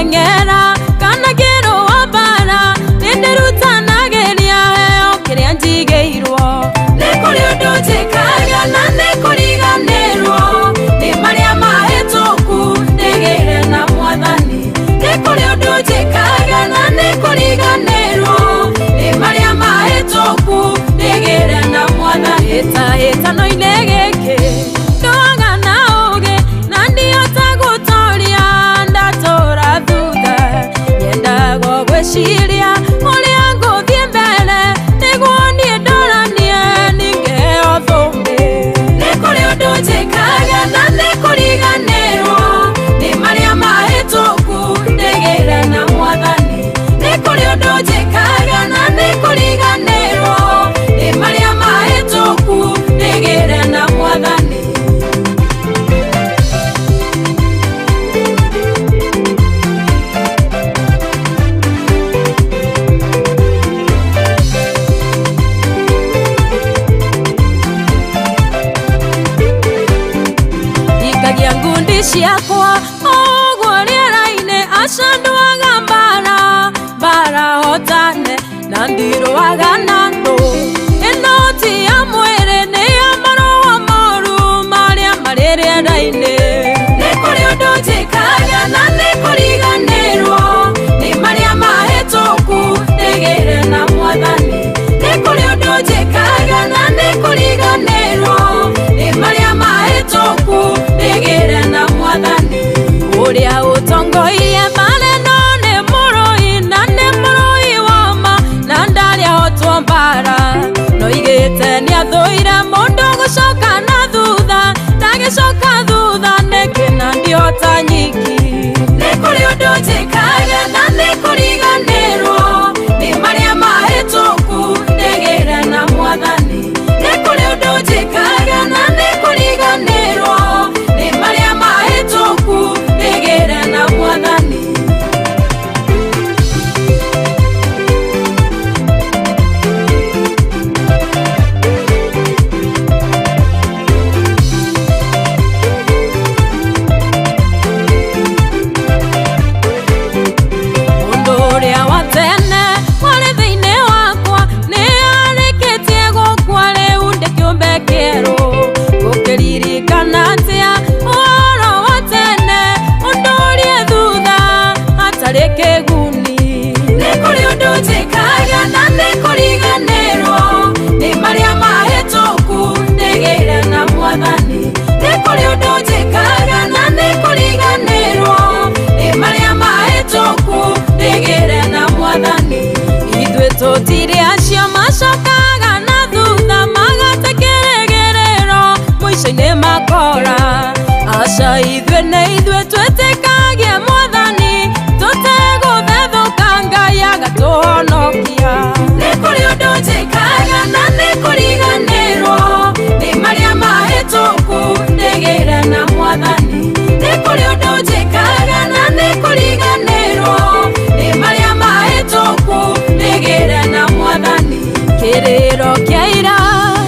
Ngĩteng'era kana ngĩrũa mbara, nĩndĩrutanagĩria heo kĩrĩa njigĩirwo. Nĩ kũrĩ ũndũ njĩkaga na nĩ kũriganĩrwo nĩ marĩa mahĩtũku ndĩgĩre na Mwathani. Nĩ kũrĩ ũndũ njĩkaga na nĩ kũriganĩrwo nĩ marĩa mahĩtũku ndĩgĩre na Mwathani. Hĩtahĩtano-inĩ gĩkĩ ndũaga na ũũgĩ na ndihota gũtoria ndatũra thutha. Nyendaga gwĩciria ũrĩa ngũthiĩ mbere nĩguo niĩ ndoranie ningĩheo thũmbĩ. Nĩ kũrĩ ũndũ njĩkaga na nĩ kũriganĩrwo nĩ marĩa mahĩtũku ndĩgĩre na Mwathani. Nĩ kũrĩ ũndũ njĩkaga na nĩ kũriganĩrwo nĩ marĩa mahĩtũku ndĩgĩre na Mwathani. Ikagia ngundi ciakwa ũguo rĩera-inĩ, aca ndũaga mbara mbara hotane na ndirũaga na ndũ. Ĩno ti ya mwĩrĩ, nĩ ya maroho moru marĩa marĩ rĩera-inĩ. Nĩ kũrĩ ũndũ njĩkaga na nĩ kũriganĩrwo nĩ marĩa mahĩtũku ndĩgĩre na Mwathani. Nĩ kũrĩ ũndũ njĩkaga na nĩ kũriganĩrwo nĩ marĩa mahĩtũku ndĩgĩre na Mwathani. Ũrĩa ũtongoirie mbara ĩno nĩ mũrũi na nĩ mũrũi wa ma na ndarĩ ahotwo mbara. Noigĩte nĩathũire mũndũ gũcoka na thutha, ndagĩcoka thutha nĩkĩ na ndihota nyiki. Nĩ kũrĩ ũndũ njĩkaga na nĩ kũriganĩrwo nĩ marĩa mahĩtũku ndĩgĩre na Mwathani. Nĩ kũrĩ ũndũ njĩkaga na nĩ kũriganĩrwo nĩ marĩa mahĩtũku ndĩgĩre na Mwathani. Mũndũ ũrĩa wa tene warĩ thĩinĩ wakwa nĩ arĩkĩtie gũkua, rĩu ndĩ kĩũmbe kĩerũ. Gũkĩririkana atĩa ũhoro wa tene ũndũrie thutha hatarĩ kĩguni. Nĩ kũrĩ ũndũ njĩkaga na nĩ kũriganĩrwo nĩ marĩa mahĩtũku ndĩgĩre na Mwathani. Nĩ kũrĩ ũndũ njĩkaga na nĩ kũriganĩrwo nĩ marĩa mahĩtũku ndĩgĩre na Mwathani. Ithuĩ tũtirĩ acio macokaga na thutha magate kĩrĩgĩrĩro mũico-inĩ makora. Aca, ithuĩ nĩ ithuĩ twĩtĩkagie Mwathani tũtegũthethũka, Ngai agatũhonokia. Nĩ kũrĩ ũndũ njĩkaga na nĩ kũriganĩrwo nĩ marĩa mahĩtũku ndĩgĩre na Mwathani. Nĩ kũrĩ ũndũ njĩkaga na nĩ kũriganĩrwo nĩ marĩa mahĩtũku ndĩgĩre na Mwathani. Kĩrĩro kĩa ira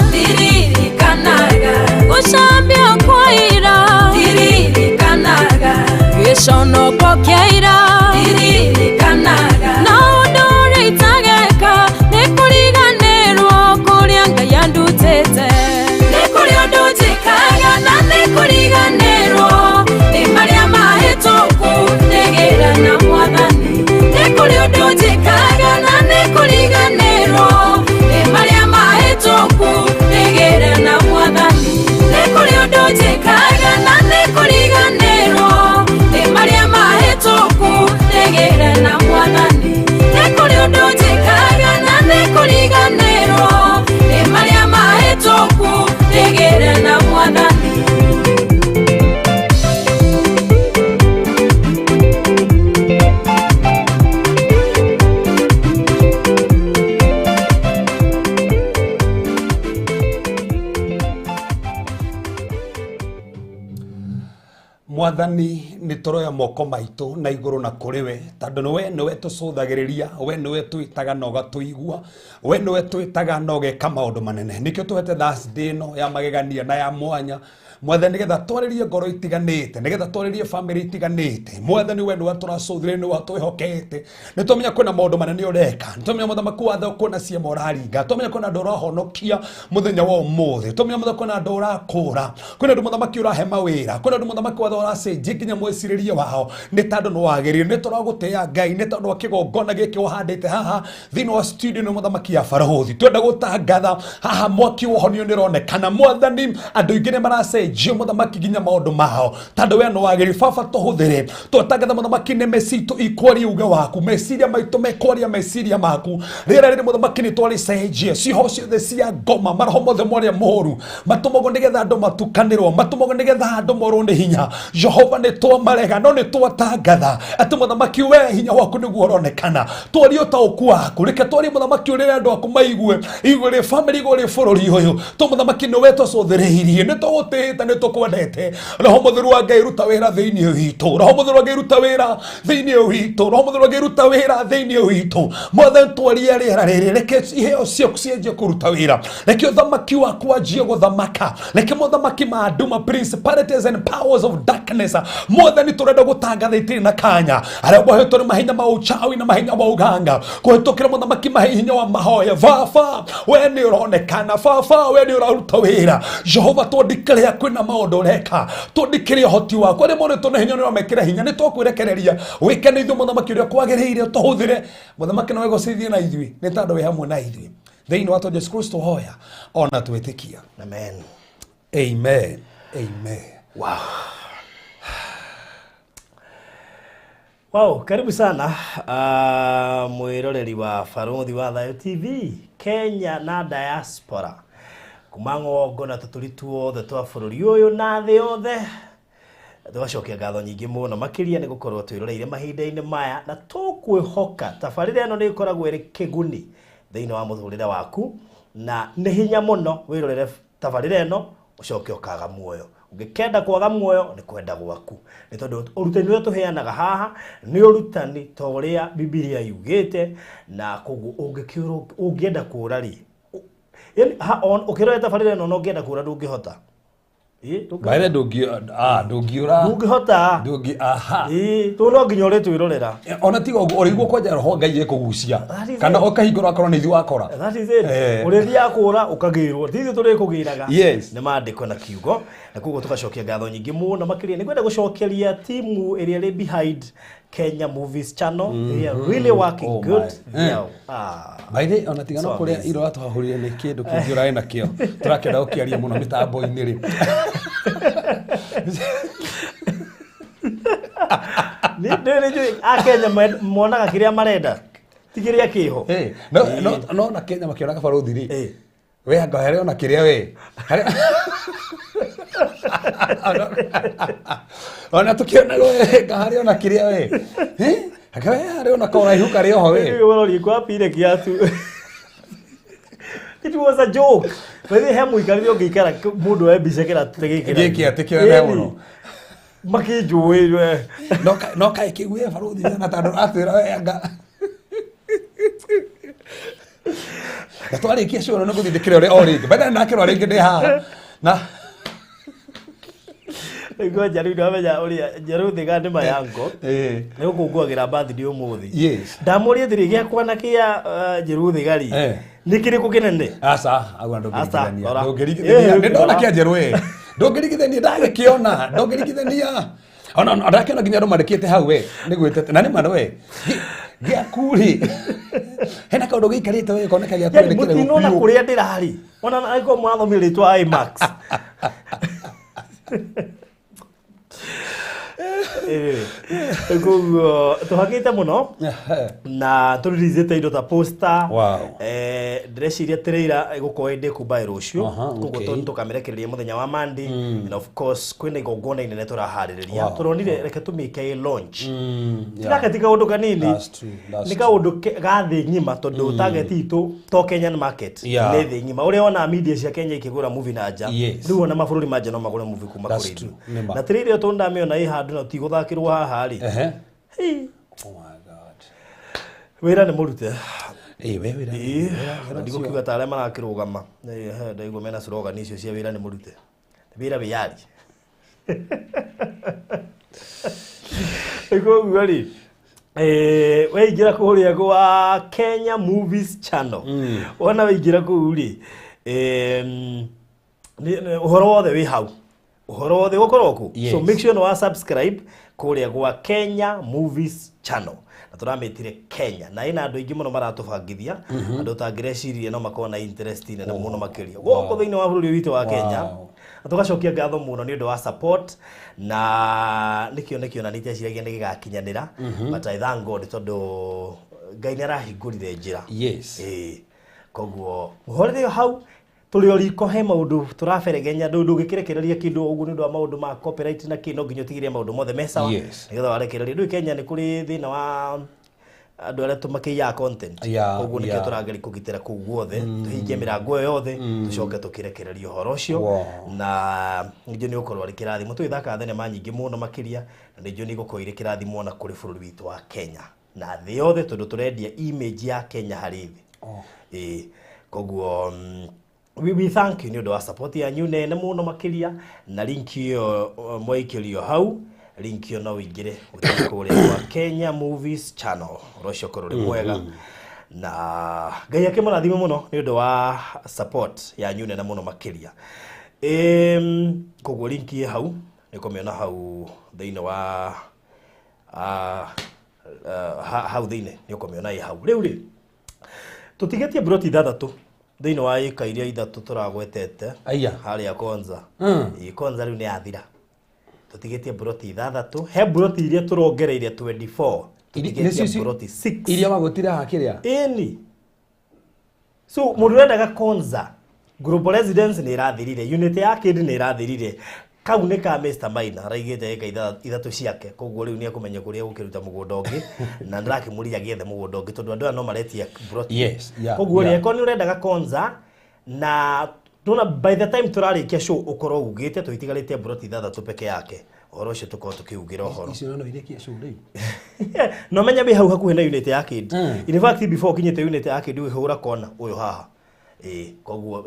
ndirikanaga, gũcambio kwa ira ndirikanaga, gĩconoko kĩa ira ndirikanaga, na ũndũ ũrĩa itageka nĩ kũriganĩrwo kũrĩa Ngai andutĩte. Nĩ kũrĩ ũndũ njĩkaga na nĩ kũriganĩrwo nĩ marĩa mahĩtũku ndĩgĩre na Mwathani. Nĩ kũrĩ ũndũ njĩkaga na nĩ kũriganĩrwo nĩ marĩa mahĩtũku ndĩgĩre na Mwathani. Nĩ kũrĩ ũndũ njĩkaga na nĩ kũriganĩrwo nĩ marĩa mahĩtũku ndĩgĩre na Mwathani. Nĩ kũrĩ ũndũ njĩkaga na nĩ kũriganĩrwo nĩ marĩa mahĩtũku ndĩgĩre na Mwathani. Mwathani, nĩ tũroya moko maitũ na igũrũ na kũrĩ we, tondũ nĩwe nĩwe tũcũthagĩrĩria, we nĩwe twĩtaga na ũgatũigua, we nĩwe twĩtaga na ũgeka maũndũ manene. Nĩkĩo tũhete Thursday ĩno ya magegania na ya mwanya. Mwathani nĩgetha twarĩrie ngoro itiganĩte, nĩgetha twarĩrie family itiganĩte. Mwathani we nĩwe tũracũthĩrĩria, nĩwe twĩhokete. Nĩ twamenya kwĩna maũndũ manene ũreka, nĩ twamenya mũthamaki wa thĩ kwĩna ciama ũraringa, twamenya kwĩna andũ ũrahonokia mũthenya wa ũmũthĩ, twamenya mũthamaki kwĩna andũ ũrakũra, kwĩna andũ mũthamaki ũrahe mawĩra, kwĩna andũ mũthamaki wa thĩ ũracenjia nginya mwĩcirĩrie wao, nĩ tondũ nĩ wagĩrĩire. Nĩ tũragũtĩĩa Ngai nĩ tondũ wa kĩgongona gĩkĩ ũhandĩte haha thĩinĩ wa studio nĩ mũthamaki ya Barũthi. Twenda gũtangatha haha mwaki wa ũhonio nĩ ũronekana. Mwathani, andũ aingĩ nĩ maracenjio mũthamaki nginya maũndũ mao, tondũ we nĩ wagĩrĩire. Baba, tũhũthĩre twatangatha mũthamaki nĩ mecitũ ikwaria uge waku, meciria maitũ mekwaria meciria maku. Rĩera rĩrĩ mũthamaki nĩ twarĩcenjia, ciho ciothe cia ngoma, maroho mothe marĩa moru matũmagwo nĩgetha andũ matukanĩrwo, matũmagwo nĩgetha andũ morwo nĩ hinya. Jehova, nĩ twamarega, no nĩ twatangatha atĩ mũthamaki we hinya waku nĩguo ũronekana. Twarie ũtaũku waku, reke twarie mũthamaki ũrĩa andũ aku maigue igũrũ rĩ family, igũrũ rĩ bũrũri ũyũ. To mũthamaki nĩ we tũcũthĩrĩirie, nĩ tũgũtĩĩte, nĩ tũkwendete. Roho Mũtheru wa Ngai, ruta wĩra thĩinĩ witũ. Roho Mũtheru wa Ngai, ruta wĩra thĩinĩ witũ. Roho Mũtheru wa Ngai, ruta wĩra thĩinĩ witũ. Mwathani, twarie rĩera rĩrĩ, reke iheo ciaku cianjie kũruta wĩra, reke ũthamaki waku wanjie gũthamaka, reke mothamaki ma nduma, principalities and powers of darkness, Mwathani, tũrenda gũtangatha itirĩ na kanya. Arĩa mohetwo nĩ mahinya ma ũchawi na mahinya ma ũganga, kũhĩtũkĩra mũthamaki mahinya wa mahoya, baba we nĩ ũronekana, baba we nĩ ũraruta wĩra. Jehova, twandĩkĩrĩa kwĩna maũndũ ũreka, twandĩkĩre ũhoti waku. Arĩa monetwo na hinya nĩ ũramekĩra hinya. Nĩ twakwĩrekereria wĩke nĩ ithuĩ mũthamaki ũrĩa kwagĩrĩire, tũhũthĩre mũthamaki na wĩgocithie na ithuĩ, nĩ tondũ wĩ hamwe na ithuĩ. Thĩinĩ wa Jesu Kristo hoya ona twĩtĩkia. Amen. Amen, amen. Wow. Wow, karibu sana mwiroreri wa Barũthi wa Thayũ TV Kenya na diaspora, kuma ng'ongo na tũtũri tuothe twa bũrũri ũyũ na thĩ yothe. Tũgacokia ngatho nyingĩ mũno makĩria nĩ gũkorwo twĩroreire mahinda-inĩ maya, na tũkwĩhoka tabarĩra ĩno nĩ ĩkoragwo ĩrĩ kĩguni thĩinĩ wa mũtũrĩre waku, na nĩ hinya mũno wĩrorere tabarĩra ĩno ũcoke ũkaga muoyo. Ũngĩkenda kwaga muoyo nĩ kwenda gwaku, nĩ tondũ ũrutani ũrĩa tũheanaga haha nĩ ũrutani ta ũrĩa Bibilia yugĩte, na koguo ũngĩkĩũrwo, ũngĩenda kũra rĩ, yani, ũkĩrora tabarĩra ĩno na ũngĩenda kũra ndũngĩhota. Baire ndũngiũra. Ndũngĩhota. Ndũngi aha. Ĩ, tondũ no nginya ũrĩtwĩrorera. Ona tiga ũguo, ũrĩiguo kwanja roho Ngai ĩkũgucia. That is Kana it. ũkahingũra akorwo nĩ ithuĩ wakora. That is it. Ũrĩthiaga kũra ũkagĩrwo, ti ithuĩ tũrĩkũgĩraga. Yes. Nĩ maandĩko na kiugo, na koguo tũgacokia ngatho nyingĩ mũno makĩria. Nĩ ngwenda gũcokeria timu ĩrĩa ĩrĩ behind Kenya Movies Channel. They are really working Oh good. my. They are, ah. By ona tigana So kũrĩa amazing. iro atwahũrire nĩ kĩndũ kĩngĩ ũrarĩ nakĩo tũrakĩenda gũkĩaria mũno mĩtambo-inĩ rĩ. Nĩ njũĩ Akenya monaga kĩrĩa marenda ti kĩrĩa kĩho. Eh, no na Kenya makĩona kabarũthi rĩ, we anga harĩ ona kĩrĩa we ona tũkĩona we anga harĩ ona kĩrĩa we. Eh, anga we harĩ ona karaihu karĩ oho we. Rĩu ũrori kwapire kiatu. It was a joke. By the way, he mũikarĩre ũngĩikara mũndũ oe mbica kĩratũ ta gĩkĩ. Gĩkĩ atĩ kĩnene mũno. Makĩnjũĩ we. No kaĩ kĩu we barũthi na tondũ atwĩra we anga na twarĩkia cio nĩ gũthiĩ ndĩkĩrore o rĩngĩ baadaye ndakĩrora rĩngĩ ndĩ haha na Ngoja rĩu ndamenya ũrĩa Njerũ Thiga nĩ mayango. Nĩ gũkũngũagĩra birthday ũmũthĩ. Yes. Ndamũria atĩrĩ, gĩakwa na kĩa Njerũ Thiga rĩ, nĩ kĩrĩkũ kĩnene? Aca, agua Aca, ndũngĩringithania. rora. Ndũngĩringithania. Nĩ ndona Rora. kĩa Njerũ ĩ. Ndũngĩringithania, ndagĩkĩona. Ndũngĩringithania. Ona ndakĩona nginya andũ mandĩkĩte hau we nĩ gwĩtete na nĩ ma we. Gĩaku rĩ. Hena kaũndũ gĩikarĩte we koneka gĩaku Yani nĩ kĩregu mũtinona biũ. kũrĩa ndĩrarĩ. Ona angĩkorwo mũrathomire rĩtwa IMAX. Koguo tũhakĩte mũno na tũririithĩte indo ta poster. Wow. Ndĩreciria trailer ĩgũkorwo ĩ ndĩku by rũciũ. Aha, Koguo okay. tũkamĩrekereria mũthenya wa Monday, and of course kwĩna igongona inene tũraharĩrĩria. Wow. Tũronire reke tũmĩke ĩ launch. Yeah. Gaka ti kaũndũ kanini. That's true, that's Nĩ kaũndũ ga thĩ ng'ima, tondũ target itũ to Kenyan market, nĩ thĩ ng'ima. Ũrĩa wonaga media cia Kenya ikĩgũra movie na nja, rĩu ona mabũrũri ma nja no magũre movie kuma That's kũrĩ true. ithuĩ. Nĩ ma. Na trailer ĩyo tondũ ndamĩona ĩ handũ na tigũthakĩrwo haha rĩ. Hei. Oh my God. Wĩra nĩ mũrute. Ĩ, we wĩra. Ndigũkiuga ta arĩa marakĩrũgama. Ndaigua mena slogan icio cia wĩra nĩ mũrute. Wĩra wĩyari. Koguo rĩ, weingĩra kũrĩa gwa Kenya Movies Channel, wona waingĩra kũu rĩ, ũhoro wothe wĩ hau, ũhoro wothe ũgũkorwo kũ. Yes. So make sure nĩ wa subscribe kũrĩa gwa Kenya Movies Channel, na tũramĩtire Kenya na ĩna andũ aingĩ mũno maratũbangithia, andũ ũtangĩrecirie no makorwo na interest nene mũno makĩria gũkũ thĩinĩ wa bũrũri witũ wa Kenya. Na tũgacokia ngatho mũno nĩ ũndũ wa support, na nĩkĩo na nĩteciragia nĩ gĩgakinyanĩra, but I thank God tondũ Ngai nĩ arahingũrire njĩra. Yes. Ĩĩ, koguo mũhorere o hau tũrĩ o riko, he maũndũ tũraberegenya, ndũngĩkĩrekereria kĩndũ ũguo nĩ ũndũ wa maũndũ ma copyright na kĩ, no nginya ũtigĩrĩre maũndũ mothe me sawa, Yes. nĩgetha warekereria. Ndũĩ Kenya nĩ kũrĩ thĩna wa andũ arĩa tũmakĩiyaga content, koguo nĩkĩo tũrageria kũgitĩra kũu guothe, tũhingie mĩrango ĩyo yothe, tũcoke tũkĩrekererie ũhoro ũcio. Na ningĩ nĩ ũkorwo arĩ kĩrathimo, tũgĩthakaga thenema nyingĩ mũno makĩria, na nĩnjũĩ nĩ igũkorwo irĩ kĩrathimo ona kũrĩ bũrũri witũ wa Kenya na thĩ yothe, tondũ tũrendia image ya Kenya harĩ thĩ. Ĩĩ, koguo we thank you nĩ ũndũ wa support yanyu nene mũno makĩria, na link ĩyo mwaikĩrio hau, link ĩyo no ũingĩre ũthiĩ kũrĩa gwa Kenya Movies Channel, ũhoro ũcio ũkorwo ũrĩ mwega, na Ngai akĩmũrathime mũno nĩ ũndũ wa support yanyu nene mũno makĩria. Koguo link ĩ hau, nĩ ũkũmĩona hau thĩinĩ wa hau thĩinĩ, nĩ ũkũmĩona ĩ hau. Rĩu rĩ, tũtigĩtie broti 6 thĩinĩ wa ĩka iria 3 tũragwetete. Aya. Harĩa Konza. Ĩ, Konza rĩu nĩ yathira, tũtigĩtie broti 6, he broti iria tũrongereire 24, Nĩcio tũtigĩtie broti 6. Iria wagũtire haha kĩrĩa. Ĩni, so mũndũ ũrendaga Konza Global Residence nĩ ĩrathirire, unit ya kĩndĩ nĩ ĩrathirire, kau nĩ ka Mr. Maina araigĩte ĩka 3 ciake, koguo rĩu nĩ ekũmenya kũrĩa egũkĩruta mũgũnda ũngĩ, na ndĩrakĩmũria agĩethe mũgũnda ũngĩ tondũ andũ aya no maretia broti. Yes, yeah, Koguo rĩ, yeah. angĩkorwo nĩ ũrendaga Konza, na tuna by the time tũrarĩkia show ũkorwo ugĩte tũitigarĩte broti 6 peke yake, ũhoro ũcio tũkorwo tũkĩugĩra ũhoro. Icio no irĩkie show rĩu. No menya wĩ hau hakuhĩ na unit ya kĩndĩ, in fact before ũkinyĩte unit ya kĩndĩ ũkĩhũra kona ũyũ haha. Ĩĩ, koguo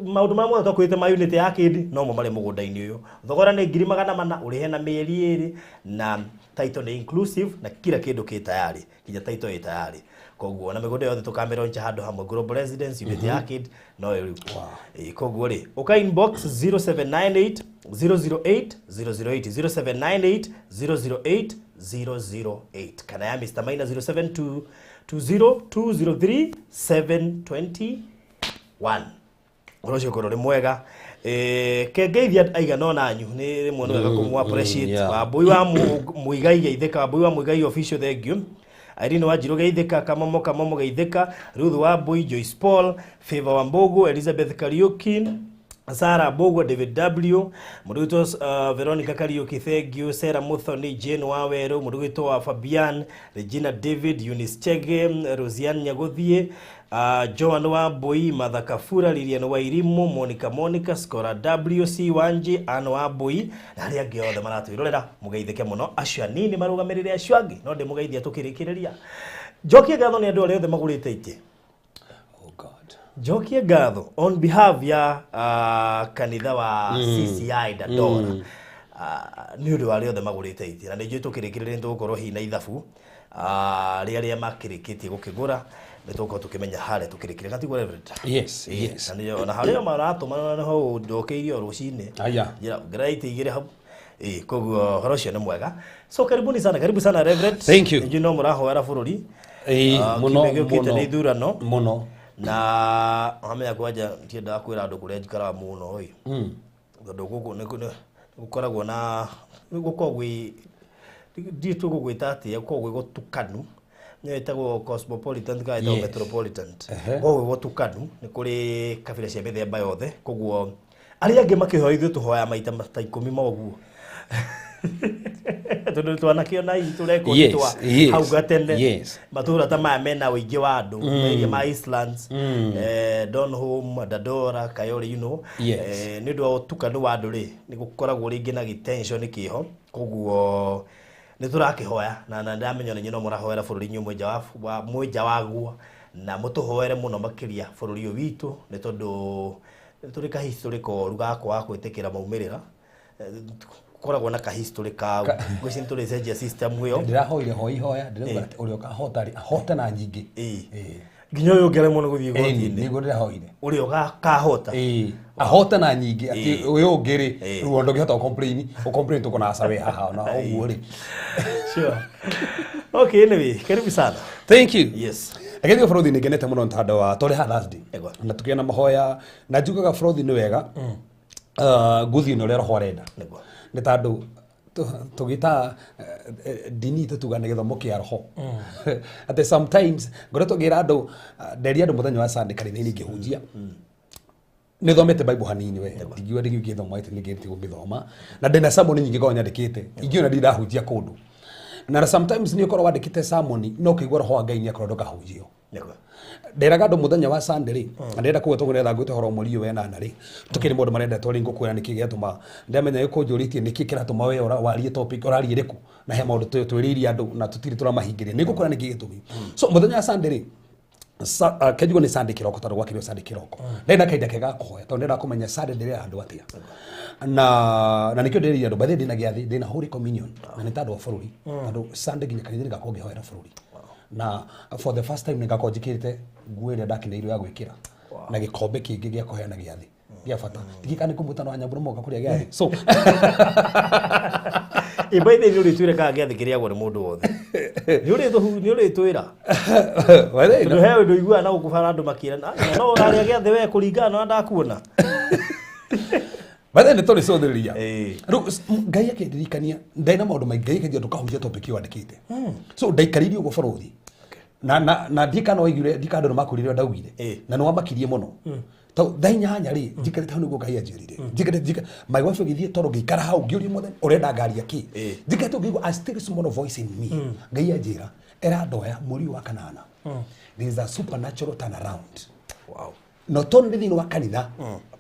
maũndũ marĩa mothe twakwĩrĩte ma unit ya kĩndĩ nomo marĩ mũgũnda-inĩ ũyũ. Thogora nĩ 400,000, ũrĩhe na mĩeri 2, na title nĩ inclusive, na kila kĩndũ kĩ tayari, nginya title ĩ tayari. Koguo na mĩgũnda yothe tũkamĩroncha handũ hamwe, Global Residence, unit ya kĩndĩ no ĩyo rĩu. Ĩĩ, koguo rĩ, ũka inbox 0798 008 008, 0798 008 008, kana ya Mr. Maina 072 20 203 721. Ũhoro ũcio ũkorwo ũrĩ mwega. Kengeithia aigana ona anyu nĩ rĩmwe nĩ wega kũmũ appreciate. Wambui wa Muigai geithĩka, Wambui wa Muigai official, thank you. Irene Wanjiru geithĩka, Kamomo Kamomo geithĩka, Ruth Wambui, Joyce Paul, Favor Wambogo, Elizabeth Kariuki, Sarah Mbugua, David W, mũndũ witũ Veronica Kariuki, thank you, Sarah Muthoni, Jane Waweru, mũndũ witũ wa Fabian, Regina David, Eunice Chege, Rosianne Nyaguthie, Joan Wambui, Martha Kafura, Lilian Wairimu, Monica Monica, Scora WC Wanji, Ann Wambui, na arĩa angĩ othe maratwĩrorera, mũgeithĩke mũno, acio anini marũgamĩrĩre acio angĩ, no ndĩmũgeithia tũkĩrĩkĩrĩria. Njokie ngatho nĩ andũ arĩa othe magũrĩte itĩ. Oh God. Njokie ngatho on behalf ya kanitha wa CCI Dandora, nĩ ũndũ wa arĩa othe magũrĩte itĩ, na nĩ njũĩ tũkĩrĩkĩrĩria nĩ tũgũkorwo hihi na ithabu, rĩa arĩa makĩrĩkĩtie gũkĩgũra, nĩ tũgũkorwo tũkĩmenya harĩa tũkĩrĩkĩrĩria, gatiguo Reverend? Yes, Ĩĩ, yes. na nĩo, ona harĩa maratũmana nĩho ndokĩirie o rũcinĩ. Aya. Njĩra, ongerera itĩ 2 hau. Ĩĩ, koguo ũhoro ũcio nĩ mwega. So karibuni sana, karibu sana Reverend. Thank you. Nĩnjũĩ no mũrahoera bũrũri. Ĩĩ, mũno, Kiumia gĩũkĩte mũno. nĩ ithurano. Mũno. Na wamenya kwanja ndiendaga kwĩra andũ kũrĩa njikaraga mũno ĩ. Tondũ gũkũ nĩ gũkoragwo na gũkoragwo gwĩ ndiũ tũgũgwĩta atĩa, gũkoragwo gwĩ gũtukanu. Nĩyo ĩtagwo cosmopolitan kana ĩtagwo Yes. metropolitan. Ehe. Gũkoragwo gwĩ gũtukanu, nĩ kũrĩ kabira cia mĩthemba yothe, koguo arĩa angĩ makĩhoya ithuĩ tũhoya maita ta 10 ma ũguo. Tondũ twanakĩona hihi tũrekondi Yes, twa yes, hau gatene. yes. Matũra ta maya mena ũingĩ wa andũ, area ma Eastlands, Donholm, Dandora, Kayole, you know. Yes. Nĩ ũndũ wa ũtukanu wa andũ rĩ, nĩ gũkoragwo rĩngĩ na gĩtension kĩho, koguo nĩ tũrakĩhoya na ndĩramenya ona inyuĩ no mũrahoera bũrũri inyuĩ mwĩnja waguo, na mũtũhoere mũno makĩria bũrũri ũyũ witũ, nĩ tondũ Tũrĩ ka history koru ga kwaga gwĩtĩkĩra maumĩrĩra. Koragwo na ka history kau. Ngwĩciria nĩ tũrĩcenjia system ĩyo. Ndĩrahoire ho ihoya, ndĩrauga atĩ ũrĩa ũkahota rĩ, ahote na nyingĩ. Ĩĩ. Ĩĩ. Nginya ũyũ ũngĩ aremwo nĩ gũthiĩ Ĩĩ, igoti-inĩ. nĩguo ndĩrahoire. Ũrĩa ũgakahota. Ĩĩ, ahote na nyingĩ, atĩ ũyũ ũngĩ rĩ, Ĩĩ. rĩu ndũngĩhota gũ-complain, ũ-complain tũkona aca we haha ona ũguo rĩ. Sure. Okay, anyway, karibu sana. Thank you. Yes. Reke thiĩ bũrũri, nĩ ngenete mũno nĩ tondũ wa tũrĩ haha Thursday Ĩgwa. na tũkĩgĩa na mahoya, na njugaga bũrũri nĩ wega ngũthiĩ na ũrĩa roho arenda. Nĩguo. Nĩ tondũ tũgĩta ndini itũ tuga nĩ gĩthomo kĩa roho, atĩ sometimes ngoretwo ngĩra andũ, nderia andũ mũthenya wa Sunday kanitha-inĩ ngĩhunjia, nĩ thomete Bible hanini we, ndingiuga ndingĩthoma ĩtĩ ningĩ gũmĩthoma, na ndĩna sermon nyingĩ ngoragwo nyandĩkĩte ingĩona ndindahunjia kũndũ, na sometimes nĩ ũkorwo wandĩkĩte sermon no ũkĩigua roho wa Ngai nĩ akorwo ndũkahunjio. Nĩguo. Nderaga andũ mũthenya wa Sunday rĩ, na ndĩrenda kuga tũgũretha ngwĩte ũhoro mweri ũyũ wenana rĩ, tũkĩrĩ maũndũ marenda twarĩ ngũkwĩra nĩkĩ gĩatũma ndamenya gĩkũnjũrĩtie nĩkĩ kĩratũma we warie topic ũrarie ĩrĩkũ, na he maũndũ twĩrĩire andũ na tũtirĩ tũramahingĩria, nĩ ngũkwĩra nĩkĩ gĩtũmi. So mũthenya wa Sunday rĩ, kenjugo nĩ Sunday kĩroko, tondũ gwakĩrĩo Sunday kĩroko ndarĩ na kahinda kega ga kũhoya, tondũ ndĩrenda kũmenya Sunday ndĩrera andũ atĩa, na nĩkĩo ndĩrĩire andũ. By the way, ndĩna gĩathĩ, ndĩna Holy Communion, na nĩ tondũ wa bũrũri, tondũ Sunday nginya kanitha nĩngakorwo ngĩhoera bũrũri, na for the first time nĩngakorwo njĩkĩrĩte nguo ĩrĩa ndakeneirwo ya gwĩkĩra na gĩkombe kĩngĩ gĩa kũheana gĩathĩ gĩa bata, ndigikana nĩ kũmũtano wa nyambura moka kũrĩa gĩathĩ, so Ĩ, by the way, nĩ ũrĩtwĩra kana gĩathĩ kĩrĩagwo nĩ mũndũ wothe? Nĩ ũrĩtwĩra. By the way, Tondũ he ũndũ iguaga na gũkũ bara andũ makĩrana, "Ah, no ũrarĩa gĩathĩ we kũringana na ũrĩa ndakuona." By the way, nĩ tũrĩcũthĩrĩria. Ĩĩ. Rĩu Ngai akĩndirikania ndarĩ na maũndũ maingĩ, Ngai akĩnjĩra ndũkahunjia topic ĩyo wandĩkĩte, so ndaikarire ũguo bũrũri na ndikana waiguire, ndikana andũ nĩmakwĩrire ũrĩa ndaugire. Ĩĩ. Na nĩwamakirie mũno to thaa 8 rĩ, njikarĩte hau nĩguo Ngai anjĩrire njikarĩte my wife ĩgĩthiĩ toro, ngĩikara hau ngĩũria Mwathani, ũrenda ngaria kĩ? Ĩĩ. Njikarĩte ngĩigua a still small voice in me, Ngai anjĩra era andũ aya mweri ũyũ wa kanana there is a supernatural turnaround, not only thĩinĩ wa kanitha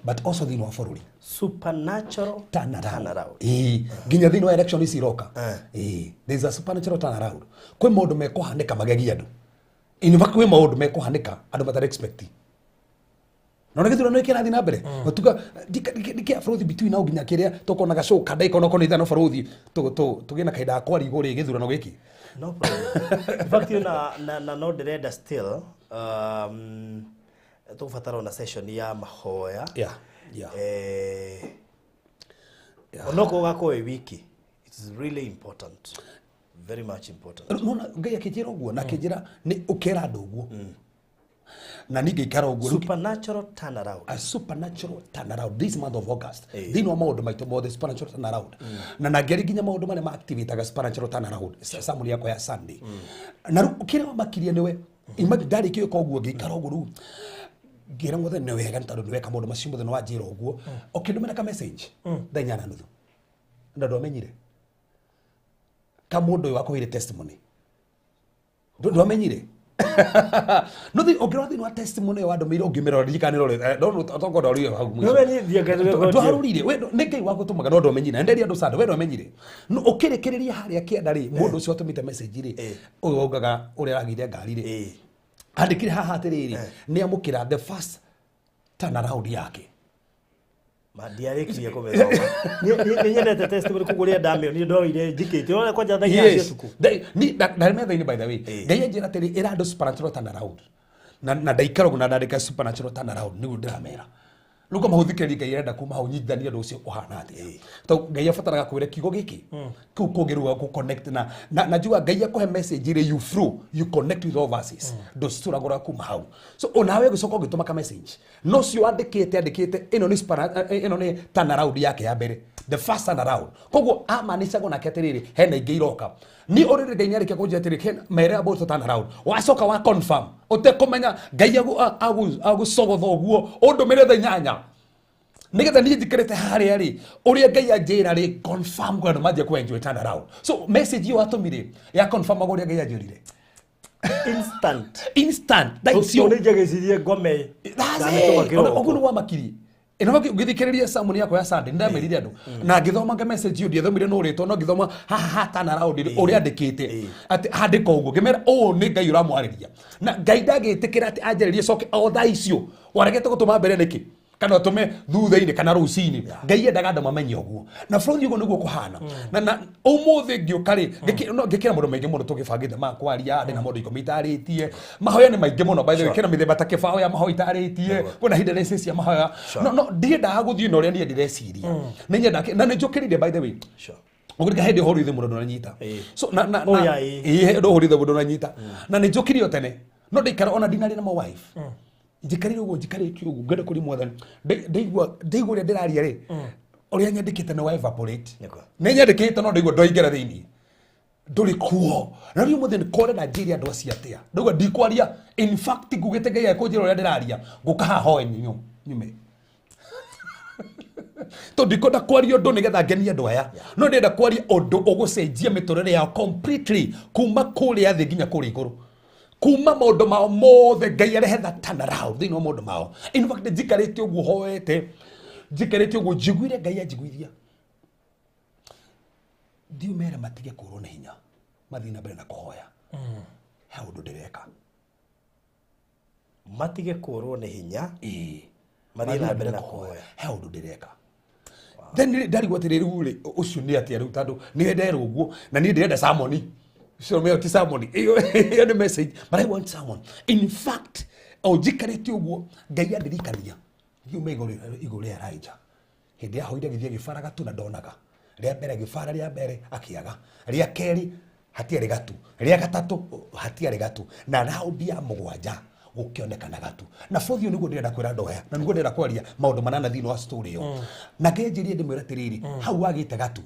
but also thĩinĩ wa bũrũri. Supernatural turnaround. Turnaround. Ĩĩ, nginya thĩinĩ wa election ici iroka. Eh. Ĩĩ, there is a supernatural turnaround, kwĩ maũndũ mekũhanĩka magegie andũ. In fact, kwĩ maũndũ mekũhanĩka andũ matarĩ expect, na ona gĩthurano gĩkĩ kĩrathiĩ na mbere tuga ndikĩa bũrũri between now nginya kĩrĩa tũkona gacoka ndagĩka onokorwo nĩ 5 bũrũri tũgĩe na kahinda ga kwaria igũrũ rĩ gĩthurano gĩkĩ. No problem. In fact, na no ndĩrenda still tũgũbatara ona session ya mahoya. Onokorwo ũgakorwo wĩ wiki, it is really important, very much important. Nona Ngai akĩnjĩra ũguo na akĩnjĩra nĩ ũkera andũ ũguo na niĩ ngĩikara ũguo. Supernatural turnaround. A supernatural turnaround this month of August. Eh. Thĩinĩ wa maũndũ maitũ mothe, supernatural turnaround, na ngĩaria nginya maũndũ marĩa ma-activataga supernatural turnaround, sermon yakwa ya Sunday. Na rĩu kĩrĩa wamakirie nĩwe, imagine, ndarĩkia gwĩka ũguo, ngĩikara ũguo, rĩu ngĩra Mwathani nĩ wega nĩ tondũ nĩ weka maũndũ macio mothe, nĩ wanjĩra ũguo, ũkĩndũmĩra ka message thaa 8:30, na ndwamenyire ka mũndũ ũyũ wakũheire testimony. Ndwamenyire no thi ũngĩrora thĩinĩ wa testimony ĩyo wandũmĩire, ũngĩmĩrora ndirikanĩrore tokorwo ndorire hau mũico. Nĩwe niĩ ndiangĩrire. Ndwarũrire we nĩ Ngai wagũtũmaga no ndwamenyire, na nderia andũ sanda we ndwamenyire, no ũkĩrĩkĩrĩria harĩa kĩanda rĩ, mũndũ ũcio watũmĩte message rĩ, ũyũ waugaga ũrĩa aragĩire ngari rĩ, andĩkire haha atĩrĩrĩ, nĩ amũkĩra the first turnaround yake. Ma ndiarĩkirie kũmĩthoma. Nĩ nyendete testimony, koguo rĩrĩa ndamĩonire ndoire njikĩte ũrĩa kwanja thaa 8 cia ũtukũ. Ndarĩ metha-inĩ, by the way. Ngai anjĩra atĩrĩ, ĩra andũ supernatural turnaround, na ndaikara ũguo na ndandĩka supernatural turnaround, nĩguo ndĩramera rĩu kamahũthikĩrĩria. Ngai arenda kuma hau nyitithanie ũndũ ũcio ũhana atĩa, tondũ Ngai abataraga kwĩra kiugo gĩkĩ kĩu kũngĩ rĩu gũ connect na njua Ngai akũhe message rĩ, you flow, you connect with all verses, ndũcũragũra kuma hau. So onawe gũcoka ũgĩtũma ka message, no cio andĩkĩte ĩno nĩ ĩno nĩ turnaround yake ya mbere, the first turnaround. Koguo amanicagwo nake atĩrĩrĩ, hena ingĩ iroka. Ni ũrĩrĩ Ngai nĩarĩkia kũnjĩra atĩrĩ, mere about turnaround, wacoka wa confirm ũtekũmenya Ngai agũcogotha ũguo ũndũmĩre thaa 8 nigetha niĩ njikĩrĩte harĩa rĩ, ũrĩa Ngai anjĩra rĩ, confirm kwa andũ manjie kũ enjoy turnaround. So message ĩyo watũmire ya confirm ũrĩa Ngai anjĩrire. Instant. Instant thaa icio. Nĩ njagĩcirie ngome. That's Ndamĩtũma it. kĩroko. Ũguo nĩ wamakirie ĩno ũgĩthikĩrĩria sermon yakwa ya Sunday, nĩndamerire andũ na ngĩthoma nga message ĩyo, ndiathomire no rĩtwa no ngĩthoma haha ha turnaround rĩ, ũrĩa andĩkĩte atĩ handĩka ũguo, ngĩmera ũũ nĩ Ngai ũramwarĩria, na Ngai ndangĩtĩkĩra atĩ anjarĩrie coke o thaa icio waregete gũtũma mbere nĩkĩ. Kana ũtũme thutha-inĩ kana rũcinĩ. Ngai endaga andũ mamenye ũguo. Na bũrũri ũguo nĩguo kũhana. Na ũmũthĩ ngĩũka rĩ, no ngĩkĩra maũndũ maingĩ mũno tũgĩbangĩte ma kwaria, ndĩ na maũndũ 10 itarĩtie. Mahoya nĩ maingĩ mũno, by the way, kĩna mĩthemba ta kĩbaũ ya mahoya itarĩtie, kwĩna hindrances cia mahoya. No ndiendaga gũthiĩ na ũrĩa niĩ ndĩreciria. Nĩ nyendaga, na nĩ njũkĩrire, by the way. Ũgũrika hĩndĩ ũhoro ithe mũndũ ndũranyita. So na Oh, yeah, ĩĩ. Ĩĩ, hĩndĩ ũhoro ithe mũndũ ndũranyita. Na nĩ njũkĩrire o tene. No ndaikara ona ndinarĩ na my wife. Njikarire ũguo, njikarĩte ũguo, ngenda kũrĩ mwathani. Ndaigua ũrĩa ndĩraria rĩ, ũrĩa nyandĩkĩte nĩ wa evaporate. Nĩguo. Nĩ nyandĩkĩte no ndaigua ndoingĩra thĩinĩ. Ndũrĩ kuo. Na rĩu ũmũthĩ nĩ kore na njĩre andũ acio atĩa. Ndaigua ndikwaria. In fact, ngugĩte Ngai ekũnjĩra ũrĩa ndĩraria. Ngũka haha hoe nyume. Tondũ ndikwenda kwaria ũndũ nĩgetha ngenie andũ aya. No ndĩrenda kwaria ũndũ ũgũcenjia mĩtũrĩre yao completely kuma kũrĩa thĩ nginya kũrĩa igũrũ. Kuma maũndũ mao mothe Ngai arehe that turnaround thĩinĩ wa maũndũ mao. In fact, njikarĩte ũguo hoete, njikarĩte ũguo njiguire Ngai anjiguithia. Thiĩ ũmere matige kũrwo nĩ hinya, mathiĩ na mbere na kũhoya. He ũndũ ndĩreka. Matige kũrwo nĩ hinya, Ĩĩ. mathiĩ na mbere na kũhoya. He ũndũ ndĩreka. Then rĩ, ndarigwo atĩrĩ, rĩu rĩ, ũcio nĩ atĩa rĩu, tondũ nĩ nderwo ũguo na niĩ ndĩrenda salmon. Ũcio meo ti salmon. Ĩyo nĩ message, but I want salmon. In fact, o njikarĩte ũguo, Ngai andirikania ngiume igũrũ rĩa Elijah. Hĩndĩ yahoire gĩthiĩ gĩbara gatu na ndonaga. Rĩa mbere gĩbara, rĩa mbere akĩaga. Rĩa kerĩ hatiarĩ gatu. Rĩa gatatũ hatiarĩ gatu. Na raundi ya 7 gũkĩonekana gatu. Na fourth nĩguo ndĩrenda kwĩra andũ aya, na nĩguo ndĩrenda kwaria maũndũ manana thĩinĩ wa story ĩyo. Na ngenjĩrie ndĩmwĩre atĩrĩrĩ, hau wagĩte gatu,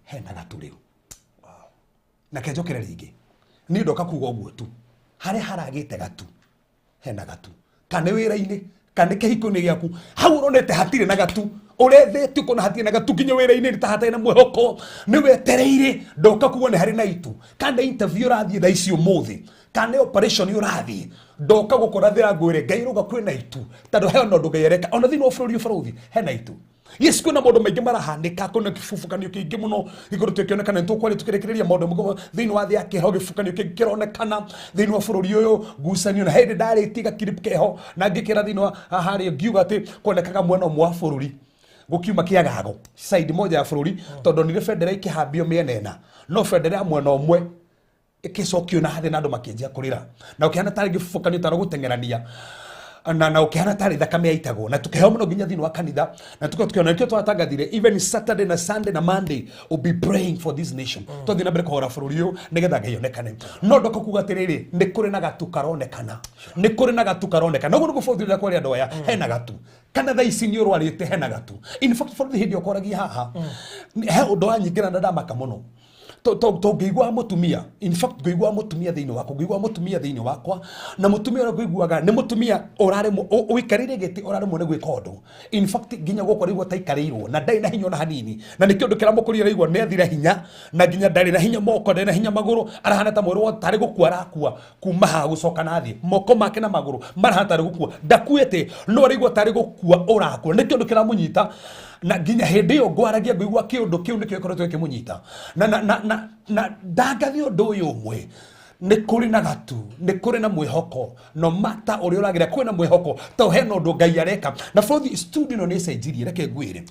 hena gatu rĩu. Na kenjokere rĩngĩ. Niĩ ndoka kuga ũguo tu. Harĩa haragĩte gatu, hena gatu. Kana nĩ wĩra-inĩ, kana nĩ kĩhiko-inĩ gĩaku, hau ũronete hatirĩ na gatu, ũrethete ũkona hatirĩ na gatu nginya wĩra-inĩ nĩ ta hatarĩ na mwĩhoko, nĩ wetereire, ndoka kuga nĩ harĩ na itu. Kana nĩ interview ũrathiĩ thaa ici ũmũthĩ, kana nĩ operation ũrathiĩ, ndoka gũkũrathĩra ngwĩre Ngai rũga kwĩna itu, tondũ he ona ũndũ Ngai areka. Ona thĩinĩ wa bũrũri ũbarũthi, hena itu. Yes, kwĩna maũndũ maingĩ marahanĩka, kwĩna kĩbubukanio kĩingĩ mũno gĩkoretwo gĩkĩonekana. Nĩ tũkwaria tũkĩrĩkĩrĩria maũndũ maingĩ thĩinĩ wa thĩ ya kĩho, gĩbubukanio kĩngĩ kĩronekana thĩinĩ wa bũrũri ũyũ, ngucanio. Na hĩndĩ ndarĩtie gakirip keho na ngĩkĩra thĩinĩ wa harĩa ngiuga atĩ kuonekaga mwena ũmwe wa bũrũri gũkiuma kĩagago side moja ya bũrũri, tondũ nire bendera ikĩhambio mĩena ĩna, no bendera ya mwena ũmwe ĩgĩcokio na thĩ na andũ makĩanjia kũrĩra, na ũkĩhana tarĩ gĩbubukanio tarĩ gũteng'erania, na ũkĩhana tarĩ thakame yaitagwo, na tukĩheo mũno nginya thĩinĩ wa kanitha, na tukorwo tukiona nĩkĩo twatangathire even Saturday na Sunday na Monday we'll be praying for this nation. Twathiĩ na mbere kũhora bũrũri ũyũ nĩgetha Ngai onekane. No ndoka kuga atĩrĩrĩ, nĩ kũrĩ na gatu karonekana, nĩ kũrĩ na gatu karonekana. Ũguo nĩguo bũrũri ũrĩa kwaria andũ aya, hena gatu. Kana thaa ici nĩ ũrwarĩte, hena gatu. In fact, bũrũri hĩndĩ ĩyo kwaragia haha, he ũndũ wanyingĩra na ndamaka mũno. Tũngĩigua mũtumia, in fact ngũigua mũtumia thĩinĩ wakwa, ngũigua mũtumia thĩinĩ wakwa, na mũtumia ũrĩa ngũiguaga nĩ mũtumia ũraremwo, ũikarĩire gĩtĩ ũraremwo nĩ gwĩka ũndũ. In fact nginya gũkũ araigua ta aikarĩirwo na ndarĩ na hinya ona hanini, na nĩkĩo ũndũ kĩramũkũria araigua nĩ athira hinya, na nginya ndarĩ na hinya moko, ndarĩ na hinya magũrũ, arahana ta mwĩrĩ wothe tarĩ gũkua arakua kuma haha gũcoka na thĩ, moko make na magũrũ marahana tarĩ gũkua, ndakuĩte no araigua tarĩ gũkua ũrakua, nĩkĩo ũndũ kĩramũnyita. Na nginya hĩndĩ ĩyo ngwaragia ngũigua kĩũndũ kĩu nĩkĩo gĩkoretwo gĩkĩmũnyita. Na ndangathie ũndũ ũyũ ũmwe, nĩ kũrĩ na gatu, nĩ kũrĩ na mwĩhoko, no mata ũrĩa ũragĩra kwĩna mwĩhoko, to hena ũndũ Ngai areka. Na bũrũri studio ĩno nĩ ĩcenjirie, reke ngwĩre.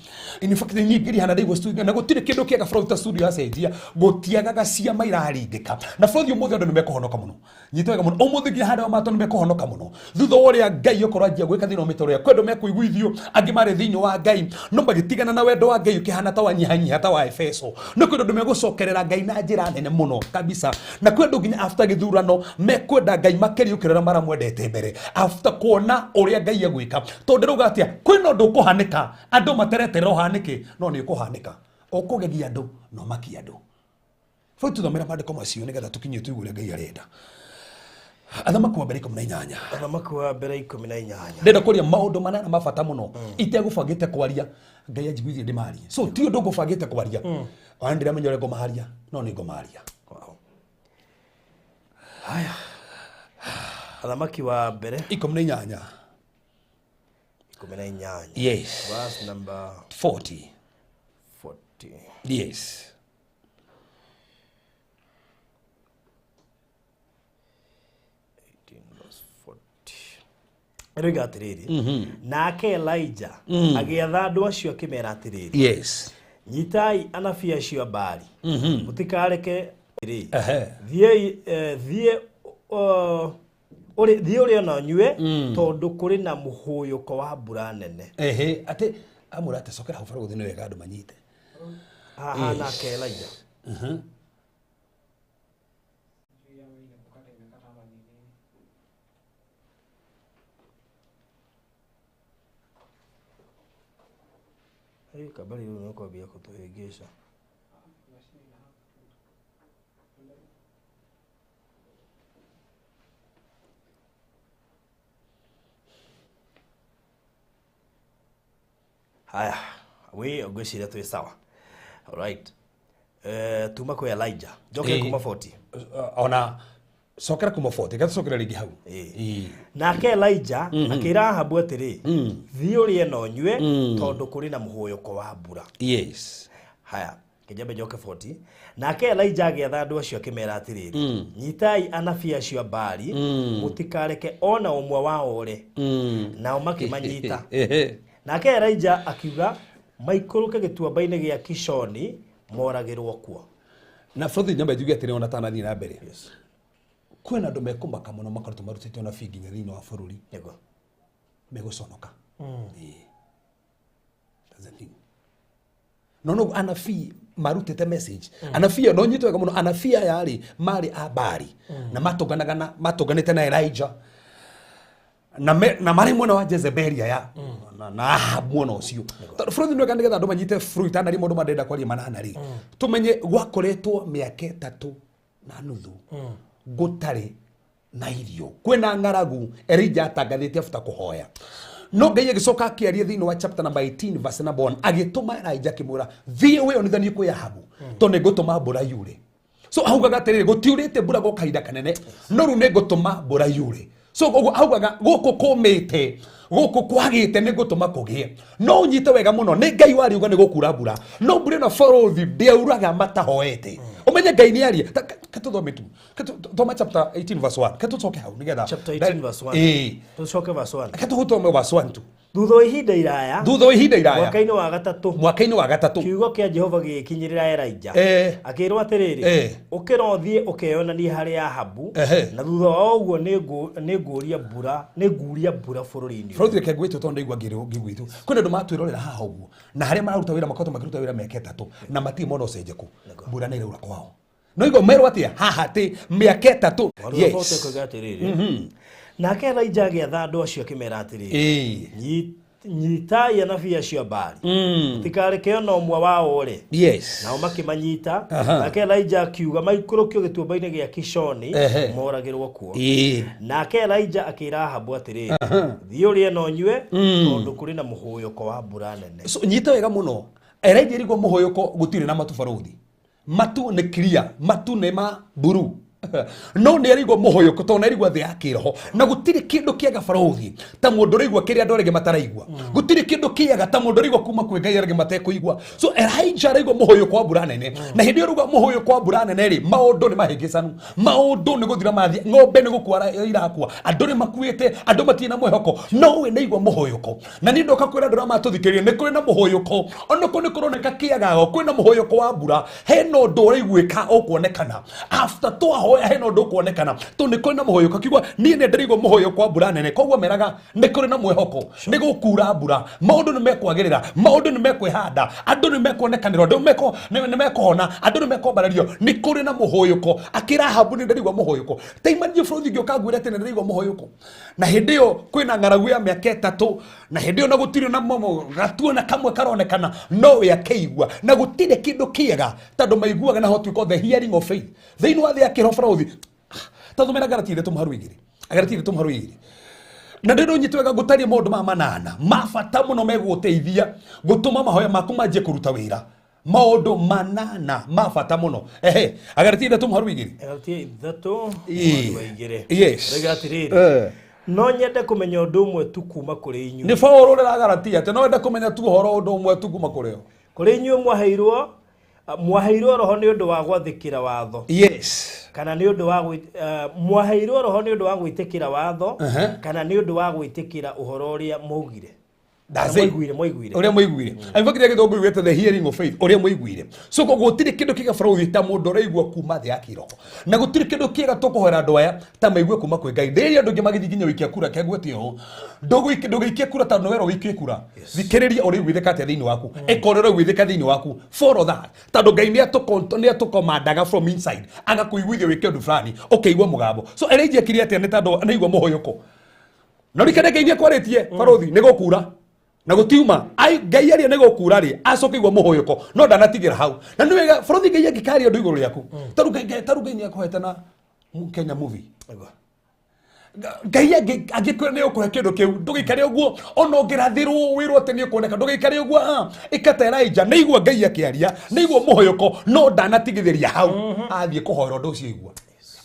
In fact, niĩ ngĩria hana ndaigua studio, na gũtirĩ kĩndũ kĩega bũrũri ta studio yacenjia, gũtiagaga ciama iraringĩka. Na bũrũri ũmũthĩ andũ nĩ mekũhonoka mũno. Nyita wega mũno, ũmũthĩ nginya harĩa matũ nĩ mekũhonoka mũno. Thutha wa ũrĩa Ngai okorwo anjia gwĩka thĩinĩ wa mĩtũrĩre, kwĩ andũ mekũiguithio, angĩ marĩ thĩinĩ wa Ngai, no magĩtigana na wendo wa Ngai ũkĩhana ta wanyihanyiha ta wa Efeso. No kwĩ andũ megũcokerera Ngai na njĩra nene mũno kabisa. Na kwĩ andũ nginya after gĩthurano mekwenda Ngai makĩria gũkĩra ũrĩa maramwendete mbere, after kuona ũrĩa Ngai egwĩka. Tondũ ndĩrauga atĩa, kwĩna ũndũ ũkũhanĩka, andũ matereterera ũhanĩke, no nĩ ũkũhanĩka. Ũkũgegia andũ na ũmakie andũ. Bũrũri tũthomera maandĩko macio nĩgetha tũkinyie tũigue ũrĩa Ngai arenda. Athamaki wa mbere 18. Athamaki wa mbere 18. Ndĩrenda kwaria maũndũ manana ma bata mũno itegũbangĩte kwaria, Ngai anjiguithie ndĩmarie. So ti ũndũ ngũbangĩte kwaria, ona ndĩramenya ũrĩa ngũmaria, no nĩ ngũmaria. Wow. Haya. Athamaki wa mbere 18. 18. Yes. Verse number 40. 40. Yes. 18 verse 40. Ĩroiga atĩrĩrĩ, nake Elijah agĩatha andũ acio akĩmera atĩrĩrĩ, Yes. Nyitai anabii acio a Baali, mũtikareke rĩ. Ehe. Thiĩi, thiĩ, thiĩ ũrĩe na ũnyue, tondũ kũrĩ na mũhũyũko wa mbura nene. Ehe, atĩ amwĩra atĩ cokera hau barũthi nĩ wega andũ manyite. Haha nake Elijah. Kabari rĩu nĩ kwambia kũtũhĩngĩca. Haya, we ngwĩciria twĩ sawa. Alright. Tuma kwĩ Elijah. Njoke kuma 40. Ona cokera kuma 40, gatũcokera rĩngĩ hau. Ĩĩ. Nake Elijah akĩra Ahabu atĩrĩ, thiĩ ũrĩe na ũnyue, tondũ kũrĩ na mũhũyũko wa mbura. Yes. Haya, kĩnjambe njoke 40. Nake Elijah agĩatha andũ acio akĩmera atĩrĩrĩ, nyitai anabii acio a Baali, mũtikareke ona ũmwe wao ore. Nao makĩmanyita. Nake Elijah akiuga maikũrũke gĩtuamba-inĩ gĩa Kishoni moragĩrwo kuo. Na bũrũthi nyambe njuge atĩrĩ, ona tanathiĩ na mbere, kwĩna andũ mekũmaka mũno makoretwo marutĩte ũnabii nginya thĩinĩ wa bũrũri. Megũconoka. Ĩĩ. That's the thing. No anabii marutĩte message, anabii aya no nyite wega mũno, anabii aya rĩ marĩ a Baali na matũnganaga na matũnganĩte na Elijah na marĩ mwena wa Jezebeli aya na Ahab mwena ũcio, tondũ bũrũri nĩ wega nĩgetha andũ manyite bũrũri tanari maũndũ mandenda kwaria manana rĩ, tũmenye gwakoretwo mĩaka 3.5 gũtarĩ na irio, kwĩna ng'aragu. Elijah atangathĩte abuta kũhoya, no Ngai agĩcoka akĩaria thĩinĩ wa chapter number 18 verse number 1, agĩtũma Elijah akĩmwĩra, thiĩ wĩonithanie kwĩ Ahabu, tondũ nĩ ngũtũma mbura yure. So augaga atĩrĩrĩ, gũtiurĩte mbura gwa kahinda kanene, no rĩu nĩ ngũtũma mbura yure. So ũguo augaga gũkũ kũmĩte, gũkũ kwagĩte, nĩ ngũtũma kũgĩe. No ũnyite wega mũno, nĩ Ngai wariuga nĩ gũkura mbura, no mbura ĩno bũrũthi ndĩauraga matahoete. Ũmenye Ngai nĩ arie. Katũthome tu. Thoma chapter 18 verse 1, katũcoke hau nĩgetha Chapter 18 verse 1. Ĩĩ. Tũcoke verse 1. Katũgũthome verse 1 tu. Thutha wa ihinda iraya, Thutha wa ihinda iraya, mwaka-inĩ wa gatatũ, mwaka-inĩ wa gatatũ, kiugo kĩa Jehova gĩgĩkinyĩrĩra Elijah, akĩrwo atĩrĩrĩ, ũkĩra ũthiĩ ũkeyonanie harĩ Ahabu, na thutha wa ũguo nĩ nguuria mbura bũrũri-inĩ ũyũ. Bũrũri, reke ngwĩtwo tondũ ndaigua ngĩgwĩtwo. Kwĩna andũ matwĩrorera haha ũguo na harĩa mararuta wĩra, makoretwo makĩruta wĩra mĩaka 3 na matirĩ mona ũcenjeku, mbura nĩ ĩraura kwao. No igua merwo atĩa haha atĩ mĩaka 3. Yes. Atĩrĩrĩ, nake Elijah agĩatha andũ acio akĩmera atĩrĩrĩ, nyitai anabii acio a Baali, mũtikareke ona ũmwe wao ore. Nao makĩmanyita. Nake Elijah akiuga maikũrũkio gĩtuamba-inĩ gĩa Kishoni, moragĩrwo kuo. Nake Elijah akĩra Ahabu atĩrĩrĩ, thiĩ ũrĩe na ũnyue, tondũ kũrĩ na mũhũyũko wa mbura nene. So nyita wega mũno, Elijah erigwo mũhũyũko, gũtirĩ na matu barũthi, matu nĩ clear, matu nĩ ma mburu, no nĩ arigwo mũhũyũko tondũ nĩ arigwo thĩ ya kĩroho, na gũtirĩ kĩndũ kĩega barũthi ta mũndũ ũraigua kĩrĩa andũ arĩa angĩ mataraigua. Gũtirĩ kĩndũ kĩega ta mũndũ ũraigua kuma kwĩ Ngai arĩa angĩ matekũigua. So Elijah araigua mũhũyũko wa mbura nene, na hĩndĩ ĩyo ũraigua mũhũyũko wa mbura nene rĩ, maũndũ nĩ mahĩngĩcanu, maũndũ nĩ gũthira mathiĩ, ng'ombe nĩ gũkua irakua, andũ nĩ makuĩte, andũ matirĩ na mwĩhoko, no we nĩ aigua mũhũyũko. Na niĩ ndoka kwĩra andũ arĩa matũthikĩrĩria, nĩ kũrĩ na mũhũyũko, ona kũ nĩ kũroneka kĩagago, kwĩna mũhũyũko wa mbura, hena ũndũ ũraiguĩka ũkuonekana after twahoya, hena ũndũ ũkuonekana tondũ nĩ kũrĩ na mũhũyũko. Kiugo niĩ nĩ ndĩraigua mũhũyũko wa mbura nene, koguo meraga nĩ kũrĩ na mwĩhoko, nĩ gũkura mbura, maũndũ nĩ mekwagĩrĩra, maũndũ nĩ mekwĩhanda, andũ nĩ mekuonekanĩrwo, andũ nĩ mekũhona, andũ nĩ mekwambarario, nĩ kũrĩ na mũhũyũko. Akĩra Ahabu, nĩ ndĩraigua mũhũyũko. Taimanie bũrũri ngĩũka ngwĩre atĩ nĩ ndĩraigua mũhũyũko, na hĩndĩ ĩyo kwĩna ng'aragu ya mĩaka 3, na hĩndĩ ĩyo na gũtirĩ na momo gatuo na kamwe karonekana, no we akĩigua, na gũtirĩ kĩndũ kĩega tondũ maiguaga na what we call the hearing of faith thĩinĩ wa thĩ ya kĩroho bũrũri. Tathomera Galatia 3:2, Galatia 3:2. Na ndĩrĩ ũnyite wega, ngũtaria maũndũ maya manana ma bata mũno megũgũteithia gũtũma mahoya maku manjie kũruta wĩra, maũndũ manana ma bata mũno. Ehe, Agalatia 3:2. Galatia 3 mũhari wa 2. Yes. Roiga atĩrĩrĩ, no nyende kũmenya ũndũ ũmwe tu kuma kũrĩ inyuĩ. Nĩ Paũlũ ũrera Galatia atĩ no wende kũmenya tu ũhoro ũndũ ũmwe tu kuma kũrĩ o. Kũrĩ inyuĩ mwaheirwo roho nĩ ũndũ wa gwathĩkĩra watho, Yes. Kana nĩ ũndũ wa mwaheirwo roho nĩ ũndũ wa gwĩtĩkĩra watho, kana nĩ ũndũ wa gwĩtĩkĩra ũhoro ũrĩa mwaugire? That's it. Mwaiguire, mwaiguire. Ũrĩa mwaiguire. In fact, kĩrĩa gĩthũngũ yugĩte the hearing of faith, ũrĩa mwaiguire. So koguo gũtirĩ kĩndũ kĩega bũrũri ta mũndũ ũraigua kuma thĩ ya kĩroho, na gũtirĩ kĩndũ kĩega tũkũhoera andũ aya ta maigue kuma kwĩ Ngai. Ndĩrĩria andũ aingĩ magĩthiĩ nginya gũikia kura kegwetie ũũ, ndũgĩikie kura tondũ nĩwerwo wĩikie kura. Thikĩrĩria ũraiguithĩka atĩa thĩinĩ waku. Ĩka ũrĩa ũraiguithĩka thĩinĩ waku, follow that, tondũ Ngai nĩ atũkomandaga from inside, agakũiguithia wĩke ũndũ fulani, ũkaigua mũgambo. So Elijah ekire atĩa? Nĩ tondũ nĩaigua mũhũyũko. No rikane Ngai nĩ akwarĩtie, barũthi, nĩ gũkura na gũtiuma. Ai, Ngai aria nĩ gũkura rĩ, acoka igua mũhũyũko, no ndanatigĩra hau. Na nĩ wega, barũthi, Ngai angĩkaria ũndũ igũrũ rĩaku, tarĩu Ngai nĩ akũhete na Kenya movie. Ngai angĩkwĩra nĩ ũkũhe kĩndũ kĩu, ndũgĩikare ũguo. Ona ũngĩrathĩrwo wĩrwo atĩ nĩ ũkuoneka, ndũgĩikare ũguo. Ĩka ta Elijah, nĩ igua Ngai akĩaria, nĩ igua mũhũyũko, no ndanatigithĩria hau, athiĩ kũhoera ũndũ ũcio. Igua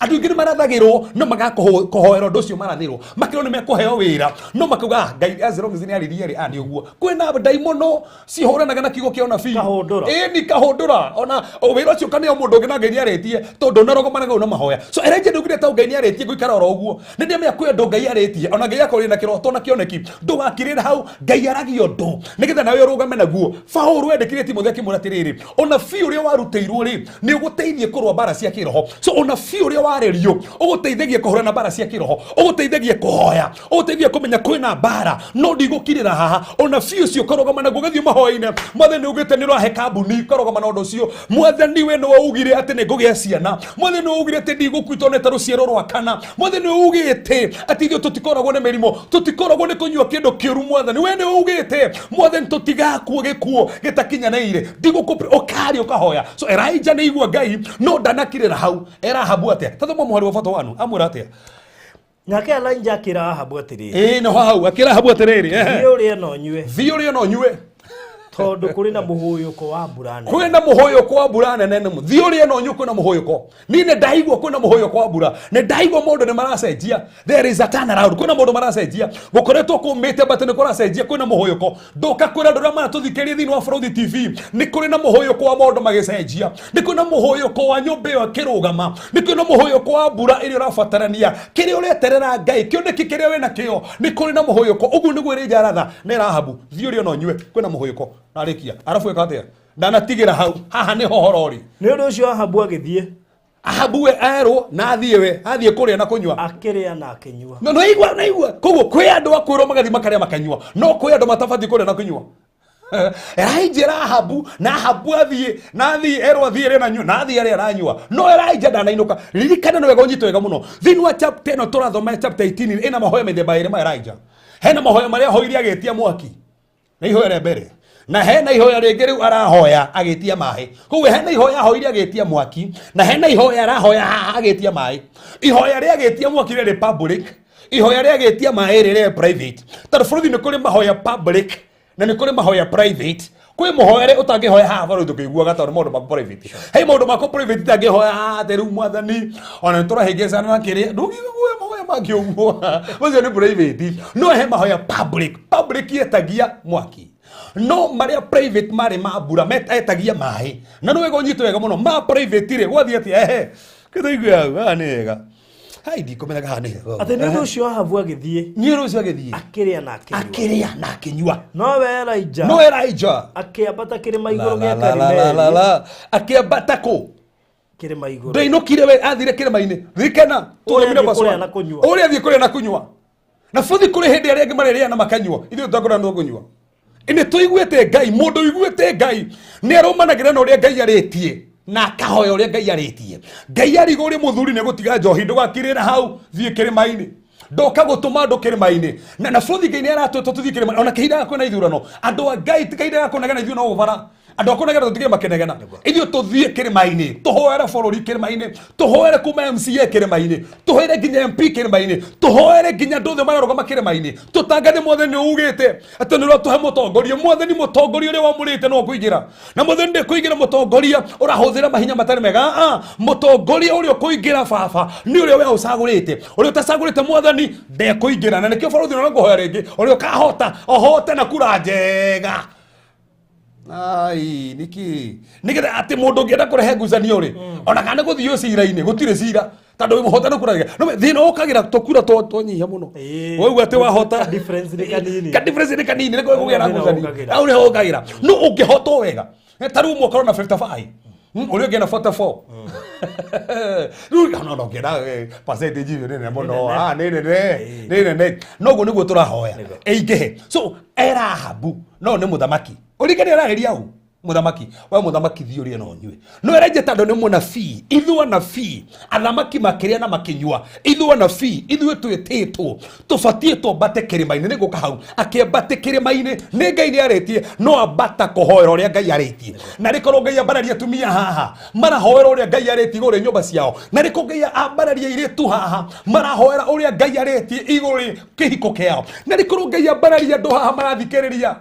andũ aingĩ nĩ marathagĩrwo no maga kũhoera ũndũ ũcio marathĩrwo, makĩrwo nĩ mekũheo wĩra, no makauga, "Ah, Ngai as long as nĩ aririe rĩ, ah, nĩ ũguo." Kwĩna ndaimono cihũranaga na kiugo kĩa ũnabii. Kahũndũra. Ĩĩ, ni kahũndũra. Ona o wĩra ũcio kaneo mũndũ ũngĩ na Ngai nĩ arĩtie, tondũ ũnarũgamanaga ũũ na mahoya. So Elijah ndaugire ta Ngai nĩ arĩtie ngũikara oro ũguo, nĩ ndĩamenya kwĩ ũndũ Ngai arĩtie. Ona Ngai akorwo na kĩroto na kĩoneki, ndũgakirĩre hau. Ngai aragia ũndũ nĩgetha nawe ũrũgame naguo. Paũlũ endĩkire Timotheo akĩmwĩra atĩrĩrĩ, ũnabii ũrĩa warutĩirwo rĩ, nĩ ũgũteithie kũrũa mbara cia kĩroho. So ũnabii ũrĩa warĩrio ũgũteithagia kũhũrana mbara cia kĩroho, ũgũteithagia kũhoya, ũgũteithagia kũmenya kwĩna mbara, no ndigũkirĩra haha. Ũnabii ũcio ũkarũgama naguo, ũgathiĩ mahoya-inĩ. Mwathani, ugĩte nĩ ũrahe kambuni, ũkarũgama na ũndũ ũcio. Mwathani, we nĩwe ugire atĩ nĩ ngũgĩa ciana. Mwathani, nĩwe ugire atĩ ndigũkua itonete rũciaro rwa kana. Mwathani, nĩwe ugĩte atĩ ithuĩ tũtikoragwo nĩ mĩrimũ, tũtikoragwo nĩ kũnyua kĩndũ kĩũru. Mwathani, we nĩwe ugĩte, Mwathani, tũtigakua gĩkuo gĩtakinyanĩire, ndigũkũ ũkaria ũkahoya. So Elijah nĩ igua Ngai, no ndanakirĩra hau. Era Ahabu atĩa? Tathoma mũhari wa bata wanu, amwĩra atĩa? Nake Elijah akĩra Ahabu atĩrĩrĩ. Ĩĩ, no hau akĩra Ahabu atĩrĩrĩ, ehe. Thiĩ ũrĩe na ũnyue, Thiĩ ũrĩe na ũnyue, tondũ kũrĩ na mũhũyũko wa mbura nene. Kwĩna mũhũyũko wa mbura nene nĩ thiĩ ũrĩe na ũnyue, kwĩna mũhũyũko. Niĩ nĩ ndaigua kwĩna mũhũyũko wa mbura, nĩ ndaigua maũndũ nĩ maracenjia. There is a turnaround, kwĩna maũndũ maracenjia. Gũkoretwo kũmĩte, but nĩ kũracenjia, kwĩna mũhũyũko. Ndoka kwĩra andũ arĩa maratũthikĩrĩria thĩinĩ wa Bũrũthi TV, nĩ kũrĩ na mũhũyũko wa maũndũ magĩcenjia, nĩ kwĩna mũhũyũko wa nyũmba ĩyo ĩkĩrũgama, nĩ kwĩna mũhũyũko wa mbura ĩrĩa ũrabatarania, kĩrĩa ũreterera Ngai, kĩoneki kĩrĩa wĩna kĩo, nĩ kũrĩ na mũhũyũko. Ũguo nĩguo ĩrĩ aratha na ĩra Ahabu, thiĩ ũrĩe na ũnyue, kwĩna mũhũyũko. Narĩkia arabu ĩka atĩa? Ndanatigĩra hau, haha nĩho horo ũrĩ. Nĩ ũndũ ũcio Ahabu agĩthiĩ. Ahabu we erwo na athiĩ, we athiĩ kũrĩa na kũnyua. Akĩrĩa na akĩnyua. No naigua, naigua koguo kwĩ andũ akwĩrwo magathiĩ makarĩa makanyua, no kwĩ andũ matabatiĩ kũrĩa na kũnyua. Elijah era Ahabu na Ahabu athiĩ na athiĩ, erwo athiĩ arĩe na nyua, na athiĩ arĩa aranyua, no Elijah ndanainũka. Ririkana nĩ wega, ũnyite wega mũno thĩinĩ wa chapter ĩno tũrathoma, chapter 18, ĩna mahoya mĩthemba ĩrĩ ma Elijah. Hena mahoya marĩa ahoire agĩtia mwaki na ihoya rĩa mbere, na hena ihoya rĩngĩ rĩu arahoya agĩtia maĩ. Koguo hena ihoya ahoire agĩtia mwaki, na hena ihoya arahoya haha agĩtia maĩ. Ihoya rĩa agĩtia mwaki rĩrĩ public, ihoya rĩa agĩtia maĩ rĩrĩ private, tondũ bũrũri nĩ kũrĩ mahoya public na nĩ kũrĩ mahoya private. Kwĩ mũhoere ũtangĩhoya haha bũrũri tũkĩiguaga, tondũ maũndũ maku private, he maũndũ maku private itangĩhoya haha atĩ rĩu Mwathani ona nĩ tũrahĩngĩcana na kĩrĩa, ndũngĩiguaga mahoya mangĩ ũguo, macio nĩ private. No he mahoya public. Public yetagia mwaki, no marĩa private marĩ ma mbura etagia maĩ. Na nĩ wega ũnyite wega mũno, ma private rĩ, gwathiĩ atĩa? Ehe, kĩtũigue hau haha nĩ wega, hai ndikũmenyaga haha nĩ hega. Atĩ nĩ ũndũ ũcio Ahabu agĩthiĩ, Nĩ ũndũ ũcio agĩthiĩ, akĩrĩa na akĩnyua, akĩrĩa na akĩnyua. No we Elijah No Elijah akĩambata kĩrĩma igũrũ La, gĩa la, la, la, la, Karimeli. la. Akĩambata kũ? Kĩrĩma igũrũ. Ndainũkire, we athire kĩrĩma-inĩ. Ririkana Ũrĩa tũthomire athiĩ verse kũrĩa one. na kũnyua. Ũrĩa athiĩ kũrĩa na kũnyua na bũthi, kũrĩ hĩndĩ arĩa angĩ marĩrĩa na makanyua, ithuĩ tũtakũrĩa na kũnyua. Nĩ tũiguĩte Ngai. Mũndũ ũiguĩte Ngai nĩ arũmanagĩra na ũrĩa Ngai arĩtie na akahoya ũrĩa Ngai arĩtie. Ngai arigwo ũrĩ mũthuri nĩ gũtiga njohi, ndũgakirĩra hau, thiĩ kĩrĩma-inĩ. Ndoka gũtũma andũ kĩrĩma-inĩ na bũthi Ngai nĩ aratwĩta tũthiĩ kĩrĩma ona kĩhinda ga kwĩna ithurano. Andũ a Ngai, ti kahinda ga kũnegena, ithuĩ no gũbara andũ a kũnegena, tũtige makenegena, ithuĩ tũthiĩ kĩrĩma-inĩ, tũhoere bũrũri kĩrĩma-inĩ, tũhoere kuma MCA kĩrĩma-inĩ, tũhoere nginya MP kĩrĩma-inĩ, tũhoere nginya andũ othe mararũgama kĩrĩma-inĩ, tũtangathe Mwathani nĩ ugĩte atĩ nĩ ũratũhe mũtongoria. Mwathani, mũtongoria ũrĩa wamũrĩte no kũingĩra, na Mwathani ndĩkũingĩra mũtongoria ũrahũthĩra mahinya matarĩ mega. Ah, mũtongoria ũrĩa ũkũingĩra, baba, nĩ ũrĩa we ũcagũrĩte. Ũrĩa ũtacagũrĩte, Mwathani, ndekũingĩra. Na nĩkĩo barũthi na ngũhoya rĩngĩ, ũrĩa ũkahota ohote na kura njega. Ai, niki nigetha atä må ndå å ngä enda kå rehe ngucanio rä ona kana gå thiä cira-inä gå tirä cira tondå wä må hotani kå thä na å kagä ra tå kura twanyihia må no Ĩĩ. waigua atä wahota Ka difference nĩ kanini. ka difference nĩ kanini nĩ kũgĩa na Thĩna ngucanio ũkagĩra. hau nĩho ũkagĩra no ũngĩhotwo wega ta rĩu ũmwe ũkorwo na 55, ũrĩa ũngĩ na 44. Rĩu ona ũngĩenda percentage ĩyo nĩ nene mũno. Nĩ nene. Ah, nĩ nene, nĩ nene. Noguo nĩguo tũrahoya Nĩguo. ĩingĩhe. So Erahabu no nĩ mũthamaki ũrikani ararĩria au mũthamaki, we mũthamaki, thiĩ ũrĩe na ũnyue. No Elijah tondũ nĩ mũnabii, ithuĩ anabii, athamaki makĩrĩa na makĩnyua, ithuĩ anabii, ithuĩ twĩtĩtwo tũbatiĩ twambate kĩrĩma-inĩ. Nĩ ngũka hau akĩambate kĩrĩma-inĩ nĩ Ngai nĩ arĩtie, no ambata kũhoera ũrĩa Ngai arĩtie. Na rĩkorwo Ngai ambararia atumia haha marahoera ũrĩa Ngai arĩtie igũrũ rĩa nyũmba ciao, na rĩkorwo Ngai ambararia airĩtu haha marahoera ũrĩa Ngai arĩtie igũrũ rĩ kĩhiko kĩao, na rĩkorwo Ngai ambararia andũ haha marathikĩrĩria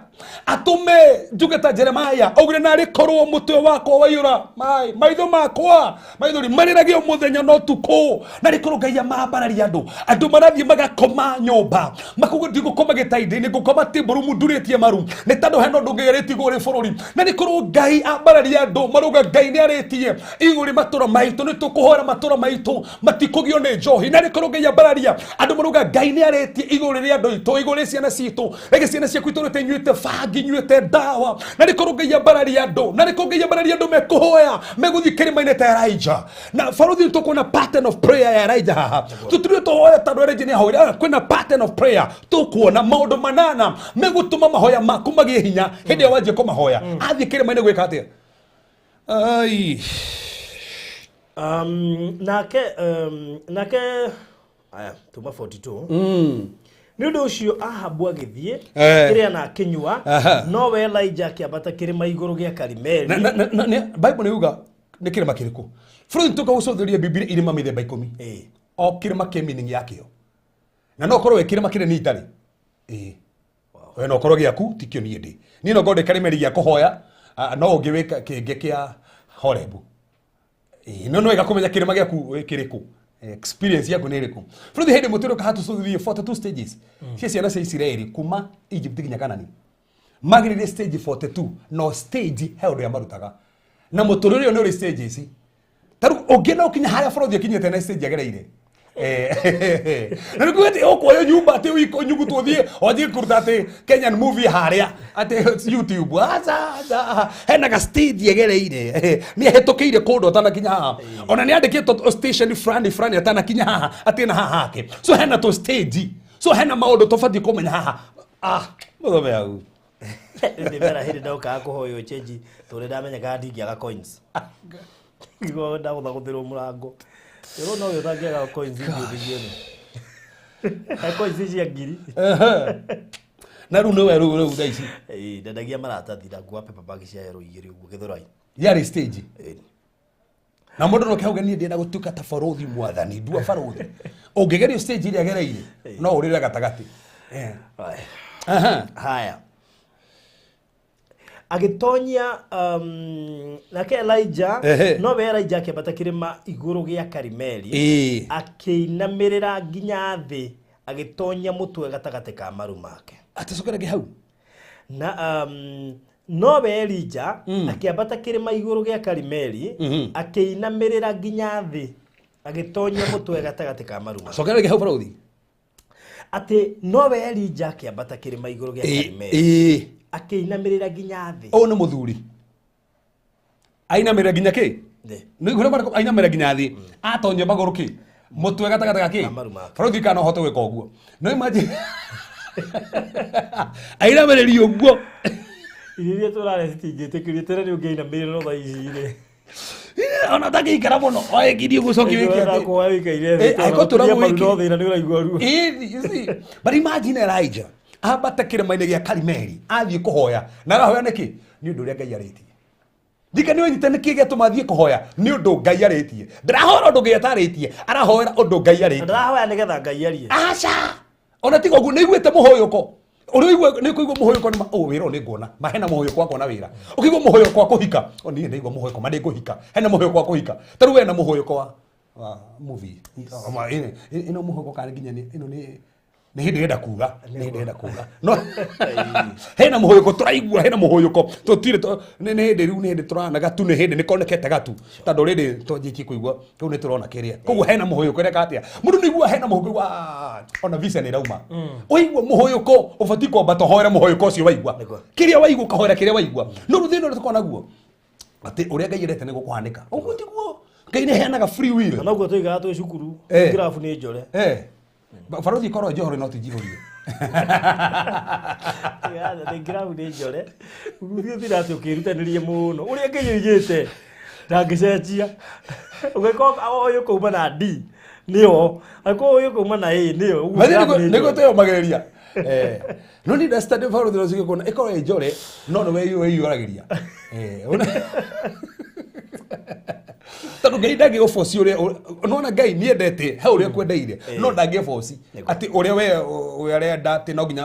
atũme njuge ta Jeremaya augire, narĩ korwo mũtwe wakwa waiyũra mai maitho makwa maithori marĩragio mũthenya na ũtukũ. Na rĩkorwo Ngai amambararia andũ, andũ marathiĩ magakoma nyũmba makuga ndigũkoma gĩtaindĩ-inĩ, ngũkoma tĩmbũrumu ndurĩtie maru nĩ tondũ hena ũndũ Ngai arĩtie igũrũ rĩ bũrũri. Na rĩkorwo Ngai ambararia andũ marauga Ngai nĩ arĩtie igũrũ rĩ matũra maitũ, nĩ tũkũhoera matũra maitũ matikũgio nĩ njohi. Na rĩkorwo Ngai ambararia andũ marauga Ngai nĩ arĩtie igũrũ rĩa andũ aitũ, igũrũ rĩa ciana citũ, rĩngĩ ciana ciaku itũrĩte inyuĩte bangi, inyuĩte ndawa. Na rĩkorwo Ngai ambararia andũ, na rĩkorwo Ngai ambararia andũ mekũhoya, megũthiĩ kĩrĩma-inĩ ta Elijah. Na barothi nĩ tũkuona pattern of prayer ya Elijah haha. Tũtirĩ tũhoya tondũ Elijah nĩ ahoire. Ah, kwĩna pattern of prayer. Tũkuona maũndũ manana megũtũma mahoya maku magĩe hinya hĩndĩ ĩrĩa wanjia kũmahoya. Athiĩ kĩrĩma-inĩ gwĩka atĩa? Ai. Nake aya tuma 42. Nĩ ũndũ ũcio Ahabu agĩthiĩ kĩrĩa na akĩnyua. Nowe Elijah akĩambata kĩrĩma igũrũ gĩa Karimeli. Na Bible nĩ yuga nĩ kĩrĩma kĩrĩkũ bũrũri tũka gũcũthĩrĩria Bibilia, irĩma mĩthemba 10. O kĩrĩma kĩ meaning yakĩo, na no ũkorwo wĩ kĩrĩma kĩrĩ niĩ itarĩ ĩĩ we no ũkorwo gĩaku tikĩo niĩ ndĩ niĩ no ngorwo ndĩ karĩmeri gĩa kũhoya. Ah, no ũngĩ wĩ kĩngĩ kĩa Horebu. Ĩĩ, no nĩ wega kũmenya kĩrĩma gĩaku wĩ kĩrĩkũ, experience yaku nĩ ĩrĩkũ. Bũrũri hĩndĩ mũtũrĩ ũkahatũcũthĩrie 42 stages cia ciana cia Isiraeli kuma Egypt nginya Kanani. Magĩrĩire stage 42, no stage he ũndũ yamarutaga na mũtũrĩre ũyũ nĩ ũrĩ stages. Ta rĩu ũngĩ no kinya harĩa bũrũri ũkinyĩte na stage agereire. Na nĩkuo atĩ ũkuoyo nyumba atĩ wiko nyugutwo ũthiĩ wanjie kũruta atĩ Kenyan movie harĩa atĩ YouTube. Aca, aca, hena ga stage egereire. Nĩ ahĩtũkĩire kũndũ atanakinya haha. Ona nĩ andĩkĩtwo station fulani fulani atanakinya haha atĩ na haha hake. So hena tũ stage, so hena maũndũ tũbatiĩ kũmenya haha. Ah, mũthome hau. Ndĩmera hĩndĩ ndokaga kũhoywo change tondũ ndamenyekaga ndingĩaga coins. Niguo ndagũthagũthĩrwo mũrango. Ĩrwo no we ũtangĩaga coins ingĩũthithio nĩ. He coins cia ngiri. Na rĩu nĩwe rĩu thaa ici? Ĩĩ, ndendagia maratathi na ngua paper bag cia yellow igĩrĩ ũguo Gĩthũrai. Yarĩ stage. Ĩĩ. Na mũndũ no kĩhauge niĩ ndĩna gũtuĩka ta barothi, mwathani ndua barothi. Ũngĩgerio stage ĩrĩa agereire no ũrĩre gatagatĩ. Haya. Aha. Haya, agĩtonyia nake Elijah. Nowe Elijah akĩambata kĩrĩma igũrũ gĩa Karimeli, akĩinamĩrĩra nginya thĩ, agĩtonya mũtwe gatagatĩ ka maru make. Atacokera hau. Na nowe Elijah akĩambata kĩrĩma igũrũ gĩa Karimeli, akĩinamĩrĩra nginya thĩ, agĩtonya mũtwe gatagatĩ ka maru make. Cokera hau, barothi. Atĩ nowe Elijah akĩambata kĩrĩma igũrũ gĩa Karimeli, akĩinamĩrĩra nginya thĩ. Ũyũ nĩ mũthuri ainamĩrĩra nginya kĩ? Thĩ. Nĩ kũrĩa marĩkũ ainamĩrĩra nginya thĩ, atonye magũrũ kĩ mũtwe gatagatĩ ga kĩ? Ka maru make. Barothi, kana no hote gwĩka ũguo? No imagine ainamĩrĩria ũguo. Irio iria tũrarĩa citingĩtĩkĩrio tene nĩ ũngĩinamĩrĩra, no thaa ici rĩ Ona ũtangĩikara mũno oĩkirie gũcokia wĩke atĩ. Kuoya wĩikaire thĩ. Eh, angĩkorwo tondũ tũragwo maru wĩke. no thĩna nĩ ũraigua ruo. Ĩĩ, you see. But imagine Elijah ambate kĩrĩma-inĩ gĩa Karimeli athiĩ kũhoya. Na arahoya nĩkĩ? Nĩ ũndũ ũrĩa Ngai arĩtie. Ndika nĩ ũnyite nĩkĩ gĩatũma athiĩ kũhoya? Nĩ ũndũ Ngai arĩtie. Ndarahoera ũndũ Ngai atarĩtie, arahoera ũndũ Ngai arĩtie. Ndarahoya nĩgetha Ngai arie. Aca, ona tiga ũguo nĩ iguĩte mũhũyũko ũrĩa ũigua nĩ kũigua mũhũyũko nĩ ma oh, wĩra ũyũ nĩ nguona ma hena mũhũyũko wa kuona wĩra, ũkĩigua mũhũyũko wa kũhika, o niĩ ndaigua mũhũyũko ma nĩ ngũhika, hena mũhũyũko wa kũhika. Ta rĩu wena mũhũyũko wa movie. Ĩno mũhũyũko kana nginya nĩ ĩno nĩ Nĩ hĩndĩ ĩrenda kuga, nĩ hĩndĩ ĩrenda kuga. No hena mũhũyũko tũraigua, hena mũhũyũko tũtirĩ nĩ hĩndĩ rĩu, nĩ hĩndĩ tũrana gatu, nĩ hĩndĩ nĩ konekete gatu, tondũ rĩrĩ twanjĩtie kũigua rĩu nĩ tũrona kĩrĩa. Koguo hena mũhũyũko ĩreka atĩa, mũndũ nĩ igua hena mũhũyũko, ah, ona visa nĩ ĩrauma. Ũigua mũhũyũko ũbatiĩ kwambata ũhoere mũhũyũko ũcio waigua. Nĩguo. Kĩrĩa waigua ũkahoera kĩrĩa waigua. No rĩu thĩna ũrĩa tũkoragwo naguo atĩ ũrĩa Ngai endete nĩguo kũhanĩka, ũguo tiguo. Ngai nĩ heanaga free will. Na noguo tũigaga twĩ cukuru. Ngirabu nĩ njore. Barothi ikorwo njohore no ti njihũrie. Nĩ ngirabu nĩ njore. Ũthiĩ ũthira atĩ ũkĩrutanĩrie mũno ũrĩa Ngai oigĩte ndangĩcenjia. Ũgĩkorwo ũyũ kauma na D nĩyo, angĩkorwo ũyũ kauma na A nĩyo. Ũguo ngirabu nĩ nĩguo njore. twĩyũmagĩrĩria. No ni ndastande barothi no cigĩkona ĩkorwo ĩ njore no nĩ weyũragĩria. Tondũ Ngai ndangĩgũboci ũrĩa nona Ngai nĩendete he ũrĩa kwendeire, no ndangĩboci atĩ ũrĩa we arenda atĩ no nginya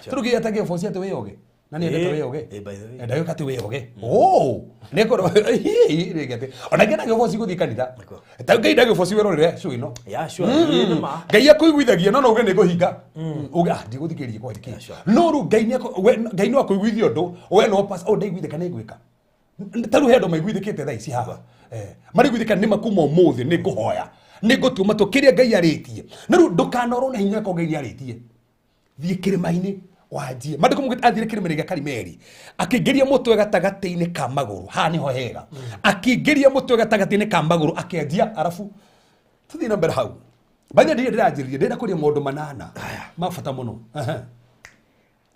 tondũ Ngai atangĩboci atĩ wĩyoge na nĩendete wĩyoge. By the way. Ndagĩũka atĩ wĩyoge nĩkorwo rĩngĩ atĩ ona Ngai ndangĩboci gũthiĩ kanitha. Ta Ngai ndangĩboci wĩrorere show ĩno. Yeah, sure. Ĩĩ, nĩ ma. Ngai akũiguithagia no no uge nĩ ngũhinga, uge ah ndigũthikĩrĩria kwa thikĩ. No rĩu Ngai Ngai no akũiguithia ũndũ we no pass, oh ndaiguithĩka nĩ ngwĩka. Ta rĩu he andũ maiguithĩkĩte thaa ici haha. Mariguithĩka nĩ makuma ũmũthĩ nĩ ngũhoya, nĩ ngũtua matũ kĩrĩa Ngai arĩtie. Na rĩu ndũkanorwo na hinya ko Ngai nĩ arĩtie. Thiĩ kĩrĩma-inĩ wanjie. Maandĩko maugĩte athire kĩrĩma-inĩ gĩa Karimeli, akĩingĩria mũtwe gatagatĩ-inĩ ka magũrũ. Haha nĩho hega. Akĩingĩria mũtwe gatagatĩ-inĩ ka magũrũ akĩanjia, arabu tũthiĩ na mbere hau. Baithe ndirĩ ndĩranjĩrĩria, ndĩrenda kũria maũndũ manana ma bata mũno.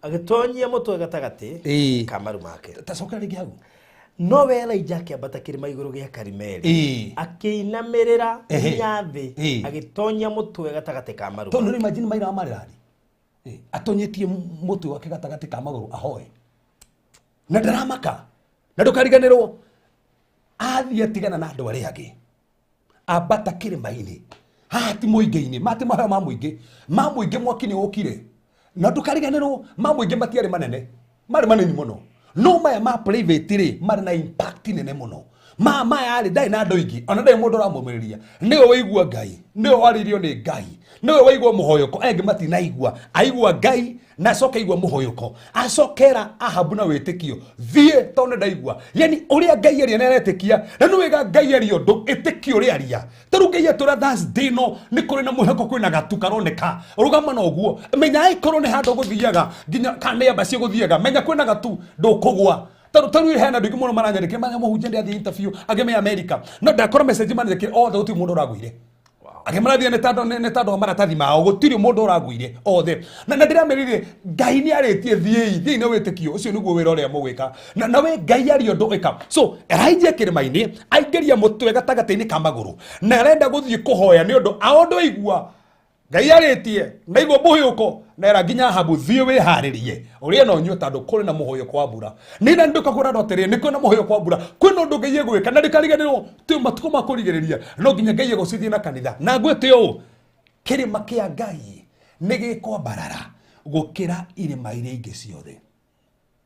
Agĩtonyia mũtwe gatagatĩ ka maru make. Ta cokera rĩngĩ hau. No we Elijah akĩambata kĩrĩma igũrũ gĩa Karimeli, akĩinamĩrĩra nginya thĩ, agĩtonyia mũtwe gatagatĩ ka maru Tondũ make. Imagine maira marĩrani atonyĩtie mũtwe wake gatagatĩ ka magũrũ ahoe na ndaramaka. Na ndũkariganĩrwo athiĩ atigana na andũ arĩa angĩ, ambata kĩrĩma-inĩ. Haha ti mũingĩ-inĩ, mati mahoya ma mũingĩ, ma mũingĩ mwaki nĩ ũkire. Na ndũkariganĩrwo ma mũingĩ matiarĩ manene, marĩ manini mũno, no maya ma private rĩ marĩ na impact nene mũno. Ma maya rĩ ndarĩ na andũ aingĩ, ona ndarĩ mũndũ ũramũmĩrĩria. Nĩwe waigua Ngai, nĩwe warĩirio nĩ Ngai, nĩwe waigua mũhoyoko. Aya angĩ matinaigua, aigua Ngai na acoke aigua mũhoyoko, acokera Ahabu na wĩtĩkio, thiĩ tondũ ndaigua. Yani ũrĩa Ngai aria nĩ aretĩkia, na nĩ wega Ngai aria ũndũ ĩtĩkio ũrĩa aria. Ta rĩu Ngai atwĩra Thursday ĩno nĩ kũrĩ na mwĩhoko, kwĩna gatu karoneka, rũgama na ũguo. Menya angĩkorwo nĩ handũ ũgũthiaga nginya kana nĩ embassy ũgũthiaga, menya kwĩna gatu ndũkũgwa. Tondũ ta rĩu hena andũ aingĩ mũno maranyandĩkĩra, manya mũhunjia ndĩrathiĩ interview, angĩ me America, no ndakora message mandĩkĩre othe, gũtirĩ mũndũ ũragũire. Angĩ marathiĩ nĩ tondũ wa maratathi mao, gũtirĩ mũndũ ũragũire othe. Na ndĩramerire Ngai nĩ arĩtie thiĩi, thiĩi na wĩtĩkio ũcio nĩguo wĩra ũrĩa mũgwĩka. Na we Ngai aria ũndũ ĩka. So Elijah kĩrĩma-inĩ aingĩria mũtwe gatagatĩ-inĩ ka magũrũ na arenda gũthiĩ kũhoya nĩ ũndũ a ũndũ aigua Ngai arĩtie na igua mũhũyũko, na era nginya Ahabu thiĩ wĩharĩrie ũrĩe na ũnyue tondũ kũrĩ na mũhũyũko wa mbura. Nĩ na nduka kũrĩa andũ atĩrĩrĩ, nĩ kwĩna mũhũyũko wa mbura, kwĩna ũndũ Ngai egwĩka, na ndũkariganĩrwo twĩ matukũ ma kũrigĩrĩria, no nginya Ngai egũcithie na kanitha. Na ngwĩte ũũ, kĩrĩma kĩa Ngai nĩ gĩkwambarara gũkĩra irĩma iria ingĩ ciothe.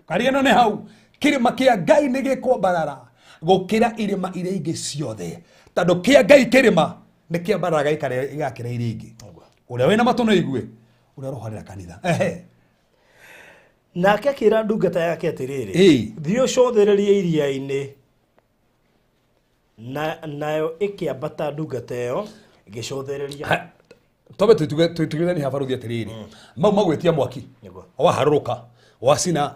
Kariganĩrwo nĩ hau, kĩrĩma kĩa Ngai nĩ gĩkwambarara gũkĩra irĩma iria ingĩ ciothe, tondũ kĩa Ngai kĩrĩma nĩ kĩambararaga gĩgakĩra iria ingĩ. Ũrĩa wĩna matũ no aigue ũrĩa ũrohorera kanitha. Nake akĩra ndungata yake atĩrĩrĩ, thiĩ ũcũthĩrĩrie iria-inĩ. Nayo ĩkĩambata ndungata ĩyo ĩgĩcũthĩrĩria. Twambe twĩtugithanie haha baruthi atĩrĩrĩ, mau magwĩtia mwaki waharũrũka wacina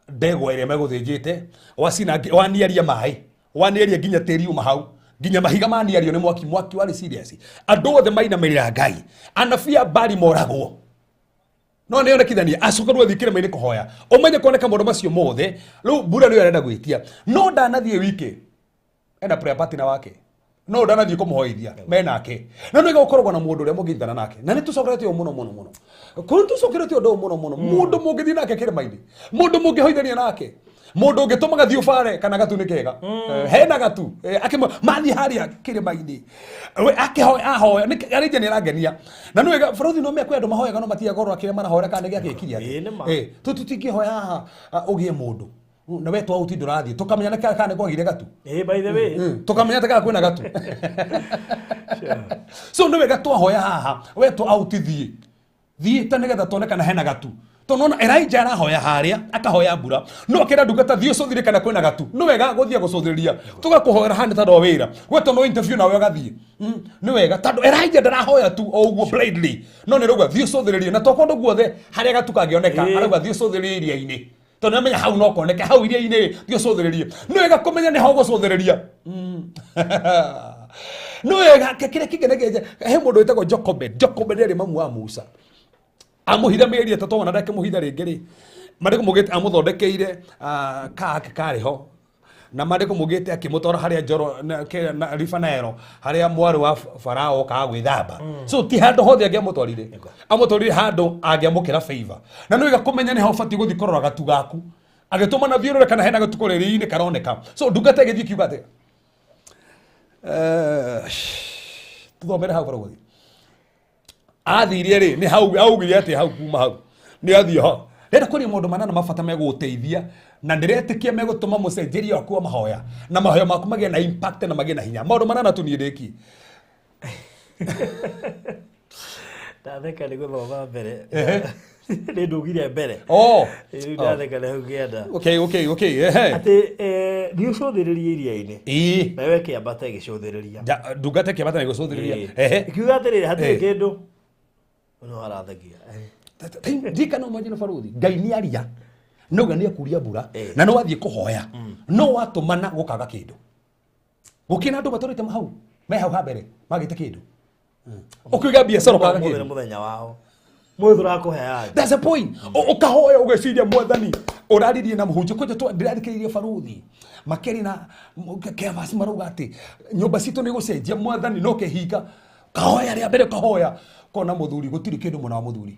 ndegwa ĩrĩa megũthĩnjĩte, wacina waniaria maĩ, waniaria nginya tĩri uma hau, nginya mahiga maniario nĩ mwaki. Mwaki warĩ serious, andũ othe mainamĩrĩra Ngai, anabii a Baali moragwo. No nĩ onekithania acoka rĩu athiĩ kĩrĩma-inĩ kũhoya, ũmenye kuoneka maũndũ macio mothe. Rĩu mbura nĩyo arenda gwĩtia, no ndanathiĩ wiki, ena prayer partner wake, no ndanathiĩ kũmũhoithia menake. Na nĩ gũkoragwo na mũndũ ũrĩa mũngĩnyitana nake, na nĩ tũcokerete ũũ mũno mũno mũno, kũrĩ tũcokerete ũndũ ũyũ mũno mũno. Mũndũ mũngĩthiĩ nake kĩrĩma-inĩ, mũndũ mũngĩhoithania nake, mũndũ ũngĩtũma gathiĩ ũbare kana gatu nĩ kega. Hena gatu. Mathiĩ harĩa kĩrĩma-inĩ, we akĩhoya, ahoya nĩ arĩnja nĩ arangenia. Na nĩ wega bũrũri no mekwe andũ mahoyaga no matiaga kũrora kĩrĩa marahoera kana nĩ gĩakĩkirie atĩa. Ĩĩ, nĩ ma. Tũtingĩhoya haha, ũgĩe mũndũ na we twa uti ndũrathiĩ, tũkamenya nĩ kana nĩ kwagire gatu. By the way. Tũkamenya atĩ kana kwĩna gatu. So nĩ wega twahoya haha, we twa out thiĩ. Thiĩte nĩgetha tuone kana hena gatu. Tondũ nona Elijah arahoya harĩa, akahoya mbura. No akĩra ndungata thiĩ ũcũthĩrĩrie kana kwĩna gatu. Nĩ wega gũthiĩ gũcũthĩrĩria. Tũgakũhoera haha nĩ tondũ wa wĩra. Gwetwo no interview nawe ũgathiĩ. Nĩ wega tondũ Elijah ndarahoya tu o ũguo blindly. No nĩ rauga thiĩ ũcũthĩrĩrie na to kũndũ guothe harĩa gatu kangĩoneka. Arauga thiĩ ũcũthĩrĩrie iria-inĩ. Tondũ nĩamenya hau no koneke hau iria-inĩ thiĩ ũcũthĩrĩrie. Nĩ wega kũmenya nĩ ho ũgũcũthĩrĩria. Nĩ wega kĩrĩa kĩngenagia he mũndũ wĩtagwo Jochebed. Jochebed arĩ mamu wa Musa. Amũhitha mĩeri 3 ona ndakĩmũhitha rĩngĩ rĩ. Marĩkũ mũgĩte amũthondekeire kake karĩ ho. Na marĩkũ mũgĩte akĩmũtwara harĩa Njoro na River Nile harĩa mwarĩ wa Farao okaga gwĩthamba. So ti handũ hothe angĩamũtwarire. Amũtwarire handũ angĩamũkĩra favor. Na nĩ wega kũmenya nĩ ho ũbatiĩ gũthiĩ kũrora gatu gaku. Agĩtũma na thiũrũre kana hena gatu kũrĩa iria-inĩ karoneka. So ndungata ĩgĩthiĩ ĩkiuga atĩa? Tuthomere hau barũthi. Athire rĩ nĩ hau augire atĩ hau kuma hau nĩ athiĩ ho. Ndĩrenda kwaria maũndũ manana ma bata megũgũteithia na ndĩretĩkia megũtũma mũcenjerie waku wa mahoya na mahoya maku magĩe na impact na magĩe na hinya. Maũndũ manana tu niĩ ndĩkie. Ndatheka nĩ gũthoma mbere. Nĩ ndugire mbere. Oh. Rĩu ndatheka nĩ hau kĩanda. Okay. Ehe. Atĩ thiĩ ũcũthĩrĩrie iria-inĩ. Ĩĩ. Nayo ĩkĩambata ĩgĩcũthĩrĩria. Ndungata ĩkĩambata na ĩgĩcũthĩrĩria. Ehe. Ĩkiuga atĩrĩrĩ, hatirĩ kĩndũ. No arathagia. Ndikana ũmwe njĩra baruthi. Ngai nĩ aria. Nauga nĩ ekuria mbura. Na no wathiĩ kũhoya. No watũmana gũkaga kĩndũ. Gũkĩna andũ matũrĩte hau. Me hau ha mbere. Magĩte kĩndũ. Ũkiuga biacara ũkaga Ũmũthĩ kĩndũ. nĩ mũthenya wao. Mũthĩ tũrakũheaga. That's the point. Ũkahoya ũgeciria mwathani ũraririe na mũhunjia kwanja ndĩrathikĩrĩirie baruthi makeri na Kevas marauga atĩ nyũmba citũ nĩ gũcenjia mwathani no kĩhinga kahoya rĩa mbere kahoya kona mũthuri gũtirĩ kĩndũ mwena wa mũthuri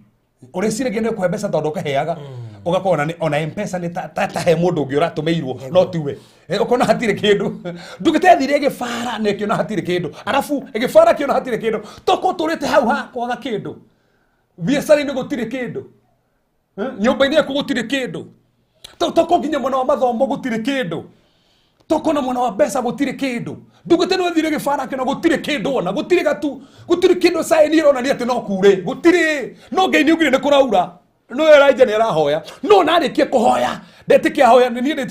ũrĩciragia nĩ ũkũhe mbeca tondũ ũkaheaga ũgakorwo ona mpesa nĩ ta he mũndũ ũngĩ ũratũmĩirwo no tiwe. Ũkona hatirĩ kĩndũ. Ndungata yathire ĩgĩbara na ĩkĩona hatirĩ kĩndũ. Arabu ĩgĩbara ĩkĩona hatirĩ kĩndũ. Toko tũrĩte hau ha kwaga kĩndũ. Biacara-inĩ gũtirĩ kĩndũ. Nyũmba-inĩ yaku gũtirĩ kĩndũ. Toko nginya mwena wa mathomo gũtirĩ kĩndũ. Toko na mwena wa mbeca gũtirĩ kĩndũ. Ndungata ĩno ĩthire gĩbara kĩno gũtirĩ kĩndũ ona gũtirĩ gatu gũtirĩ kĩndũ saini ĩronania atĩ no kure gũtirĩ no Ngai nĩ augire nĩ kũraura. No Elijah nĩ arahoya no na arĩkie kũhoya ndetĩkia ahoya nĩ niĩ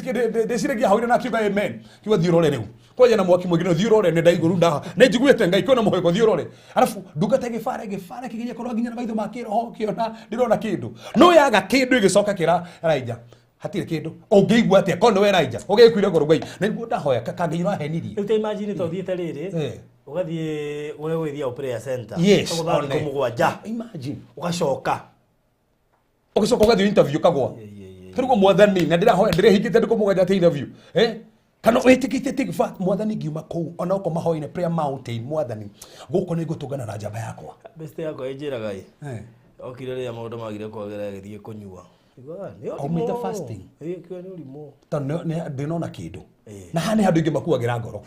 ndĩciragia ahoire na akiuga amen kiuga thiĩ ũrore rĩu kwanja na mwaki mũingĩ no thiĩ ũrore nĩ ndaigũru ndaha nĩ njiguĩte Ngai kwĩna mũhĩko thiĩ ũrore arabu ndungata ĩgĩbara ĩgĩbara ĩkĩgeria kũrora nginya na maitho ma kĩroho kĩona ndĩrona kĩndũ no yaga kĩndũ ĩgĩcoka kĩra Elijah hatirĩ kĩndũ ũngĩigua atĩa korwo nĩwe Elijah ũgĩkuire ngoro Ngai na nĩguo ndahoya kangĩ ũrahenirie Rĩu ta imagine ta ũthiĩte rĩrĩ ũgathiĩ ũrĩa ũgĩthiaga prayer center. Yes, Ũgũthaa thikũ one. mũgwanja. Imagine. Ũgacoka. Ũgĩcoka ũgathiĩ interview ũkagwa. Tarĩu mwathani na ndĩrahoya ndĩrehingĩte ndĩkũ mũgwanja atĩ interview. Kana wĩtĩkĩtie atĩ mwathani ngiuma kũu ona okorwo mahoya-inĩ prayer mountain mwathani gũkũ nĩ ngũtũngana na njamba yakwa. Best yakwa ĩnjĩraga ĩ. Okire rĩrĩa maũndũ magire kwagĩra agĩthiĩ kũnyua. Igua, nĩ ũrimũ. Aumĩte fasting. Ĩ, akiuga nĩ ũrimũ. Tondũ ndĩnona kĩndũ. Na haha nĩ handũ aingĩ makuagĩra ngoro.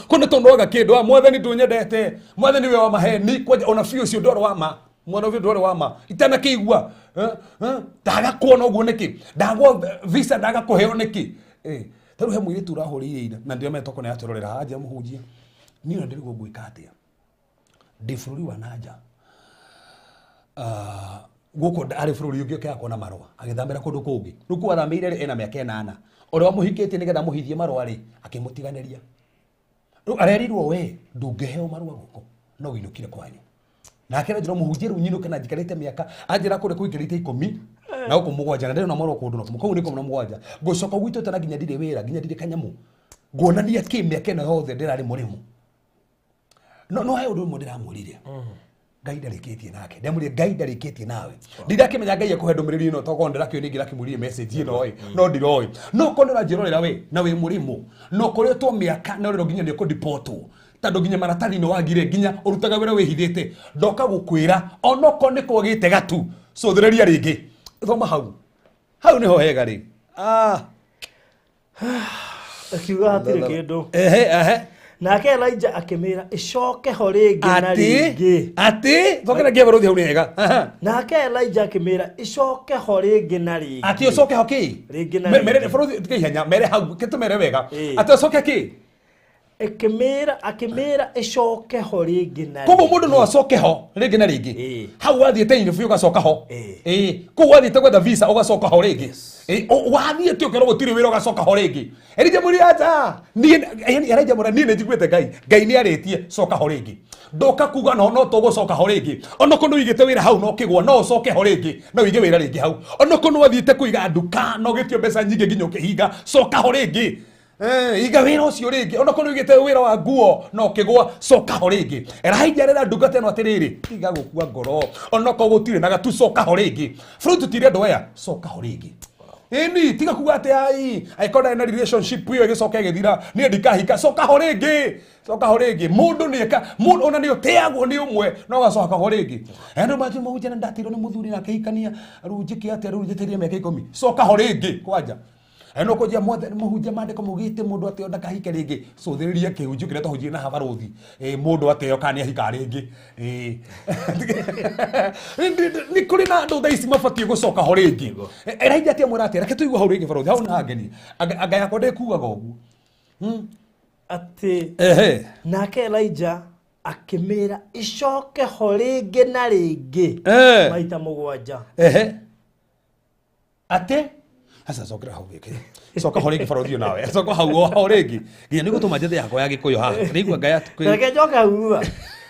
Kũndũ tondũ waga kĩndũ, mwathani ndũnyendete, mwathani we wa maheni, kwanja ona biũ ũcio ndwarĩ wa ma. Mwana ũcio ndwarĩ wa ma. Itanakĩigua. Ndaga kuona ũguo nĩkĩ? Ndagwo visa ndaga kũheo nĩkĩ? Ta rĩu he mũirĩtu ũrahũrĩire ira, na ndĩramenya tokorwo nĩ atũrorera haha nja mũhunjia. Niĩ ona ndĩrigwo ngwĩka atĩa. Ndĩ bũrũri wa na nja. Gũkũ arĩ bũrũri ũngĩ ũkĩaga kuona marũa, agĩthamĩra kũndũ kũngĩ. Rĩu kũu athamĩire rĩ, ena mĩaka 8. Ũrĩa wamũhikĩtie nĩgetha amũhithie marũa rĩ, akĩmũtiganĩria. Rĩu arerirwo we ndũngĩheo marũa gũkũ, no wĩinũkire kwanyu. Nake aranjĩra mũhunjia rĩu nyinũke na njikarĩte mĩaka, anjĩra kũrĩa kũingĩrĩte 10 na gũkũ 7 na ndĩrona marũa kũndũ na kũmwe, kũu nĩ 17. Ngũcoka gwitũ tena nginya ndirĩ wĩra, nginya ndirĩ kanyamũ. Nguonania kĩ mĩaka ĩno yothe ndĩrarĩ mũrĩmu. No, no he ũndũ ũmwe ndĩramwĩrire. Ngai ndarĩkĩtie nake. Ndamwĩrire Ngai ndarĩkĩtie nawe. Ndirakĩmenya Ngai ekũhe ndũmĩrĩri ĩno tokorwo ndĩrakĩũĩ nĩ ingĩrakĩmwĩrire message ĩno ĩ, no ndiroĩ. No korwo nĩũranjĩrorera we na wĩ mũrĩmũ, na ũkoretwo mĩaka na ũrerwo nginya nĩ ũkũdipotwo. Tondũ nginya maratathi nĩ wagire, nginya ũrutaga wĩra wĩhithĩte. Ndoka gũkwĩra onokorwo nĩ kwagĩte gatu, cũthĩrĩria rĩngĩ. Thoma hau. Hau nĩho hega rĩ. Akiuga hatirĩ kĩndũ. Ehe, ehe. Nake Elijah akĩmĩra ĩcoke ho rĩngĩ na Atĩ, rĩngĩ. atĩ, thokera nginya barũthi hau nĩ hega. Aha. Nake Elijah akĩmĩra ĩcoke ho rĩngĩ na rĩngĩ. Atĩ ũcoke ho kĩ? Rĩngĩ na Mere rĩngĩ. barũthi tiga ihenya, mere hau, kĩtũmere wega. Ĩĩ. Atĩ ũcoke kĩ? Ĩkĩmĩra akĩmĩra ĩcoke ho rĩngĩ na Koguo mũndũ no acoke ho rĩngĩ na rĩngĩ. Ĩĩ. Hau wathiĩte interview ũgacoka ho. Ĩĩ. Ĩĩ. Kũu wathiĩte gwetha visa ũgacoka ho rĩngĩ. Ĩĩ, wathiĩte ũkerwo gũtirĩ wĩra ũgacoka ho rĩngĩ. Elijah mwĩre acha. Niĩ yani Elijah mwĩre niĩ nĩnjiguĩte Ngai. Ngai nĩarĩtie coka ho rĩngĩ. Ndoka kuga no no tũgũcoka ho rĩngĩ. Onokorwo nĩ ũigĩte wĩra hau no kĩgwa no ũcoke ho rĩngĩ. No ũige wĩra rĩngĩ hau. Onokorwo nĩ wathiĩte kũiga nduka no ũgĩtio mbeca nyingĩ nginya ũkĩhinga coka ho rĩngĩ. Iga wĩra ũcio rĩngĩ onokorwo nĩ ũigĩte wĩra wa nguo no ũkĩgwa coka ho rĩngĩ. Elijah arera ndungata ĩno atĩrĩrĩ tiga gũkua ngoro onokorwo gũtirĩ na gatu coka ho rĩngĩ. Bũrũri tũtire andũ aya coka ho rĩngĩ. Ĩni tiga kuga atĩ ai angĩkorwo ndarĩ na relationship ĩyo ĩgĩcoka ĩgĩthira niĩ ndikahika coka ho rĩngĩ coka ho rĩngĩ. Mũndũ nĩeka mũndũ ona nĩ ũteagwo nĩ ũmwe no ũgacoka ho rĩngĩ. Andũ manjĩ mahunjia na ndateirwo nĩ mũthuri na akĩhikania rĩu njĩke atĩa rĩu njĩtĩrie mĩaka 10 coka ho rĩngĩ kwanja. No kũnjia mwathe mũhunjia maandĩko maugĩte mũndũ ateo ndakahike rĩngĩ cũthĩrĩria kĩhunjio kĩrĩa twahunjirie na habarothi. Mũndũ ateo kana nĩahika rĩngĩ. Nĩ kũrĩ na andũ thaa ici mabatiĩ gũcoka ho rĩngĩ. Elijah atĩ amwĩra atĩa? Reke tũigue hau rĩngĩ barothi hau nĩhangenia. Anga yakwa ndĩkuaga ũguo. Atĩ Ehe. nake Elijah akĩmĩra ĩcoke ho rĩngĩ na rĩngĩ maita 7. Ehe. Atĩ aca cokera hau gĩkĩ coka ho rĩngĩ barothi nawe coka hau o ho rĩngĩ nginya nĩ gũtũma njethe yakwa ya gĩkũyũ haha rĩigua ngaya Reke njoke hau thutha.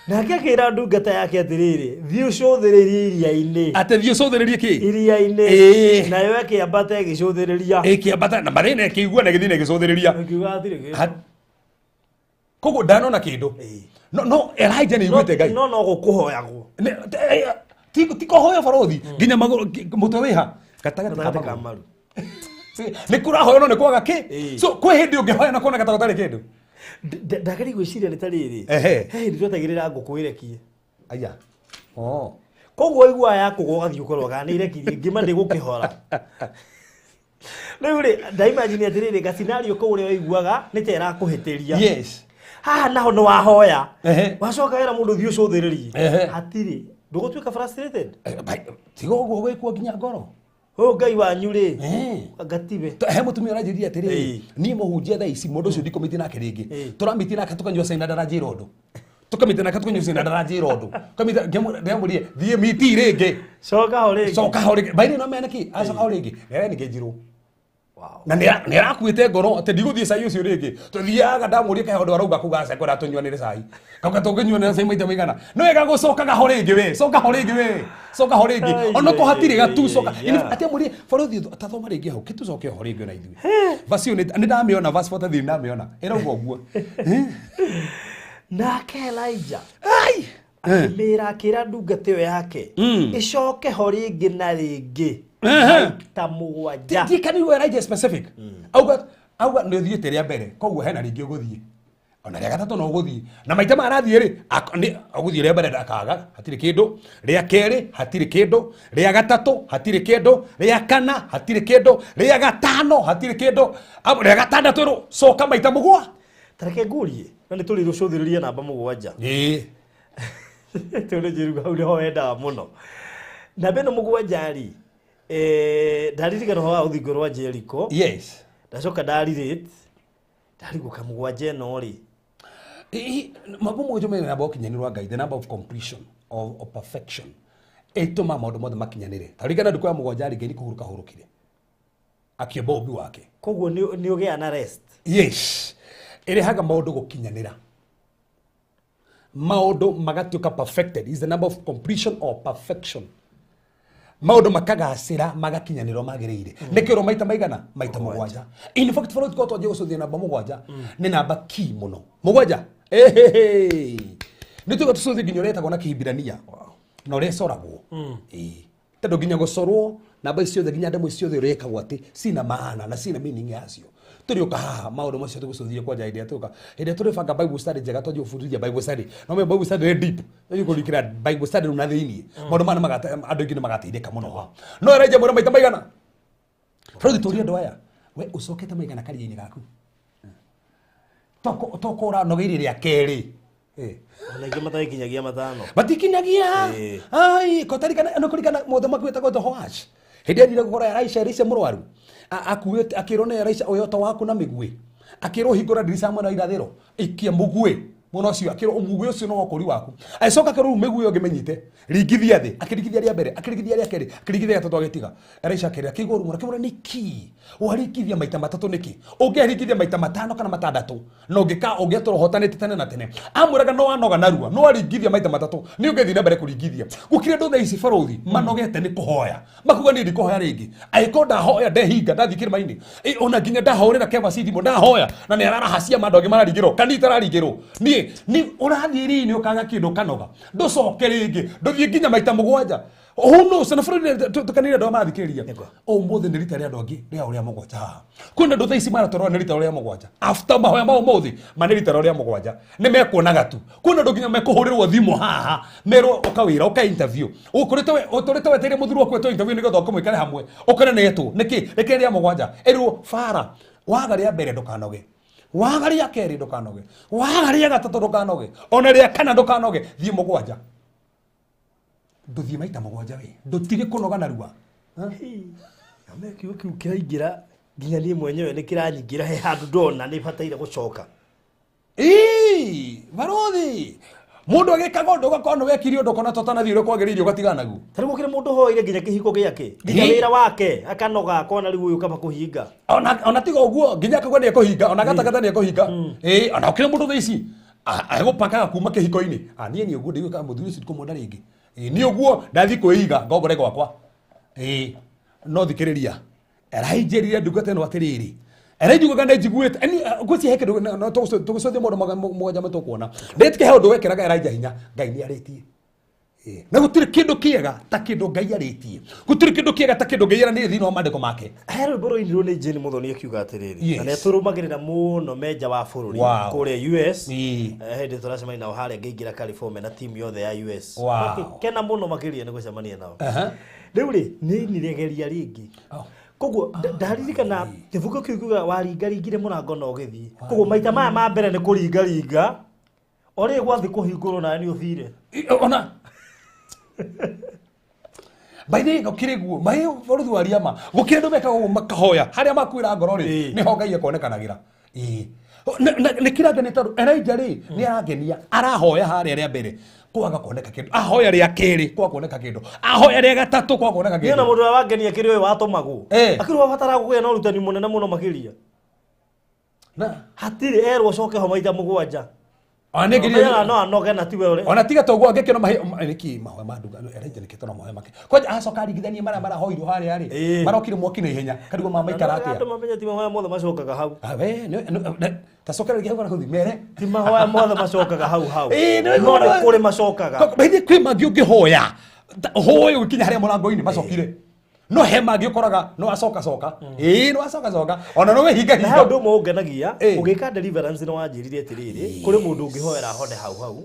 Nake akĩra ndungata yake atĩrĩrĩ thiĩ ũcũthĩrĩrie iria-inĩ. Atĩ thiĩ ũcũthĩrĩrie kĩ? Iria-inĩ. Ĩĩ. Nayo ĩkĩambata ĩgĩcũthĩrĩria. Ĩkĩambata na marĩ ĩkĩigua na ĩgĩthiĩ na ĩgĩcũthĩrĩria. Ĩkiuga hatirĩ kĩndũ. Koguo ndanona kĩndũ. Ĩĩ. No no Elijah nĩ aiguĩte Ngai. No no gũkũhoyagwo. Ti kũhoya barothi nginya magũrũ mũtwe wĩha gatagatĩ ka Gatagatĩ ka magũrũ. maru. Nĩ kũrahoya no nĩ kwaga kĩ? Ĩĩ. So kwĩ hĩndĩ ũngĩhoya na kuona gatagatĩ gatarĩ kĩndũ. Ndageri gwĩciria nĩ ta rĩrĩ. Ehe. He hĩndĩ twetagĩrĩra ngũkũ ĩrekie. Aya. Oh. Koguo waigua ya kũgwa ũgathiĩ ũkorwo kana nĩ irekirie ngima ndĩgũkĩhora. Rĩu rĩ ndaimagine atĩrĩrĩ gacinariũ kau ũrĩa waiguaga nĩ ta ĩrakũhĩtĩria. Yes. Haha naho nĩ wahoya. Ehe. Wacoka wera mũndũ thiĩ ũcũthĩrĩrie. Ehe. Hatirĩ. Ndũgũtuĩka frustrated. Tiga ũguo gwĩkwo nginya ngoro. Ũyũ Ngai wanyu rĩ. Eh. Ngatibe. He mũtumia ũranjĩrire atĩrĩrĩ Ĩĩ. niĩ mũhunjia thaa ici mũndũ ũcio ndikũmĩtie nake rĩngĩ. Ĩĩ. Tũramĩtie nake tũkanyua cai na ndaranjĩra ũndũ. Tũkamĩtie nake tũkanyua cai na ndaranjĩra ũndũ. Kamĩta ndĩramũrie thiĩ miti rĩngĩ. Coka ho rĩngĩ. Coka ho rĩngĩ. Baini no mene kĩ? Acoka ho rĩngĩ. Nĩareningĩnjirwo. Wow. Na nĩarakuĩte ngoro atĩ ndigũthiĩ cai ũcio rĩngĩ. Tũthiaga ndamũria kahe ũndũ arauga kuga aca kwenda tũnyuanĩre cai. Kauga tũngĩnyuanĩra cai maita maigana. No wega gũcokaga ho rĩngĩ we. Coka ho rĩngĩ we. Coka ho rĩngĩ. Ai, Ona ko hatirĩ ai, gatu ai, coka. ai, Ini ai. atĩ amũrie barothi tathoma rĩngĩ hau. Kĩtũcoke ho rĩngĩ ona ithuĩ. Verse ĩyo nĩ ndamĩona verse 43 ndamĩona. Ĩrauga ũguo. Nake Elijah Ai. akĩmĩra akĩra ndungata ĩyo yake ĩcoke ho rĩngĩ na rĩngĩ Ehe. maita 7. Ti kanigwo Elijah specific. Auga auga nĩ ũthiĩte rĩa mbere koguo hena rĩngĩ ũgũthiĩ. Ona rĩa gatatũ no ũgũthiĩ. Na maita maya arathiĩ rĩ ũgũthiĩ rĩa mbere ndakaga hatirĩ kĩndũ, rĩa kerĩ hatirĩ kĩndũ, rĩa gatatũ hatirĩ kĩndũ, rĩa kana hatirĩ kĩndũ, rĩa gatano hatirĩ kĩndũ, rĩa gatandatũ rũ coka maita 7. Ta reke ngũrie na nĩ tũrĩ rũcũthĩrĩria namba 7. Ĩĩ. Tondũ njĩruga hau nĩho wendaga mũno. Namba ĩno 7 rĩ, ndaririkana ũhoro wa rũthingo rwa Jericho. Yes. Ndacoka ndarirate ndarigwo ka 7 ĩno rĩ. Mambo 7 mena namba ũkinyanĩru wa Ngai, the number of completion of perfection. Ĩtũma maũndũ mothe makinyanĩre. Ta ririkana ndukũ ya 7 rĩ, Ngai nĩ kũhurũka ahurũkire. Akĩũmba ũmbi wake. Koguo nĩ ũgĩa na rest. Yes. Ĩrehaga maũndũ gũkinyanĩra. Maũndũ magatuĩka perfected. Is the number of completion or perfection. Maũndũ makagacĩra magakinyanĩrwo magĩrĩire. Nĩkĩo maita maigana? Maita 7. In fact, bũrũri tũkorwo twanjia gũcũthia namba 7 nĩ namba key mũno. 7. Ehehe. Nĩ tuge tũcũthie nginya ũrĩa ĩtagwo na Kĩhibirania. Na ũrĩa ĩcoragwo. Ĩĩ. Tondũ nginya gũcorwo namba ici ciothe nginya ndemwa ici ciothe ũrĩa ĩkagwo atĩ cina maana na cina meaning yacio. Tũrĩũka haha maũndũ macio tũgũcũthia kwanja hĩndĩ ĩrĩa tũka. Hĩndĩ ĩrĩa tũrĩbanga Bible study njega twanjie gũbundithia Bible study. No me Bible study nĩ deep. Twanjie kũrikĩra Bible study rĩu na thĩiniĩ. Maũndũ maya andũ aingĩ nĩmagateithĩka mũno haha. No Elijah mwĩra maita maigana? Bũrũri tũrie andũ aya. We ũcokete maigana karia-inĩ gaku? Toko ũranogeirie rĩa kerĩ. Ona aingĩ matakinyagia 5. Matikinyagia. Ai, kotarikana no kurikana mũthamaki wĩtagwo Jehoash. Hĩndĩ ĩrĩa athire gũkora Elisha, Elisha mũrwaru. Akuĩte akĩrwo nĩ Elisha ũyũ ta waku na mĩguĩ. Akĩrwo hingũra ndirica mwena wa irathĩro, ikia mũguĩ mwena ũcio, akĩrwo mũguĩ ũcio no ũkũri waku. Agĩcoka akĩrwo rĩu mĩguĩ ĩyo ũngĩmĩnyite, ringithia thĩ. Akĩringithia rĩa mbere, akĩringithia rĩa kerĩ, akĩringithia rĩa gatatũ agĩtiga. Elisha akĩrĩra, akĩigua ũru mũno, akĩmwĩra nĩkĩ waringithia maita matatũ nĩkĩ? Ũngĩaringithia maita matano kana matandatũ na ũngĩka ũngĩatũra ũhotanĩte tene na tene. Amwĩraga no anoga narua, no aringithia maita matatũ nĩ ũngĩthiĩ na mbere kũringithia. Gũkĩrĩ andũ thaa ici barũthi manogete nĩ kũhoya, makuga niĩ ndikũhoya rĩngĩ, angĩkorwo ndahoya ndehinga ndathiĩ kĩrĩma-inĩ, ona nginya ndahũrĩra Kevasi thimũ ndahoya na nĩ araraha ciama andũ angĩ mararigĩrwo kanitha ararigĩrwo niĩ nĩ ũrathiĩ iria-inĩ ũkaga kĩndũ ũkanoga, ndũcoke rĩngĩ, ndũthiĩ nginya maita mũgwanja. Who knows, na bũrũri tũkanire andũ arĩa marathikĩrĩria ũmũthĩ nĩ rita rĩa andũ angĩ rĩa ũrĩa mũgwanja haha. Kwĩna andũ thaa ici maratũrora nĩ rita rĩa mũgwanja after mahoya ma ũmũthĩ ma nĩ rita rĩa mũgwanja nĩ mekuonaga tu. Kwĩna andũ nginya mekũhũrĩrwo thimũ haha merwo ũka wĩra, ũka interview, ũtũrĩte wetereire mũthuri waku etwo interview nĩgetha ũke mũikare hamwe, ũkore nĩ etwo nĩkĩ rĩkĩrĩ rĩa mũgwanja ĩrwo bara waga rĩa mbere ndũkanoge, waga rĩa kerĩ ndũkanoge, waga rĩa gatatũ ndũkanoge, ona rĩa kana ndũkanoge, thiĩ mũgwanja. Ndũthiĩ maita mũgwanja we, ndũtige kũnoga narua. Ame kiugo kĩu kĩraingĩra nginya niĩ mwenyewe nĩ kĩranyingĩra, he handũ ndona nĩ bataire gũcoka. Ĩĩ, barũthi mũndũ agĩkaga ũndũ ũgakorwo nĩ wekire ũndũ ũkona tũtanathiĩ ũrĩa kwagĩrĩire ũgatigana naguo. Ta rĩu gũkĩrĩ mũndũ hoire nginya kĩhiko gĩake, nginya wĩra wake akanoga akona rĩu ũyũ kaba kũhinga. Ona tiga ũguo nginya akauga nĩ ekũhinga, ona gatagata nĩ ekũhinga. Ĩĩ, ona gũkĩrĩ mũndũ thaa ici egũpangaga kuma kĩhiko-inĩ. Niĩ nĩ ũguo ndiguĩkaga mũthuri ũcio ndikũmuona rĩngĩ. Ĩĩ, nĩ ũguo ndathiĩ kwĩiga ngombore gwakwa. Ĩĩ, no thikĩrĩria Elijah ndungata ĩno atĩrĩrĩ, Elijah ugaga nĩ njiguĩte ngwĩciria he kĩndũ no tũgũcothia maũndũ mũgwanja tũkuona ndĩtike he ũndũ wekĩraga Elijah hinya. Ngai nĩ arĩtie. Na gũtirĩ kĩndũ kĩega ta kĩndũ Ngai arĩtie, gũtirĩ kĩndũ kĩega ta kĩndũ Ngai eranĩire thĩinĩ wa maandĩko make. He rwĩmbo rũinirwo nĩ Jane Muthoni akiuga atĩrĩrĩ, na nĩatũrũmagĩrĩra mũno menja wa bũrũri kũrĩa US. Hĩndĩ tũracemania nao harĩa ngĩingĩra California na timu yothe ya US. Makĩkena mũno makĩria nĩ gũcemania nao. Rĩu rĩ, nĩ niregeria rĩngĩ. Koguo ndaririkana kĩbungo kĩu kiugaga waringaringire mũrango na ũgĩthiĩ. Koguo maita maya ma mbere nĩ kũringaringa, o rĩrĩ gwathiĩ kũhingũrwo nawe nĩ ũthire. Ona by the way gũkĩrĩ guo maĩ bũrũri wa riama gũkĩrĩ andũ mekaga ũguo makahoya harĩa makuĩra ngoro rĩ, nĩho Ngai ekuonekanagĩra. Ĩĩ. Nĩ kĩrangenia tondũ Elijah rĩ nĩ arangenia, arahoya harĩa rĩa mbere kwaga kuoneka kĩndũ, ahoya rĩa kerĩ kwaga kuoneka kĩndũ, ahoya rĩa gatatũ kwaga kuoneka Niĩ ona kĩndũ. mũndũ ũrĩa wangenia kĩrĩ ũyũ watũmagwo. Akĩrwo abataraga kũgĩa na ũrutani mũnene mũno makĩria. Na hatirĩ erwo coke ho maita mũgwanja. Ona nĩ ngiri- Onaga no anoge na tiwe ũrĩa. Ona tiga toguo angĩkĩona nĩkĩ mahoya ma nduga Elijah nĩkĩ tona mahoya make kwanja acoka aringithanie marĩa marahoirwo harĩa rĩ, marokire mwaki na ihenya karigwo ma maikara atĩa. Andũ mamenye ti mahoya mothe macokaga hau. Ah, we, ta cokera rĩngĩ hau kana gũthiĩ mere. Ti mahoya mothe macokaga hau hau. Ĩĩ, nĩ No nĩ kũrĩ macokaga. By the way, kwĩ mangĩ ũngĩhoya ũhoe ũgĩkinya harĩa mũrango-inĩ macokire, no he mangĩ ũkoraga no acoka coka. Ĩĩ, no acoka coka ona no wehinga Na he hinga. ũndũ ũmwe ũngenagia, ũgĩka deliverance nĩ wanjĩrire atĩrĩrĩ, kũrĩ mũndũ ũngĩhoera hone hau hau,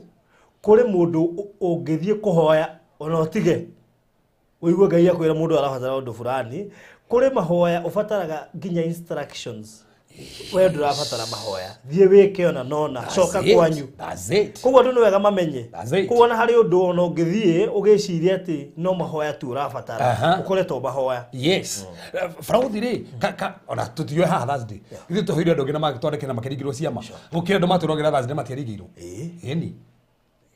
kũrĩ mũndũ ũngĩthiĩ kũhoya ona ũtige ũigue Ngai akwĩra mũndũ arabatara ũndũ fulani, kũrĩ mahoya ũbataraga nginya instructions. We ndũrabatara mahoya, thiĩ wĩke ona nona, coka That's it. kwanyu. That's it. Koguo andũ nĩ wega mamenye. That's it. Koguo ona harĩ ũndũ ona ũngĩthiĩ ũgĩciria atĩ no mahoya tu ũrabatara, ũkore to mahoya. Yes. Barũthi rĩ, ona tũtioe haha Thursday. Ithuĩ tũhoire andũ angĩ na magĩtwandĩkĩra na makĩringĩrwo ciama. Gũkĩrĩ andũ matũrogera Thursday matiaringĩirwo. Ĩni.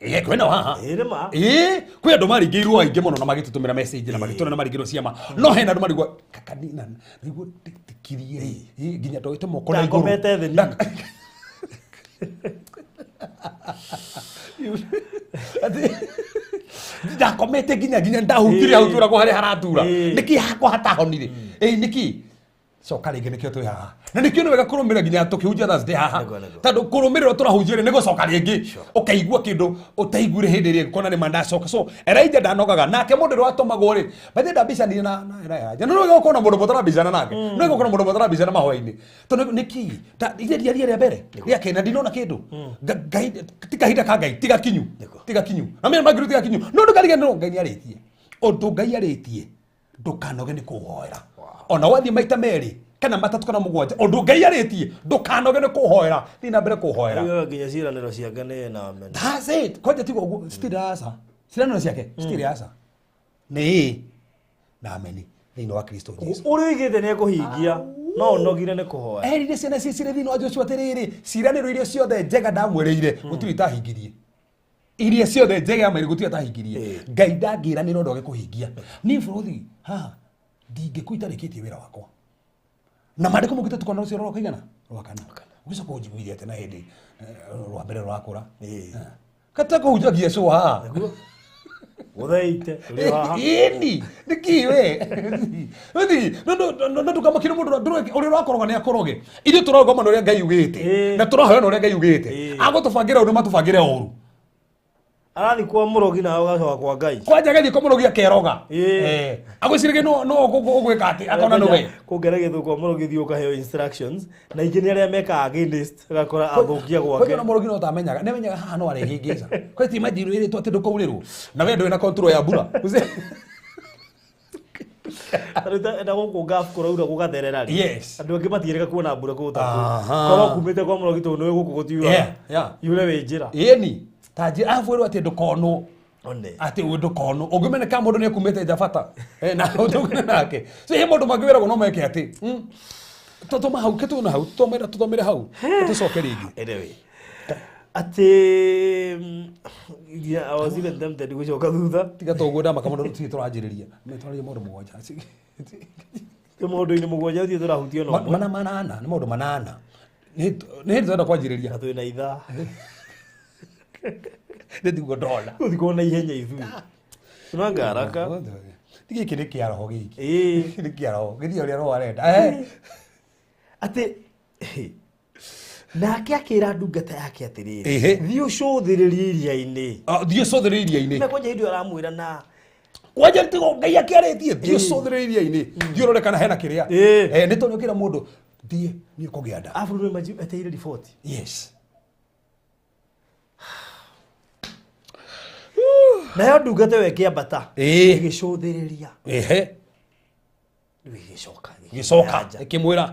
Ĩĩ, kwĩna haha. Ĩĩ, nĩ ma. Ĩĩ, kwĩ andũ maringĩirwo aingĩ mũno na magĩtũtũmĩra message na magĩtũra na maringĩrwo ciama. No hena andũ marigwo kakanina nĩguo ndĩtikirie. Ĩĩ, nginya ndoete moko na igũrũ. Ndakomete thĩ niĩ. Ndakomete nginya ndahutire hau turagwo harĩa haratura. Nĩkĩ hakwa hatahonire? Ĩĩ, nĩkĩ? Coka rĩngĩ nĩkĩo twĩ haha. Na nĩkĩo nĩ wega kũrũmĩrĩra nginya tũkĩhunjia Thursday haha. Nĩguo, nĩguo. Tondũ kũrũmĩrĩra tũrahunjia rĩ, nĩ gũcoka rĩngĩ. Ũkaigua kĩndũ ũtaiguire hĩndĩ ĩrĩa ĩngĩ, kuona nĩ ma ndacoka. So, Elijah ndanogaga. Nake mũndũ ũrĩa watũmagwo rĩ, by the way ndambicanire na Elijah. No nĩ wega gũkorwo na mũndũ mũtarambicana nake. Nĩ wega gũkorwo na mũndũ mũtarambicana mahoya-inĩ. Tondũ nĩkĩ? Ta, ithe ndiaria rĩa mbere, rĩa kerĩ, na ndinona kĩndũ. Ngai, ti kahinda ka Ngai, tiga kinyu. Tiga kinyu. Na mimi mangĩrũ tiga kinyu. No ndũkariganĩrwo Ngai nĩarĩtie. Ũndũ Ngai arĩtie, ndũkanoge nĩ kũhoera. Ona wathiĩ maita merĩ kana matatũ kana mũgwanja, ũndũ Ngai arĩtie, ndũkanoge nĩ kũhoera. Thiĩ na mbere kũhoera. Rĩu nginya ciĩranĩro ciake nĩ na amen. That's it. Kwanja tiga ũguo, citirĩ aca. Ciĩranĩro ciake, citirĩ aca. Nĩ ĩĩ na ameni thĩinĩ wa Kristo Jesu. Ũrĩa oigĩte nĩ ekũhingia. No ũnogire nĩ kũhoya. Erire ciana cia Isiraeli thĩinĩ wa Joshua atĩrĩrĩ, ciĩranĩro iria ciothe njega ndamwĩrĩire gũtirĩ itahingirie. Iria ciothe njega amwĩrĩ gũtirĩ atahingirie. Ngai ndangĩranĩra ũndũ age kũhingia. Niĩ bũrũthi haha ndingĩkua itarĩkĩtie wĩra wakwa. Na maandĩko maugĩte tukona rũciaro rwa kũigana rwa kana. Ũgĩcoka ũnjiguithie atĩ na hĩndĩ rwa mbere rũrakũra. Kata kũhunjagia cũa haha. Gũtheite tũrĩ haha. Ĩni, nĩkĩ we? Ĩni, no ndũkamakire mũndũ ũrĩa ũrakoroga nĩ akoroge. Ithuĩ tũrarũgama na ũrĩa Ngai ugĩte. Na tũrahoya na ũrĩa Ngai ugĩte. Agũtũbangĩra ũru matũbangĩre ũru. Arathiĩ kwa mũrogi na ũgacoka kwa Ngai. Kwanja agathiĩ kwa mũrogi akeroga. Agwĩciragia no ũgwĩka atĩ akona nĩwe. Kũngera gĩthũ kwa mũrogi thiĩ ũkaheo instructions na ingĩ nĩ arĩa mekaga against agakora athũkia gwake. Kwanja ona mũrogi no ũtamenyaga. Nĩ amenyaga haha no arehĩngĩca. Kwa ti imagine wĩrĩtwo atĩ ndũkaurĩrwo. Na we ndũrĩ na control ya mbura. Tarĩu na gũkũ ngabu kũraura gũgatherera rĩ. Andũ angĩ matiĩrĩga kuona mbura kũu ta kũu. Korwo kumĩte kwa mũrogi tondũ nĩũĩ gũkũ gũtiuraga. Yure wĩ njĩra. Ĩni. Ta njĩra arabu wĩrwo atĩ ndũkonwo. One. Atĩ ũyũ ndũkonwo. Ũngĩmenya kana mũndũ nĩekumĩte nja bata. Na ũtũngane nake. So he maũndũ mangĩ wĩragwo no meke atĩ. Tũtũma hau, kĩtũna hau, tũtũmĩre, tũtũmĩre hau. Tũcoke rĩngĩ. Anyway. Atĩ yeah, I was even tempted gũcoka thutha. Tiga toguo ndamaka mũno tũtirĩ tũranjĩrĩria. Nĩ twarĩria maũndũ mũgwanja. Nĩ maũndũ-inĩ mũgwanja tũtirĩ tũrahutia ona ũmwe. Mana manana, nĩ maũndũ manana. Nĩ hĩndĩ tũrenda kwanjĩrĩria. Na twĩna ithaa. Nĩ tiguo ndona. Tũthiĩ kuona ihenya ithuĩ. Tunanga haraka. Ti gĩkĩ nĩ kĩa roho gĩkĩ. Gĩkĩ nĩ kĩa roho. Gĩthiĩ ũrĩa roho arenda. Atĩ nake akĩra ndungata yake atĩrĩrĩ, thiĩ ũcũthĩrĩrie iria-inĩ. Thiĩ ũcũthĩrĩrie iria-inĩ. Na kwanja hĩndĩ ĩyo aramwĩra na kwanja tigo Ngai akĩarĩtie, thiĩ ũcũthĩrĩrie iria-inĩ. Thiĩ ũrore kana hena kĩrĩa. Nĩ tondũ ũkĩra mũndũ, thiĩ nĩ ũkũgĩa nda. Arabu rĩu imagine etereire riboti. Yes. Nayo ndungata ĩyo ĩkĩambata. Ĩgĩcũthĩrĩria. Rĩu ĩgĩcoka. Ĩgĩcoka, ĩkĩmwĩra.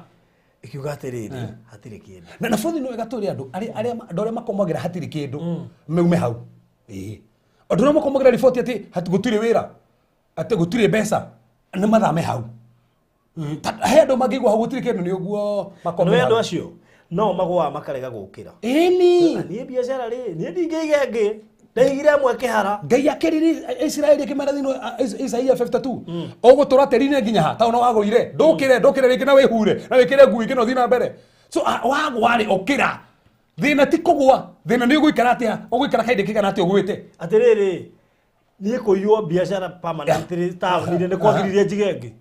Ĩkiuga atĩrĩrĩ, hatirĩ kĩndũ. Na bũthi nĩ wega tũrĩ andũ, andũ arĩa makomagĩra hatirĩ kĩndũ, maume hau. Andũ arĩa makomagĩra riboti atĩ gũtirĩ wĩra, atĩ gũtirĩ mbeca, nĩ mathame hau. He andũ mangĩigua hau gũtirĩ kĩndũ nĩ ũguo makomagĩra. Nĩ andũ acio no magũaga makarega gũkĩra. Ĩni. Niĩ biacara rĩ, niĩ ndingĩiga ĩngĩ. Ndaigire ĩmwe kĩhara. Ngai akĩrire Isiraeli akĩmera thĩinĩ wa Isaia 52. Ũgũtũra tĩri-inĩ nginya ha? Tondũ no wagũire. Ndũkĩre, ndũkĩre rĩngĩ na wĩhure, na wĩkĩre nguo ingĩ na ũthiĩ na mbere. So, wagwa rĩ, ũkĩra. Thĩna ti kũgũa, thĩna nĩ ũgũikara atĩa? Ũgũikara kahinda kaigana atĩa ũgwĩte? Atĩrĩrĩ, niĩ kũiywo biacara permanently taũni-inĩ nĩ kwagĩrĩire njige ĩngĩ.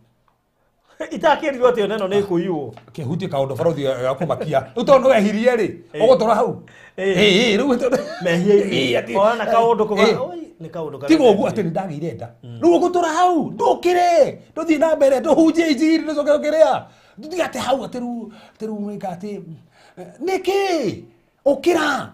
Itakĩrirwo atĩ ona ĩno nĩ ĩkũiywo. Kĩhutie kaũndũ barothi ya kũmakia. Rĩu tondũ wehirie rĩ, ũgũtũra hau. Rĩu tondũ Mehia-inĩ. Atĩ Ona kaũndũ kũga, oi, nĩ kaũndũ karĩa Tiga ũguo atĩ nĩ ndagĩire nda. Rĩu ũgũtũra hau, ndũkĩre, ndũthiĩ na mbere, ndũhunjie injiri, ndũcoke ũkĩrĩa. Ndũtige atĩ hau atĩ rĩu, atĩ rĩu wĩka atĩ, nĩkĩ? Ũkĩra.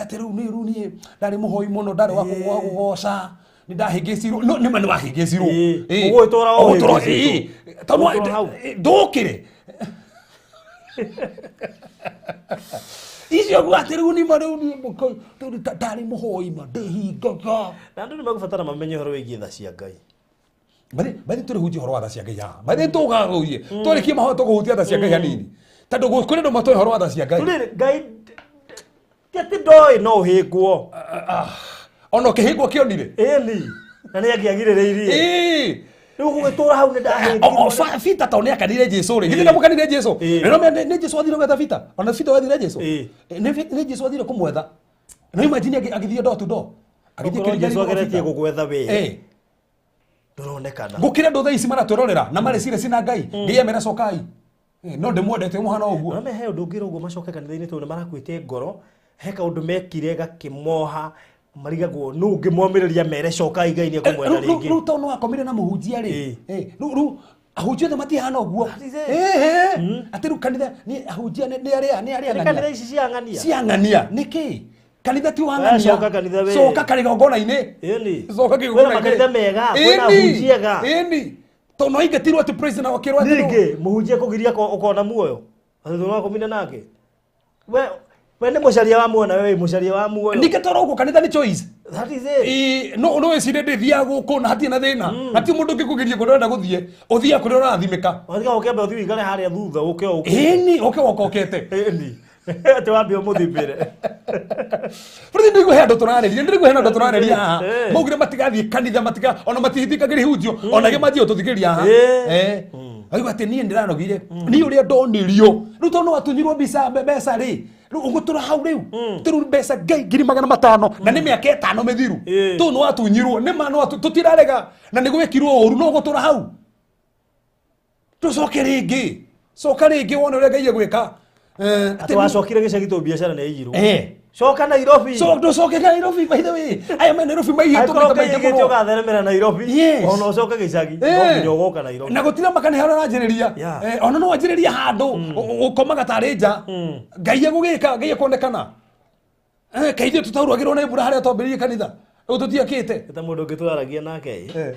Atĩ rĩu nĩ rĩu niĩ ndarĩ mũhoi mũno, ndarĩ wa kũgoca. Nĩ ndahĩngĩcirwo. No, nĩ ma nĩ wahĩngĩcirwo. Ũgũgĩtũra o Ũgũtũra, ũhĩngĩcĩtwo. Tondũ Ũgũtũra hau. ndũkĩre. Icio guo atĩ rĩu nĩ ma rĩu nĩ rĩu ndarĩ mũhoi ma, ndĩhingaga. Na andũ nĩ megũbatara mamenye ũhoro wĩgiĩ tha cia Ngai. Bathi tũrĩ hunjia ũhoro wa tha cia Ngai haha. Bathi tũgagũrie. Tũrĩkie mahoya tũkũhutia tha cia Ngai hanini. Tondũ kũrĩ andũ matoĩ ũhoro wa tha cia Ngai. Tũrĩrĩ, Ngai ti atĩ ndoĩ no ũhĩngwo. Ona ũkĩhĩngwo kĩonire. Ĩni. Na nĩ angĩagirĩrĩirie. Rĩu gũgĩtũra hau nĩ ndahĩngirwo. Bita tondũ nĩ akanire Jesũ rĩ. Githĩ ndamũkanire Jesũ? Nĩ no nĩ Jesũ athire gwetha Bita. Ona Bita athire Jesũ. Nĩ Jesũ athire kũmwetha. No imagine agĩthiĩ door to door. Agĩthiĩ Okorwo kĩrĩa Jesũ ageretie gũgwetha we. Ndũronekana. Gũkĩra andũ thaa ici maratwĩrorera na marĩ serious na Ngai. Ngai amera cokai. No ndĩmwendete mũhana ũguo. No he ũndũ ũngĩ ũguo macoke kanitha-inĩ tondũ nĩ marakuĩte ngoro. He kaũndũ mekire gakĩmoha marigagwo nũ ũngĩmomĩrĩria mere cokai Ngai nĩ ekũmwenda rĩngĩ. Rĩu tondũ wakomire na mũhunjia rĩ. Rĩu ahunjia othe matihana ũguo. That is it. Atĩ rĩu kanitha nĩ ahunjia nĩ arĩa, nĩ arĩa Nĩ ng'ania. kanitha ici cia ng'ania. Cia ng'ania. Nĩ kĩ? Kanitha ti wa ng'ania. Coka kanitha we. Coka kĩgongona-inĩ. Ĩni. Coka Kwĩna kĩgongona-inĩ. makanitha mega, kwĩna ahunjia ega. Ĩni. Tondũ no aingatirwo atĩ president akĩrwo atĩ no- Ningĩ mũhunjia kũgiria ũkona muoyo. Atĩ thutha wa kũmina nake. We nĩ mũcaria wa muoyo na we wĩ mũcaria wa muoyo. Ningĩ toro ũguo kanitha nĩ choice. That is it. No no wĩcirie ndĩthiaga gũkũ na hatirĩ na thĩna, hatirĩ mũndũ ũngĩkũgiria kũrĩa ũrenda gũthiĩ, ũthiaga kũrĩa ũrathimĩka. Wathiga ũkĩamba ũthiĩ ũikare harĩa thutha ũke ũke. Ĩni ũke wokokete. Ĩni. Atĩ wambe ũmũthimĩre. Bũrũri ndĩrigua he andũ tũrarĩria, ndĩrigua hena andũ tũrarĩria haha. Eh. Maugire matigathiĩ kanitha, matiga ona matithikagĩria ihunjio, ona gĩ manjie gũtũthikĩrĩria haha. Eh. Eh. Aigua atĩ niĩ ndĩranogire, niĩ ũrĩa ndonirio, rĩu tondũ no watunyirwo mbica mbeca rĩ, rĩu ũgũtũra hau rĩu, rĩu mbeca ngai 500,000 na nĩ mĩaka 5 mĩthiru. Eh. Tondũ nĩ watunyirwo, nĩ ma no tũtirarega na nĩ gwĩkirwo ũru, no ũgũtũra hau. Tũcoke rĩngĩ, coka rĩngĩ wone ũrĩa Ngai egwĩka. Eh, Atĩ wacokire gĩcagi tondũ biacara nĩ yaiyirwo. Eh. Coka Nairobi. So nducoke Nairobi, by the way. Aya me Nairobi maiyĩtwo Angĩkorwo maita maingĩ ũkĩiyĩkĩte mũno. ũgatheremera Nairobi. Yes. Ona ũcoke gĩcagi. No Eh. nginya ũgoka Nairobi. Na gũtira maka nĩ harĩa ũranjĩrĩria. Yeah. Eh, ona no wanjĩrĩria handũ ũkomaga tarĩ nja. Ngai egũgĩka, Ngai ekuonekana. Eh, kaĩ ithuĩ tũtauragĩrwo nĩ mbura harĩa twambĩrĩirie kanitha. Rĩu tũtiakĩte. Ta mũndũ ũngĩ tũraragia nake Eh.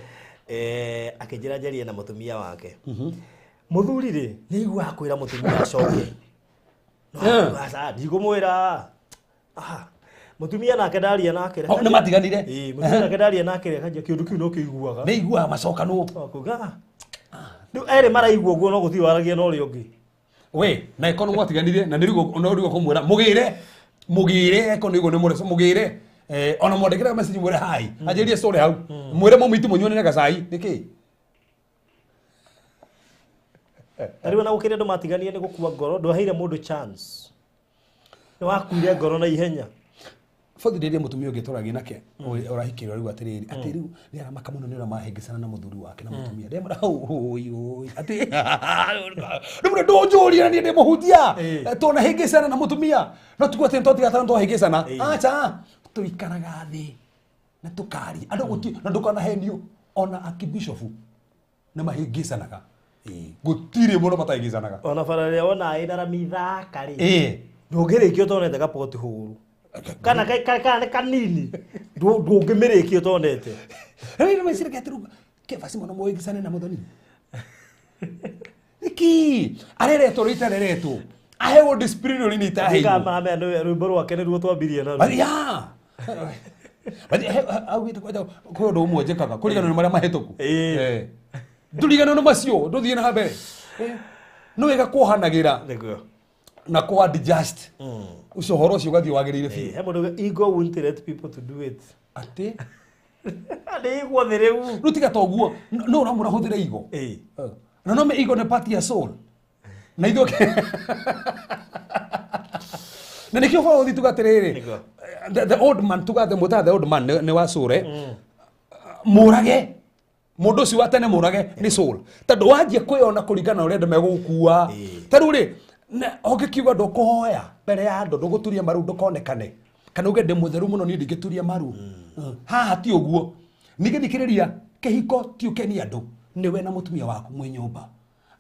eh, akĩnjĩra njarie na mũtumia wake. Mũthuri rĩ, nĩ aiguaga kwĩra mũtumia acoke. No Eh. akiuga, "Aca, ndigũmwĩra." Ah, mũtumia nake ndaria nake. Oh, nĩ matiganire. Ĩĩ, mũtumia nake ndaria nake rĩ, akanjia kĩũndũ kĩu no kĩiguaga. Nĩ iguaga macokanwo. Akuga, "Ah." Rĩu erĩ maraigua ũguo no gũtirĩ waragia na ũrĩa ũngĩ. We, na ĩkorwo mwatiganire na nĩrĩguo no rĩguo kũmwĩra mũgĩre, mũgĩre eko nĩguo nĩ mũre mũgĩre. Eh, ona mwandĩkĩre message mwĩre hi. Anjĩrie story hau. Mwĩre mũmiti mũnyuanĩre gacai. Nĩkĩ? Na rĩu ona gũkĩrĩ andũ matiganire nĩ gũkua ngoro, ndwaheire mũndũ chance. Nĩ wakuire ngoro na ihenya. Bothi rĩrĩa mũtumia ũngĩ tũragia nake ũrahikĩrwo rĩu atĩrĩrĩ, atĩ rĩu nĩ aramaka mũno nĩ ũrĩa mahĩngĩcana na mũthuri wake na mũtumia. Ndemwĩra ũi ũi atĩ rĩu ndũnjũrie na niĩ ndĩ mũhutia. Eh. Tũnahĩngĩcana na mũtumia no tiguo atĩ nĩtwatigatana twahĩngĩcana. Eh. Aca, tũikaraga thĩ na tũkaria andũ gũti na ndũkanahenio ona akibishofu nĩ mahĩngĩcanaga. Gũtirĩ mũno matahĩngĩcanaga. Ona bara ĩrĩa wona ĩna rami thaka rĩ. Ĩĩ. Ndũngĩrĩkia ũtonete gapoti hũru. Kana kana nĩ kanini. Ndũngĩmĩrĩkia ũtonete. Rĩu nĩ meciria atĩ rĩu kebasi mũno mũhĩngĩcane na mũthoni. Nĩkĩ? Areretwo rĩ itareretwo. Ahewo disciplinary nĩ itaheirwo. Ndikamaramenya nĩ rwĩmbo rwake nĩruo twambirie naruo. But yeah. But augĩte kwanja kwĩ ũndũ ũmwe njĩkaga kũringana na marĩa mahĩtũku. Ĩĩ. Eh. Ndũrigano nĩ macio ndũthiĩ na mbere. Nĩ wega kuohanagĩra Nĩguo. na kwa adjust. Ũcio ũhoro ũcio ũgathiĩ wagĩrĩire biũ. He mũndũ uga, ego won't let people to do it. Atĩ Nĩ igwo thĩ rĩu. rĩu tiga ta ũguo no ũramwĩra hũthĩre igo. Ĩĩ. Na no me ego nĩ part ya soul. Na ithuĩ na nĩkĩo ũhoro ũthi tuga atĩrĩrĩ, Nĩguo. the old man tuga the mũta the old man nĩ wa soul mũrage mũndũ ũcio wa tene mũrage nĩ soul tondũ wanjia kwĩyona kũringana na ũrĩa andũ megũgũkua. Ĩĩ. Ta rĩu rĩ, ũngĩkiuga ndũkũhoya mbere ya andũ, ndũgũturia maru ndũkonekane, kana uge ndĩ mũtheru mũno niĩ ndingĩturia maru. Haha ti ũguo. Ningĩ thikĩrĩria, kĩhiko ti ũkenia andũ, nĩwe na mũtumia waku mwĩ nyũmba.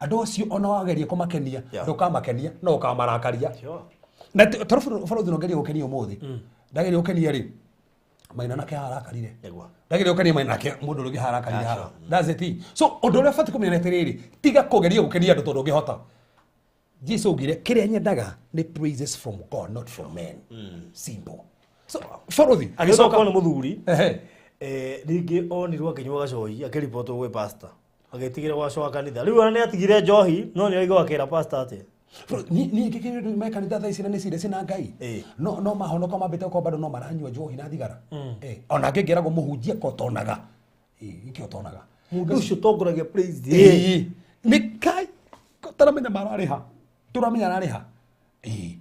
Andũ acio ona wageria kũmakenia, Yeah. ndũkamakenia no ũkamarakaria. Sure. Na tondũ bũrũri no ngerie gũkenia ũmũthĩ, ndageria gũkenia rĩ, maina nake harakarire. Nĩguo. Ndageria gũkenia maina nake mũndũ ũrĩa ũngĩ harakarire Ah, haha. sure. That's it. So ũndũ ũrĩa ũbatiĩ kũmenya nĩ atĩrĩrĩ, tiga kũgeria gũkenia andũ tondũ ũngĩhota. Jesu augire kĩrĩa nyendaga nĩ praises from God not from men. Simple. So bũrũri Agĩcoka nĩ mũthuri. Ehe. Eh, rĩngĩ onirwo akĩnyua gacohi akĩribotwo gwĩ pastor. Agĩtigĩra gwacoka kanitha. Rĩu ona nĩ atigire njohi no nĩ araigua akĩra pastor atĩa. Niĩ ngĩkĩrĩ me kanitha thaa ici na nĩ serious na Ngai. Ĩĩ. No no mahonoka mambĩte gũkorwo bado no maranyua njohi na thigara. Ona ngĩngĩragwo mũhunjia ko tonaga. Ĩĩ, ikĩ ũtonaga. Mũndũ ũcio ũtongoragia praise. Ĩĩ. Nĩ kai taramenya mararĩha. Tũramenya ararĩha. Ĩĩ.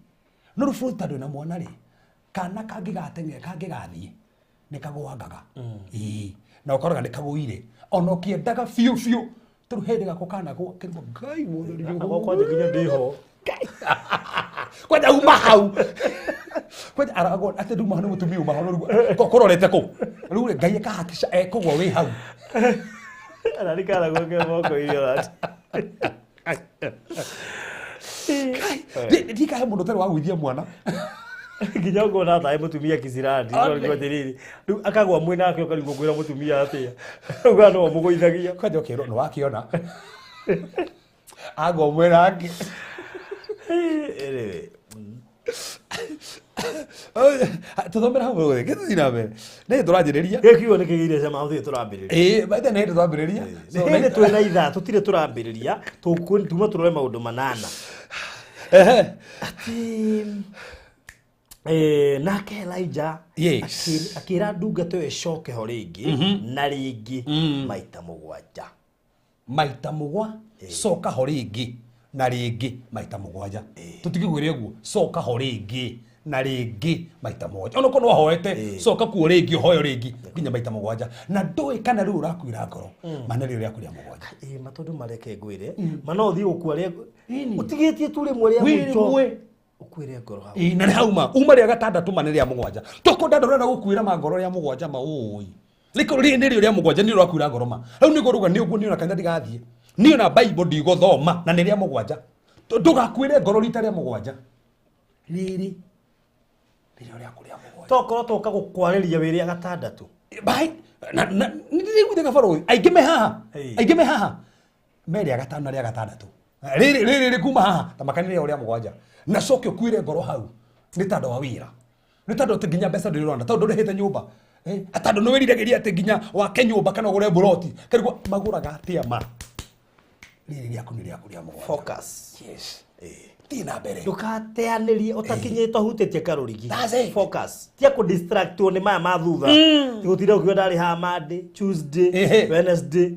No rĩu bũrũri tondũ wĩna mwana rĩ, kana kangĩgateng'era kangĩgathiĩ nĩ kagũangaga. Ĩĩ. Na ũkoraga nĩ kagũire. Ona ũkĩendaga biũ biũ tondũ hĩndĩ gako kanagwa kĩrigwo Ngai mũtheri Agwa kwanja nginya ndĩho. Kwanja uma hau. Kwanja aragwo atĩ nduma hau nĩ mũtumia uma hau rĩu kũrorete kũ. Rĩu rĩ Ngai akahakisha ekũgwa wĩ hau. Ararikana gwake moko irio rati. Ndikahe mũndũ ũtarĩ wa gũithia mwana. Nginya ũkona taĩ mũtumia kisirani Ane. ũkarigwo atĩrĩrĩ rĩu akagwa mwĩ nake ũkarigwo kwĩra mũtumia atĩa uga no mũgũithagia. Kwanja ũkerwo nĩ wakĩona. Agwa mwĩ nake. Anyway. Tũthomere hau rĩ, gĩthiĩ na mbere. Nĩ tũranjĩrĩria. Gä kiugo nä kä gä ire cama å tå rambä rä ria. Ĩĩ, by the nĩ hĩndĩ twambĩrĩria. So, hä ndä twä na ithaa tå tirä tå rambä rä ria tuma tå rore maå ndå manana. Atä nake Elijah akä ra ndungata ä yo ĩcoke ho rĩngĩ na rĩngĩ maita mũgwanja. Maita mũgwa, coka ho rĩngĩ na rĩngĩ maita mũgwanja. Tũtigĩkwĩre ũguo, coka ho rĩngĩ na rĩngĩ maita mũgwanja. Ona korwo wahoete, coka kuo rĩngĩ, ũhoyo rĩngĩ nginya maita mũgwanja. Na ndũĩ kana rĩu ũrakuĩra ngoro, mana rĩu rĩaku rĩa mũgwanja. Ĩ ma tondũ mareke ngwĩre ma no ũthiĩ gũkua rĩa ũtigĩtie tu rĩmwe rĩa Wĩ mũico rĩmwe. ũkuĩre ngoro hau. Ĩ, na nĩ hauma uma rĩa gatandatũ, ma nĩ rĩa mũgwanja. Tũkũnda ndũrenda gũkuĩra ma ngoro rĩa mũgwanja, ma ũĩ rĩkorwo rĩrĩ nĩrĩo rĩa mũgwanja, nĩ ũrakuĩra ngoro ma rĩu nĩguo ruga nĩ ũguo. Niĩ ona kanitha ndigathiĩ, niĩ ona Bible ndigũthoma, na nĩ rĩa mũgwanja. Ndũgakuĩre ngoro rita rĩa mũgwanja, rĩrĩ nĩrĩo rĩaku rĩa mũgwanja. Tokorwo tũka gũkwarĩria wĩ rĩa gatandatũ. Bai na na nĩndĩraiguithia gabarũthi aingĩ me haha. Aingĩ me haha me rĩa gatano na rĩa gatandatũ, rĩrĩ rĩrĩ rĩ kuma haha ta makani rĩo rĩa mũgwanja, na coke ũkuĩre ngoro hau nĩ tondũ wa wĩra, nĩ tondũ atĩ nginya mbeca ndũrĩ ũrona, tondũ ndũrĩhĩte nyũmba. Tondũ nĩ wĩriragĩria atĩ nginya wake nyũmba kana ũgũre mburoti karigwo magũraga atĩa, ma rĩrĩ rĩaku nĩ rĩaku rĩa mũgwanja. Focus. Yes, thiĩ na mbere. Ndũkateanĩrie ũtakinyĩte ũhutĩtie karũrigi. That's it. Focus, tia kũ distractwo nĩ maya ma thutha, tigũtinda ũkiuga ndarĩ haha Monday, Tuesday, Wednesday.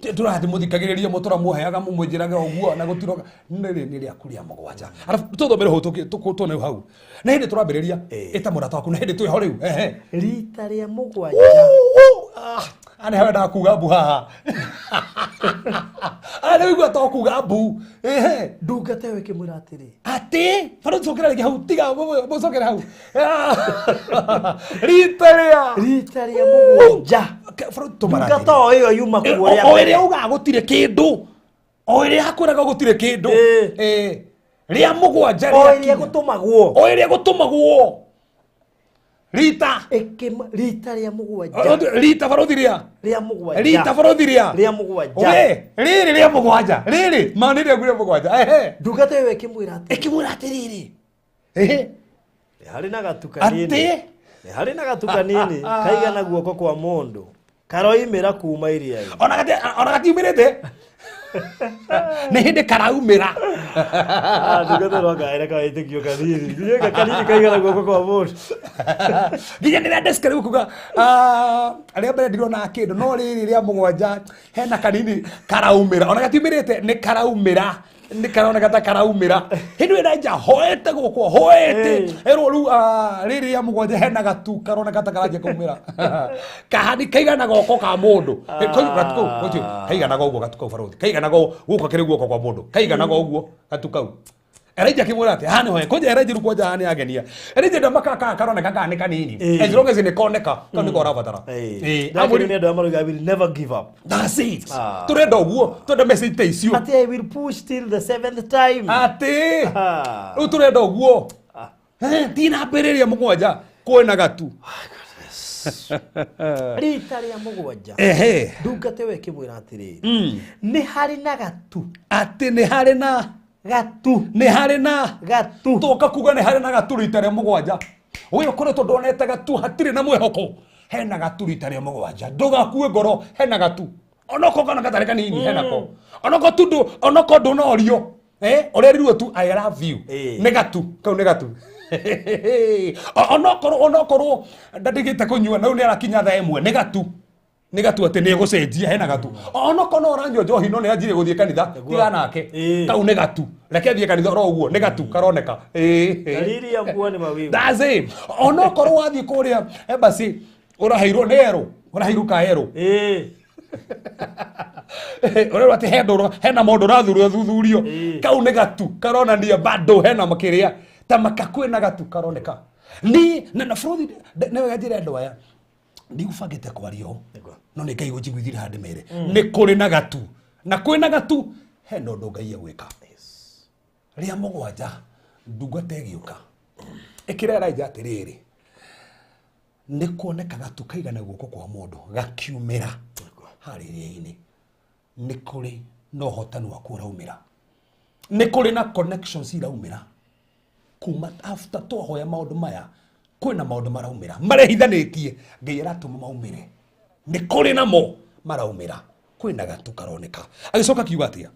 Tũrathiĩ mũthikagĩrĩrie mũtũra muoheaga mũmwĩnjĩrage ũguo na gũtiroga nĩ nĩ rĩaku rĩa mũgwanja. Arabu tũthomere hau tuone hau na hĩndĩ tũrambĩrĩria. Ĩta mũrata waku na hĩndĩ twĩho rĩu, ehe. Rita rĩa mũgwanja. Ane hau endaga kuga mbu haha, ane wĩigua to kuga mbu, ehe. Ndungata ĩyo ĩkĩmwĩra atĩrĩ, Atĩ bara cokera rĩngĩ hau, tiga mũcokere hau. Rita rĩa rita rĩa mũgwanja bara tũmarathĩrĩria. Ndungata o ĩyo yuma kuo rĩa O mbere. ĩrĩa ugaga gũtirĩ kĩndũ, o ĩrĩa yakwĩraga gũtirĩ kĩndũ. Rĩa mũgwanja o ĩrĩa rĩakinya. gũtũmagwo. O ĩrĩa gũtũmagwo rita Rita rĩa mũgwanja. Rita barothi rĩa rĩa mũgwanja. Rita barothi rĩa rĩa mũgwanja. We rĩrĩ rĩa mũgwanja, rĩrĩ ma nĩ rĩaku rĩa mũgwanja, ehe. Ndungata ĩyo ĩkĩmwĩra atĩrĩ, Ĩkĩmwĩra atĩrĩrĩ, ehe. Nĩ harĩ na gatu kanini. Atĩ nĩ harĩ na gatu kanini kaigana guoko kwa mũndũ karoimĩra kuma iria-inĩ. Ona gatiumĩrĩte, nĩ hĩndĩ karaumĩra. Ah, ndungata no ngaĩre kawĩtĩkio kanini. Gĩka kanini kaigana guoko kwa mũndũ. Nginya ndĩrĩa desk rĩu kuga rĩa mbere ndirona kĩndũ, no rĩrĩ rĩa mũgwanja hena kanini karaumĩra, ona gatiumĩrĩte, nĩ karaumĩra, nĩ karoneka ta karaumĩra. Hĩndĩ ĩyo Elijah hoete gũkũ hoete erwo rĩu rĩrĩ rĩa mũgwanja hena gatu karoneka ta karanjia kaumĩra kahani kaigana goko ka mũndũ. Gatu kau gũtirĩ kaiganaga ũguo, gatu kau barothi kaiganaga gũkũ kĩrĩ guoko kwa mũndũ, kaiganaga ũguo gatu kau. Elijah akĩmwĩra atĩ haha nĩho kwanja Elijah rĩu kwanja haha nĩ agenia Elijah ndamaka karoneka kana nĩ kanini, as long as nĩ koneka kau nĩko ũrabatara. Ndakĩrĩ nĩ andũ arĩa marauga, "I will never give up." That's it. Tũrenda ũguo, tũrenda message ta icio. Atĩ I will push till the seventh time. Atĩ rĩu tũrenda ũguo. Thiĩ na mbere, rĩa mũgwanja kwĩna gatu. Rita rĩa mũgwanja ndungata ĩyo ĩkĩmwĩra atĩrĩrĩ, nĩ harĩ na gatu. Atĩ nĩ harĩ na gatu. Nĩ harĩ na gatu. Toka kuga nĩ harĩ na gatu rita rĩa mũgwanja. Ũyũ ũkoretwo ndonete gatu, hatirĩ na mwĩhoko, hena gatu rita rĩa mũgwanja. Ndũgakue ngoro, hena gatu onoko kana gatarĩ kanini, henako onoko tu ndũ onoko ndũnorio ũrerirwo tu "I love you". Nĩ gatu kau, nĩ gatu. Onokorwo ndandigĩte kũnyua na rĩu nĩ arakinya thaa 1, nĩ gatu, nĩ gatu atĩ nĩ egũcenjia, hena gatu. Onokorwo no ũranyua njohi no nĩ anjirie gũthiĩ kanitha, tiga nake. Kau nĩ gatu, reke athiĩ kanitha oro ũguo, nĩ gatu karoneka. Dalili ya mvua ni mawingu. That's it. Onokorwo wathiĩ kũrĩa embassy ũraheirwo nĩ erũ, ũraheirwo ka erũ, ũrerwo atĩ he ndũrũ hena mũndũ ũrathurio thuthurio, kau nĩ gatu karonania bado hena makĩrĩa ta maka kwĩna gatu karoneka ni na bũrũri nĩ wega njĩra andũ aya ndigũbangĩte kwaria ũũ, no nĩ Ngai gũnjiguithirie handĩ mere nĩ kũrĩ na gatu, na kwĩna gatu hena ũndũ Ngai egwĩka. Rĩa mũgwanja ndungata ĩgĩũka ĩkĩra Elijah atĩrĩrĩ, nĩ kuoneka gatu kaigana guoko kwa mũndũ gakiumĩra harĩa iria-inĩ. Nĩ kũrĩ na ũhotani waku ũraumĩra, nĩ kũrĩ na connections iraumĩra. Kuma after twahoya maũndũ maya, kwĩna maũndũ maraumĩra marehithanĩtie. Ngai aratũma maumĩre, nĩ kũrĩ namo maraumĩra. Kwĩna gatu karoneka. Agĩcoka akiuga atĩa?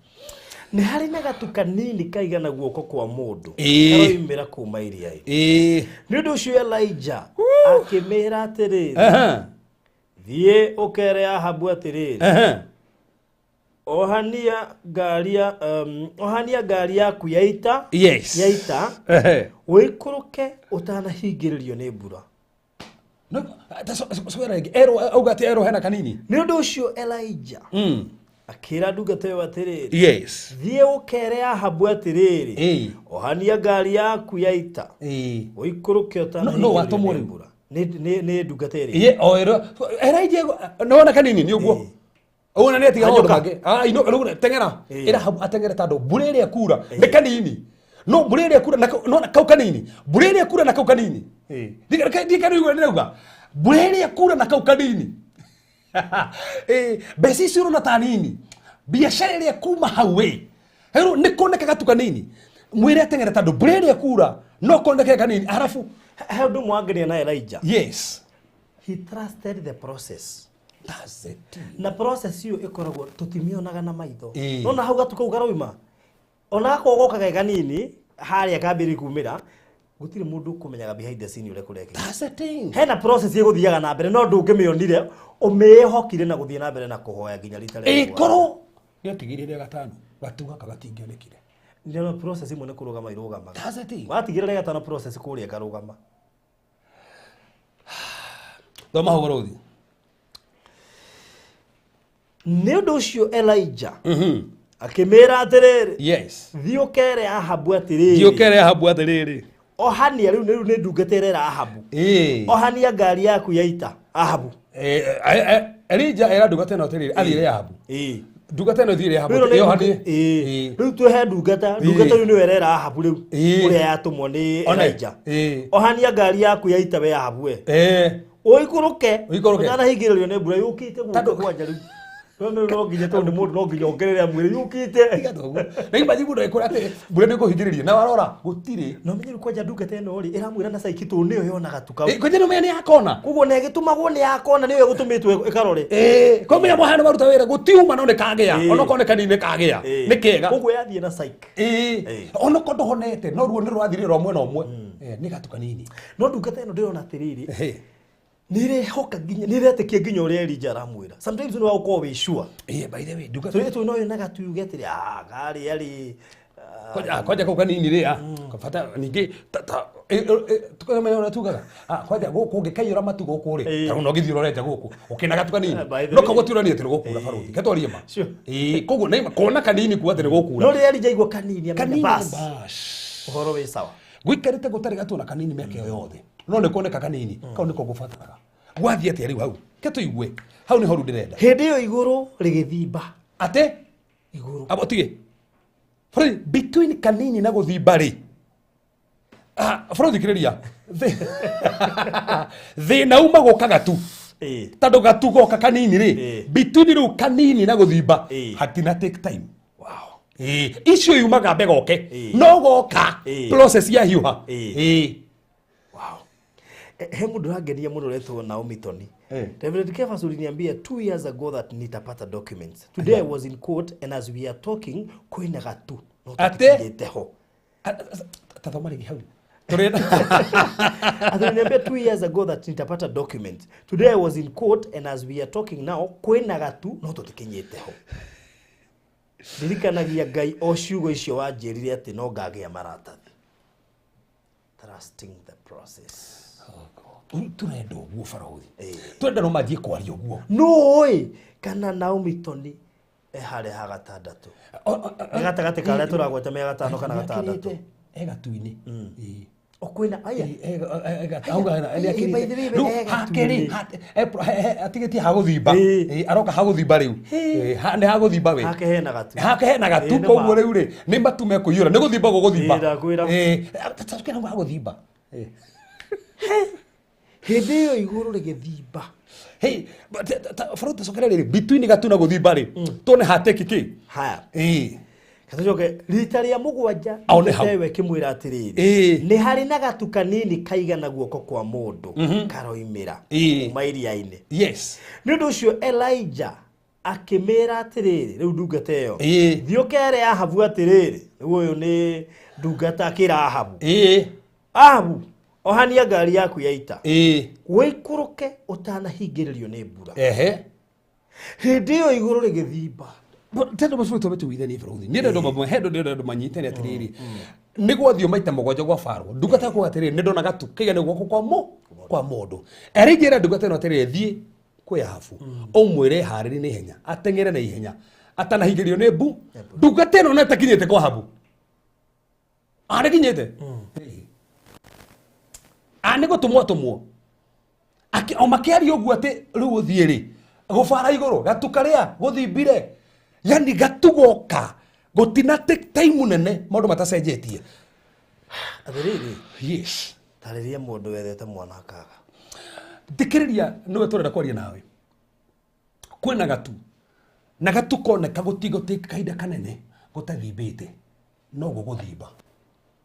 Nĩ harĩ na gatu kanini kaigana guoko kwa mũndũ karoimĩra kuma iria-inĩ. Nĩ ũndũ ũcio Elijah akĩmĩra atĩrĩrĩ, thiĩ ũkere Ahabu atĩrĩrĩ, ohania ngari yaku ya ita ya ita, ũikũrũke ũtanahingĩrĩrio nĩ mbura. No, cokera rĩngĩ. Erwo auga atĩ erwo hena kanini. Nĩ ũndũ ũcio Elijah akĩra ndungata ĩyo atĩrĩrĩ, thiĩ ũkere Ahabu atĩrĩrĩ, ohania ngari yaku ya ita, ũikũrũke No, watũmwo ũtanahingĩrĩrio nĩ rĩu? mbura. Nĩ ndungata ĩrĩa. Ye, o ero Elijah nĩwona kanini nĩ ũguo. Ũguo nĩ atiga maũndũ Hanyũka. mangĩ. Ah, ino rĩu teng'era. Ĩra Ahabu ateng'ere tondũ mbura ĩrĩa kura nĩ kanini. No mbura ĩrĩa kura na no kau kanini. Mbura ĩrĩa kura na kau kanini. Ndikana igua ndĩrauga. Mbura ĩrĩa kura na kau kanini. Mbeca icio ũrona ta nini. Biacara ĩrĩa kuma hau ĩ. Rĩu nĩ kuoneka gatu kanini. Mwĩre ateng'ere tondũ mbura ĩrĩa kura no kuoneke kanini. Arabu He ũndũ ũmwe wangenia na Elijah. Yes. He trusted the process. That's it. Na process ĩyo ĩkoragwo tũtimĩonaga na maitho. Nona hau gatu kau karoima, ona gakorwo goka ge kanini harĩa kambĩrĩria kumĩra, gũtirĩ mũndũ ũkũmenyaga behind the scene ũrĩa kũrekĩka. That's the thing. Hena process ĩgũthiaga na mbere, no ndũngĩmĩonire, ũmĩĩhokire na gũthiĩ na mbere na kũhoya nginya rita rĩa mũgwanja. Ĩkorwo nĩatigĩrire rĩa gatano, gatu gaka gatingĩonekire. Nĩrĩo process imwe nĩ kũrũgama irũgamaga. That's the thing. Watigĩra rĩa gatano, process kũrĩa ĩkarũgama. Thoma hau ũrũthi. Nĩ ũndũ ũcio Elijah akĩmĩra atĩrĩrĩ, thiĩ ũkere Ahabu atĩrĩrĩ, Thiĩ ũkere Ahabu atĩrĩrĩ, ohania rĩu nĩ ndungata ĩrera Ahabu, ohania ngari yaku ya ita, Ahabu. Elija era ndungata ĩno atĩrĩrĩ, athiĩre Ahabu. Ndungata ĩno ĩthiĩre Ahabu. Rĩu nĩ Ĩohanie. Rĩu twĩhe ndungata, ndungata rĩu nĩwe ĩrera Ahabu rĩu, ũrĩa yatũmwo nĩ One. Elijah. Ohania ngari yaku ya ita, we Ahabu, we ũikũrũke Ũikũrũke. ũtanahingĩrĩrio nĩ mbura yũkĩte gũkũ Tondũ- kwanja rĩu. No rĩu no nginya, tondũ nĩ mũndũ, no nginya ongerere amwĩre yũkĩte. Tiga toguo. Na imagine mũndũ agĩkwĩra atĩ mbura nĩ ĩkũhingĩrĩria na warora gũtirĩ. No menye rĩu kwanja ndungata ĩno rĩ ĩramwĩra na caiki tondũ nĩyo yonaga tu kau. Kwanja nĩ ũmenya nĩ yakona. Koguo nĩ ĩgĩtũmagwo nĩ yakona, nĩyo ĩgũtũmĩtwo ĩkarore. Kwa menya mwahana maruta wĩra gũtiuma, no nĩ kagĩa. Onokorwo nĩ kanini nĩ kagĩa. Nĩ kega. Koguo yathiĩ na caiki. Onokorwo ndũhonete, no ruo nĩ rwathirire rwa mwena ũmwe. Nĩ gatu kanini. No ndungata ĩno ndĩrona atĩrĩrĩ, nĩ ĩrehoka nginya nĩ ĩretĩkia nginya ũrĩa Elijah aramwĩra. Sometimes nĩ wagũkorwo wĩ sure. By the way, ndungata tũrĩ tũ no yonaga tuge atĩrĩ, ah, karĩa rĩ kwanja kau kanini rĩ, bata ningĩ tukamenya ũrĩa tugaga. Kwanja gũkũ ũngĩkaiyũra matu gũkũ rĩ, ta rĩu no ngĩthiĩ ũrorete gũkũ ũkĩna gatu kanini, By the no way. koguo tiũranie atĩ nĩ gũkura, barũthi ketwarie ma. Sure. Koguo nĩ kuona kanini kuga atĩ nĩ No gũkura. rĩrĩa Elijah aigua kanini amenya Kanini bas bas. Ũhoro wĩ sawa. Gũikarĩte gũtarĩ gatu ona kanini mĩaka ĩyo yothe, no nĩ kuoneka kanini kau nĩko gũbataraga. Gwathiĩ atĩa rĩu hau? Ke tũigue hau nĩho rĩu ndĩrenda. Hĩndĩ ĩyo igũrũ rĩgĩthimba. Atĩ? Igũrũ. Abo tige. Bũrũri, between kanini na gũthimba rĩ, bũrũri thikĩrĩria. Thĩna uma gũka gatu, tondũ gatu goka kanini rĩ, between rĩu kanini na gũthimba hatina take time. Icio yumaga mbe goke, no goka process ya hiũha. Wow. He mũndũ ũrangenia mũno ũretwo Naomi Tony. Reverend Kefas, uliniambia 2 years ago that nitapata documents. Today I was in court and as we are talking kwĩna gatu no Ate? tũtikinyĩte ho. Tathoma rĩngĩ hau tũrenda. Ati uliniambia 2 years ago that nitapata documents. Today I was in court and as we are talking now kwĩna gatu no tũtikinyĩte ho. Ndirikanagia Ngai o ciugo icio wanjĩrire atĩ no ngagĩa maratathi. Trusting the process. Rĩu tũrenda ũguo, barũthi, tũrenda no manjie kwaria ũguo. Nũĩ kana Naomi Tony e harĩa ha gatandatũ, nĩ gatagatĩ karĩa tũragweta me gatano kana gatandatũ. E gatu-inĩ. O kwĩna aya. Aya, by the way, Rĩu e hake rĩ, gatu-inĩ. atigĩtie hagũthimba. Aroka hagũthimba rĩu. Nĩ hagũthimba we. Hake hena gatu. Hake hena gatu. Nĩ Koguo ma. rĩu rĩ, nĩ matu mekũiyũra, nĩ gũthimba gũgũthimba. Ndakwĩra. Tacokera hau hagũthimba. Hĩndĩ ĩyo igũrũ rĩgĩthimba. Hey, but bro, tacokera rĩrĩ between gatu na gũthimba rĩ, tuone hateki kĩ. Haya. Tucoke rita rĩa mũgwanja Ao nĩ hau. ndungata ĩyo ĩkĩmwĩra atĩrĩrĩ, Ĩĩ. nĩ harĩ na gatu kanini kaigana guoko kwa mũndũ karoimĩra Ĩĩ. kuma iria-inĩ. Yes. Nĩ ũndũ ũcio Elijah akĩmĩra atĩrĩrĩ, rĩu ndungata ĩyo, Ĩĩ. thiĩ ũkere Ahabu atĩrĩrĩ, rĩu ũyũ nĩ ndungata akĩra Ahabu, Ĩĩ. Ahabu, ohania ngari yaku ya ita, Ĩĩ. wĩikũrũke ũtanahingĩrĩrio nĩ mbura. Ehe. Hĩndĩ ĩyo igũrũ rĩgĩthimba. Tendo macuri tũme tuithanie bũrũri nĩ ndendo mamwe he ndendo andũ manyitane atĩrĩrĩ, nĩ gwathiũ maita mũgwanja gwa barwo ndungata yakwa atĩrĩrĩ, nĩ ndona gatu kaigana guoko kwa mũ kwa mũndũ Elijah era ndungata ĩno atĩrĩrĩ, thiĩ kwĩ Ahabu ũmwĩre harĩrie na ihenya, ateng'ere na ihenya atanahingĩrio nĩ mbu. Ndungata ĩno na ĩtakinyĩte kwa Ahabu, arĩkinyĩte a nĩ gũtũmwo atũmwo. O makĩaria ũguo atĩ rĩu ũthiĩ rĩ gũbara igũrũ gatu karĩa gũthimbire, yani gatu goka gũtina take time nene maũndũ matacenjetie. Atĩrĩrĩ, Yes. tarĩria mũndũ wethete mwana akaga. Thikĩrĩria, nĩwe tũrenda kwaria nawe. Kwĩna gatu na gatu koneka gũtigũtĩka kahinda kanene gũtathimbĩte, no gũgũthimba.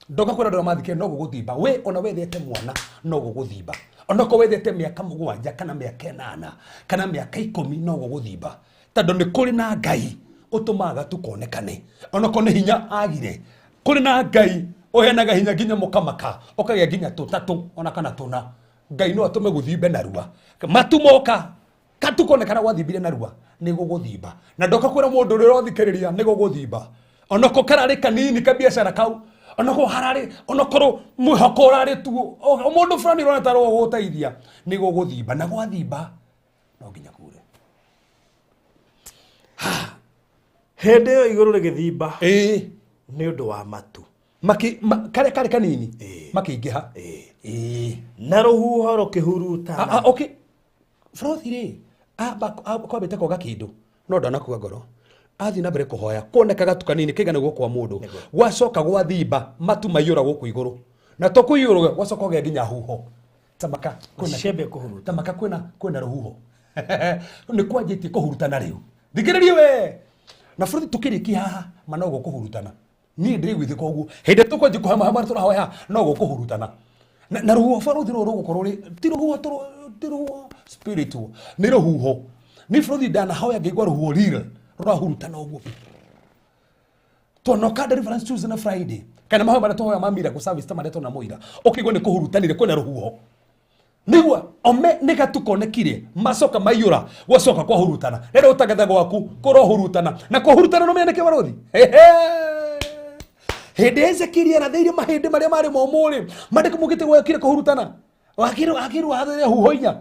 Ndoka kwĩra andũ arĩa mathikĩrĩria, no gũgũthimba. We ona wethete mwana, no gũgũthimba. Onakorwo wethete mĩaka 7 kana mĩaka 8 kana mĩaka 10, no gũgũthimba, tondũ nĩ kũrĩ na Ngai ũtũmaga gatu konekane. Onakorwo nĩ hinya agire, kũrĩ na Ngai ũheanaga hinya nginya mũkamaka ũkagĩa nginya tũtatũ ona kana tũna. Ngai no atũme gũthimbe narua. Matu moka katu konekana gwathimbire narua, nĩ gũgũthimba. Na ndoka kwĩra mũndũ ũrĩa ũrathikĩrĩria, nĩ gũgũthimba. Onako kararĩ kanini kabiacara kau, onako hararĩ, onokorwo mwĩhoko ũrarĩ tuo mũndũ fulani ũrona ta gũgũteithia, nĩ gũgũthimba. Na gwathimba no nginya kure. Hĩndĩ ĩyo igũrũ rĩgĩthimba Ĩĩ. nĩ ũndũ wa matu. Maki karĩa karĩ kanini Ĩĩ. makĩingĩha. Ĩĩ. Ĩĩ. Na rũhuho rũkĩhurutana. Okay, Frothi rĩ kwambĩte kwaga kĩndũ no ndanakua ngoro, athiĩ na mbere kũhoya, kuoneka gatu kanini kaigana guoko kwa mũndũ, gwacoka gwathimba, matu maiyũra gũkũ igũrũ, na to kũiyũrwo gwacoka kũgĩa nginya huho. Tamaka kwĩna Ciambia kũhuruta. Tamaka kwĩna rũhuho, nĩ kwanjĩtie kũhurutana rĩu. Thikĩrĩrie we na bũrũri, tũkĩrĩkia haha ma no gũkũhurutana. Niĩ ndĩrĩguithĩka ũguo hĩndĩ ĩrĩa tũkwanjia kũhoya mahoya marĩa tũrahoya, no gũkũhurutana na rũhuho. Bũrũri rũrũ rũgũkorwo rĩ ti rũhuho ti rũhuho spiritual, nĩ rũhuho. Nĩ bũrũri ndanahoya ngĩigua rũhuho real rũrahurutana ũguo. Twonoka deliverance Tuesday na Friday kana mahoya marĩa tũhoya ma miracle service ta marĩa twona mũira, ũkĩigua nĩ kũhurutanire, kwĩna rũhuho. Nĩgua ome nĩ gatu konekire, macoka maiyũra, gwacoka kwahurutana. Rĩrĩa ũtangatha gwaku kũrohurutana na kũhurutana, no menya nĩkĩ barothi hĩndĩ ya Ezekieli arathĩirie mahĩndĩ marĩa marĩ momũ rĩ, mandĩko mugĩte gwakire kũhurutana, wakirwo akirwo hathĩre huho inya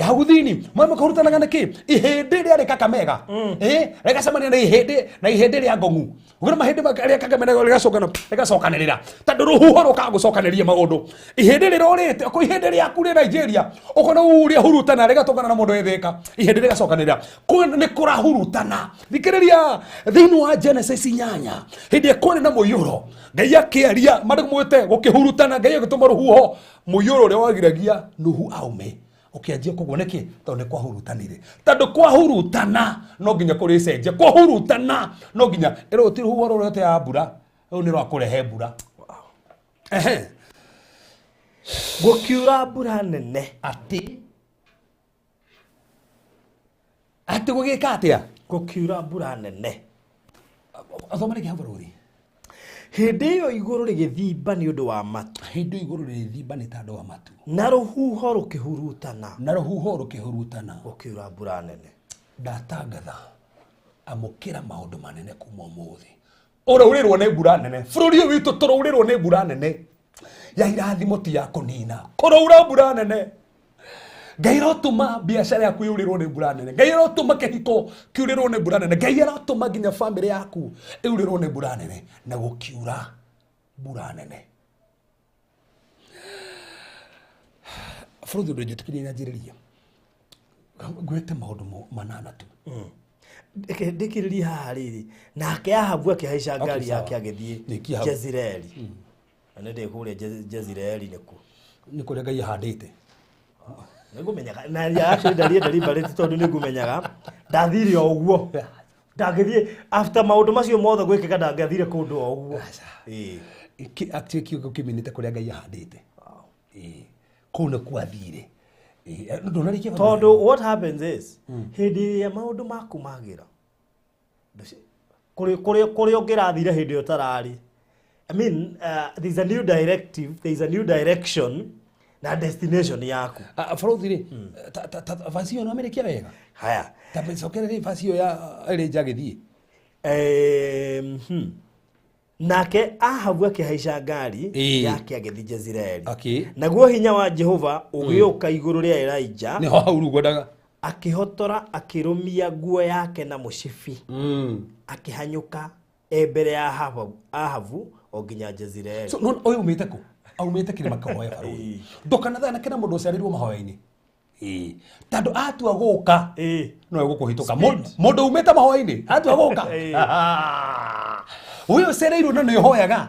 hau thini mwe makahurutanaga nĩkĩ? Ihĩndĩ rĩarĩ Kakamega ĩ rĩgacemania na ihĩndĩ na ihĩndĩ rĩa Ngong'u, ũkĩona mahĩndĩ rĩa Kakamega rĩgacokana rĩgacokanĩrĩra, tondũ rũhuho rũkaga gũcokanĩria maũndũ. Ihĩndĩ rĩrorĩte ko ihĩndĩ rĩaku rĩ Nigeria, ũkona ũrĩa hurutana rĩgatũngana na mũndũ ĩthĩka, ihĩndĩ rĩgacokanĩrĩra. Nĩ kũrahurutana. Thikĩrĩria, thĩinĩ wa Genesis 8, hĩndĩ ĩrĩa kwarĩ na mũiyũro, Ngai akĩaria mandĩko mwĩte gũkĩhurutana, Ngai agĩtũma rũhuho, mũiyũro ũrĩa wagiragia Nuhu aume ũkĩanjia kũgwo. Nĩkĩ? Tondũ nĩ kwahurutanire. Tondũ kwahurutana no nginya kũrĩcenjia, kwahurutana no nginya ĩrũ ti rũhuho rũrĩa ya mbura, rũu nĩ rwa kũrehe mbura. Ehe. Gũkiura mbura nene. Atĩ gũgĩka atĩa? Gũkiura mbura nene. Thoma rĩngĩ hau, barũthi. Hĩndĩ ĩyo igũrũ rĩgĩthimba nĩ ũndũ wa matu. Hĩndĩ igũrũ rĩgĩthimba nĩ tondũ wa matu. Na rũhuho rũkĩhurutana. Na rũhuho rũkĩhurutana. Gũkiura mbura nene. Ndatangatha, amũkĩra maũndũ manene kuma ũmũthĩ. Ũraurĩrwo nĩ mbura nene. Bũrũri ũyũ witũ tũraurĩrwo nĩ mbura nene ya irathimo, ti ya kũnina. Kũraura mbura nene. Ngai arotũma biacara yaku yurĩrwo nĩ mbura nene. Ngai arotũma kĩhiko kĩurĩrwo nĩ mbura nene. Ngai arotũma nginya famĩlĩ yaku ĩurĩrwo nĩ mbura nene. Na gũkiura mbura nene. Bũrũri ũndũ njĩtĩkĩrie nyanjĩrĩrie ngwĩte maũndũ manana tu. Reke ndĩkĩrĩrie haha rĩrĩ, nake Ahabu akĩhaica ngari sawa. yake agĩthiĩ Nĩkia hau. Jezireeli. Na nĩ ndĩ kũrĩa Jezireeli nĩkuo? Nĩ kũrĩa Ngai ahandĩte. Nĩngũmenyaga na actually ndarĩ deliberate, tondũ nĩngũmenyaga ndathire o ũguo. Ndangĩthiĩ after maũndũ macio mothe gwĩkĩka, ndangĩathire kũndũ o ũguo. Aca. Ĩĩ. Actually kiugo kĩminĩte kũrĩa Ngai ahandĩte. Ĩĩ. Kũu nĩ kwathire. Ĩĩ, ndũnarĩkia baba. Tondũ what happens is, hĩndĩ ĩrĩa maũndũ maku magĩra, kũrĩa ũngĩrathire hĩndĩ ĩyo ũtararĩ, I mean, there's a new directive, there's a new direction na destination yaku. Ah, bũrũthi rĩ, vasi ĩyo nĩwamĩrĩkia wega? Haya. Ta cokerere vasi ĩyo ya Elijah agĩthiĩ. Nake Ahabu akĩhaica ngari yake agĩthiĩ Jezireeli. Naguo hinya wa Jehova ũgĩũka igũrũ rĩa Elijah. Nĩho hau rĩu ngwendaga. Akĩhotora, akĩrũmia nguo yake na mũcibi, akĩhanyũka e mbere ya Ahabu o nginya Jezireeli. So no ũyũ umĩte kũ? Aumĩte kĩrĩma kĩhoya barũthi. Ndũkanathanake na mũndũ ũciarĩirwo mahoya-inĩ. Ĩĩ. Tondũ atua gũka no egũkũhĩtũka. Mũndũ umĩte mahoya-inĩ atua gũka. Ũyũ ũcereirwo na nĩ ũhoyaga.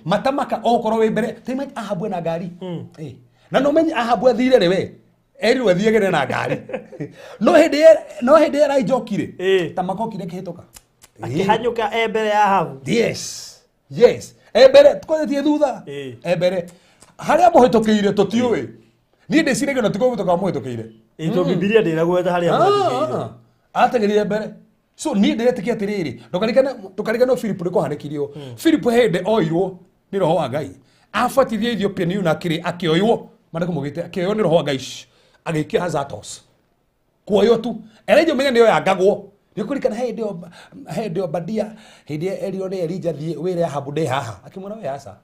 Matamaka okorwo wĩ mbere. Ta imagine Ahabu ena ngari. Ĩĩ. Na no menye Ahabu athire rĩ we. Erirwo athiagĩre na ngari. No hĩndĩ ĩrĩa Elijah okire. Tamaka okire akĩhĩtũka. Akĩhanyũka e mbere ya Ahabu. Yes. E mbere, tũkothetie thutha. E mbere. Harĩa mũhĩtũkĩire tũtiũĩ. Niĩ ndĩciragia ona ti kũhĩtũka mũhĩtũkĩire. Ĩĩ, tondũ Bibilia ndĩragweta harĩa mũhĩtũkĩire. Ateng'erire mbere. So niĩ ndĩretĩkia atĩrĩrĩ, ndũkarigane Philip nĩ kũhanĩkire ũũ. Philip hĩndĩ oirwo nĩ roho wa Ngai. Abatithia Ethiopia nĩ yuna akĩrĩ akĩoywo, maandĩko maugĩte akĩoywo nĩ roho wa Ngai, agĩikio Azotus. Kuoywo tu. Elijah ũmenye nĩyo yangagwo. Nĩ ũkũririkana hĩndĩ ĩyo Obadia, hĩndĩ ĩyo erirwo nĩ Elijah thiĩ wĩre Ahabu ndĩ haha. Akĩmwĩra we aca.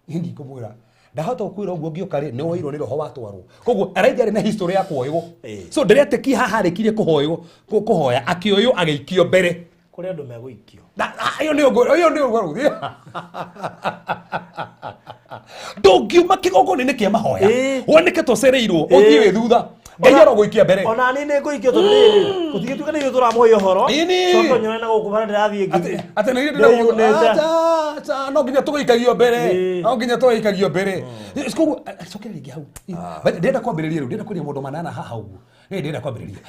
Niĩ ndikũmwĩra. Ndahota gũkwĩra ũguo ngĩũka rĩ, nĩ woirwo nĩ roho watwarwo. Koguo Elijah arĩ na history ya kuoywo. So ndĩretĩkia haha arĩkirie kũhoywo, kũhoya, akĩoywo agĩikio mbere. Kũrĩ andũ megũikio. Ĩyo nĩyo ĩyo nĩyo ngũrũ. Ndũngiuma kĩgongona-inĩ kĩa mahoya. Woneke tũcereirwo, ũthiĩ wĩ thutha. Ngai arogũikia mbere. Ona niĩ nĩ ngũikio tondũ rĩrĩ, gũtigĩtuĩka nĩ ithuĩ tũramũhe ũhoro. Ĩni. Coke nyone na gũkũ bara ndĩrathiĩ Atĩ nĩ ndĩreyunĩte. Acha, no nginya tũgĩikagio mbere. No nginya tũgĩikagio mbere. Koguo cokera rĩngĩ hau. Ndĩrenda kwambĩrĩria rĩu, ndĩrenda kũria maũndũ manana haha ũguo. Nĩ ndĩrenda kwambĩrĩria.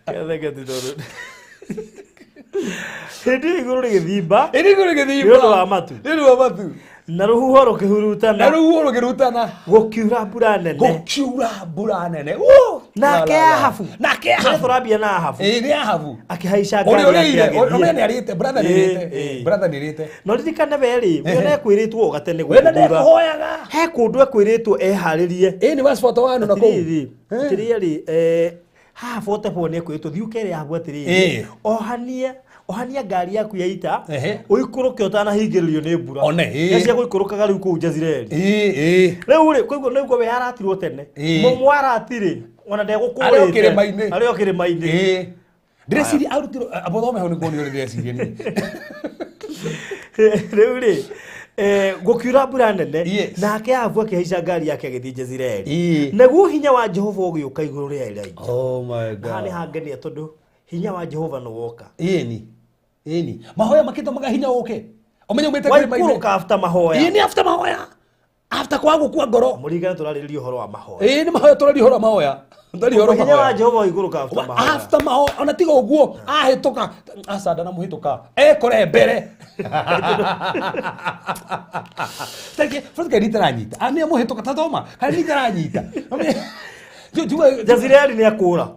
Getheke ti tondũ hĩndĩ ĩyo igũrũ rĩgĩthimba. Hĩndĩ igũrũ rĩgĩthimba. Nĩ ũndũ wa matu. Nĩ ũndũ wa matu. Na rũhuho rũkĩhurutana. Na rũhuho rũkĩhurutana. Gũkiura mbura nene. Gũkiura mbura nene. Woo! Nake La, la, la. Ahabu. Nake Ahabu. Nĩ tũrambia na Ahabu. Ĩĩ, nĩ Ahabu. Akĩhaica Ũrĩa ngari ũrĩire, yake agĩthiĩ. ũrĩa nĩarĩte, brother nĩarĩte. Brother nĩarĩte. No ririkane we rĩ, we nĩekwĩrĩtwo gatene We gũkũ thutha. ndekũhoyaga. He kũndũ ekwĩrĩtwo eharĩrie. Ĩĩ, nĩ verse 41 na kũu. Atĩrĩrĩ, atĩrĩrĩ, haha 44 nĩ ekwĩrĩtwo thiĩ ũkere Ahabu atĩrĩrĩ, ohania ngari yaku ya ita, ũikũrũke ũtanahingĩrĩrio nĩ mbura. One, ĩĩ. Nĩ cia gũikũrũkaga rĩu kũu Jezireeli. Ĩĩ, ĩĩ. Rĩu rĩ, koguo nĩguo we aratirwo tene. Mũmwaratirĩ, ona ndegũkũrĩte. Arĩ o kĩrĩma-inĩ. Arĩ o kĩrĩma-inĩ. Ĩĩ. Ndĩreciria arutirwo, abothome hau nĩguo nĩ ũrĩa ndĩreciria niĩ. Rĩu rĩ, gũkiura mbura nene, nake Ahabu akĩhaica ngari yake agĩthiĩ Jezireeli. Naguo hinya wa Jehova ũgĩũka igũrũ rĩa Elijah. Oh my God. Haha nĩ hangenia tondũ hinya wa Jehova nĩ woka. Ĩni. Ĩni. Mahoya makĩtũmaga hinya ũke. Ũmenye umĩte kĩrĩma-inĩ. Waikũrũka after mahoya. Ĩĩ, nĩ after mahoya. After kwaga gũkua ngoro. Mũririkane tũrarĩrĩria ũhoro wa mahoya. Ĩĩ, nĩ mahoya tũraria ũhoro wa mahoya. Tũraria ũhoro wa Hinya wa mahoya. Jehova ũikũrũka after mahoya. After mahoya, ona tiga ũguo, ahĩtũka, aca ndanamũhĩtũka, ekore mbere. Thank you. First guy nĩtaranyita. Ah, nĩ amũhĩtũka, ta thoma. Kana nĩtaranyita. Jezireeli nĩ akũra.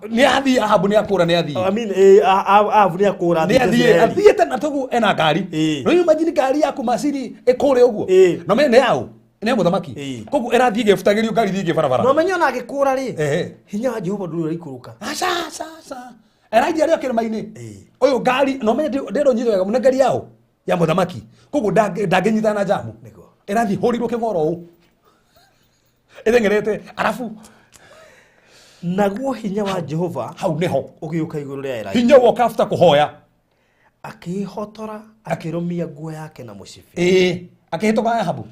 Nĩ athiĩ, Ahabu nĩ akũra, nĩ athiĩ. I mean, Ahabu nĩ akũra, Nĩ athiĩ athiĩ, Jezireeli. athiĩte na toguo ena ngari. No imagine ngari yaku macini ĩkũre ũguo. No menye nĩ yaũ? Nĩ ya mũthamaki. Koguo ĩrathiĩ ĩgĩbutagĩrio ngari ithiĩ barabara. No menye ona agĩkũra rĩ, hinya wa Jehova ndũrĩ ũraikũrũka. Aca, aca, aca. Elijah arĩ o kĩrĩma-inĩ. Ũyũ ngari, no menye ndĩrwo nyitwo wega mũno ngari yaũ? Ya mũthamaki. Koguo ndangĩnyitana na jamu. Ĩrathiĩ hũrĩirwo kĩng'oro ũũ. Ĩteng'erete, arabu Naguo hinya wa Jehova hau nĩho ũgĩũka igũrũ rĩa Elijah. Hinya woka after kũhoya. Akĩĩhotora, akĩrũmia nguo yake na mũcibi. Ĩĩ, akĩhĩtũka Ahabu.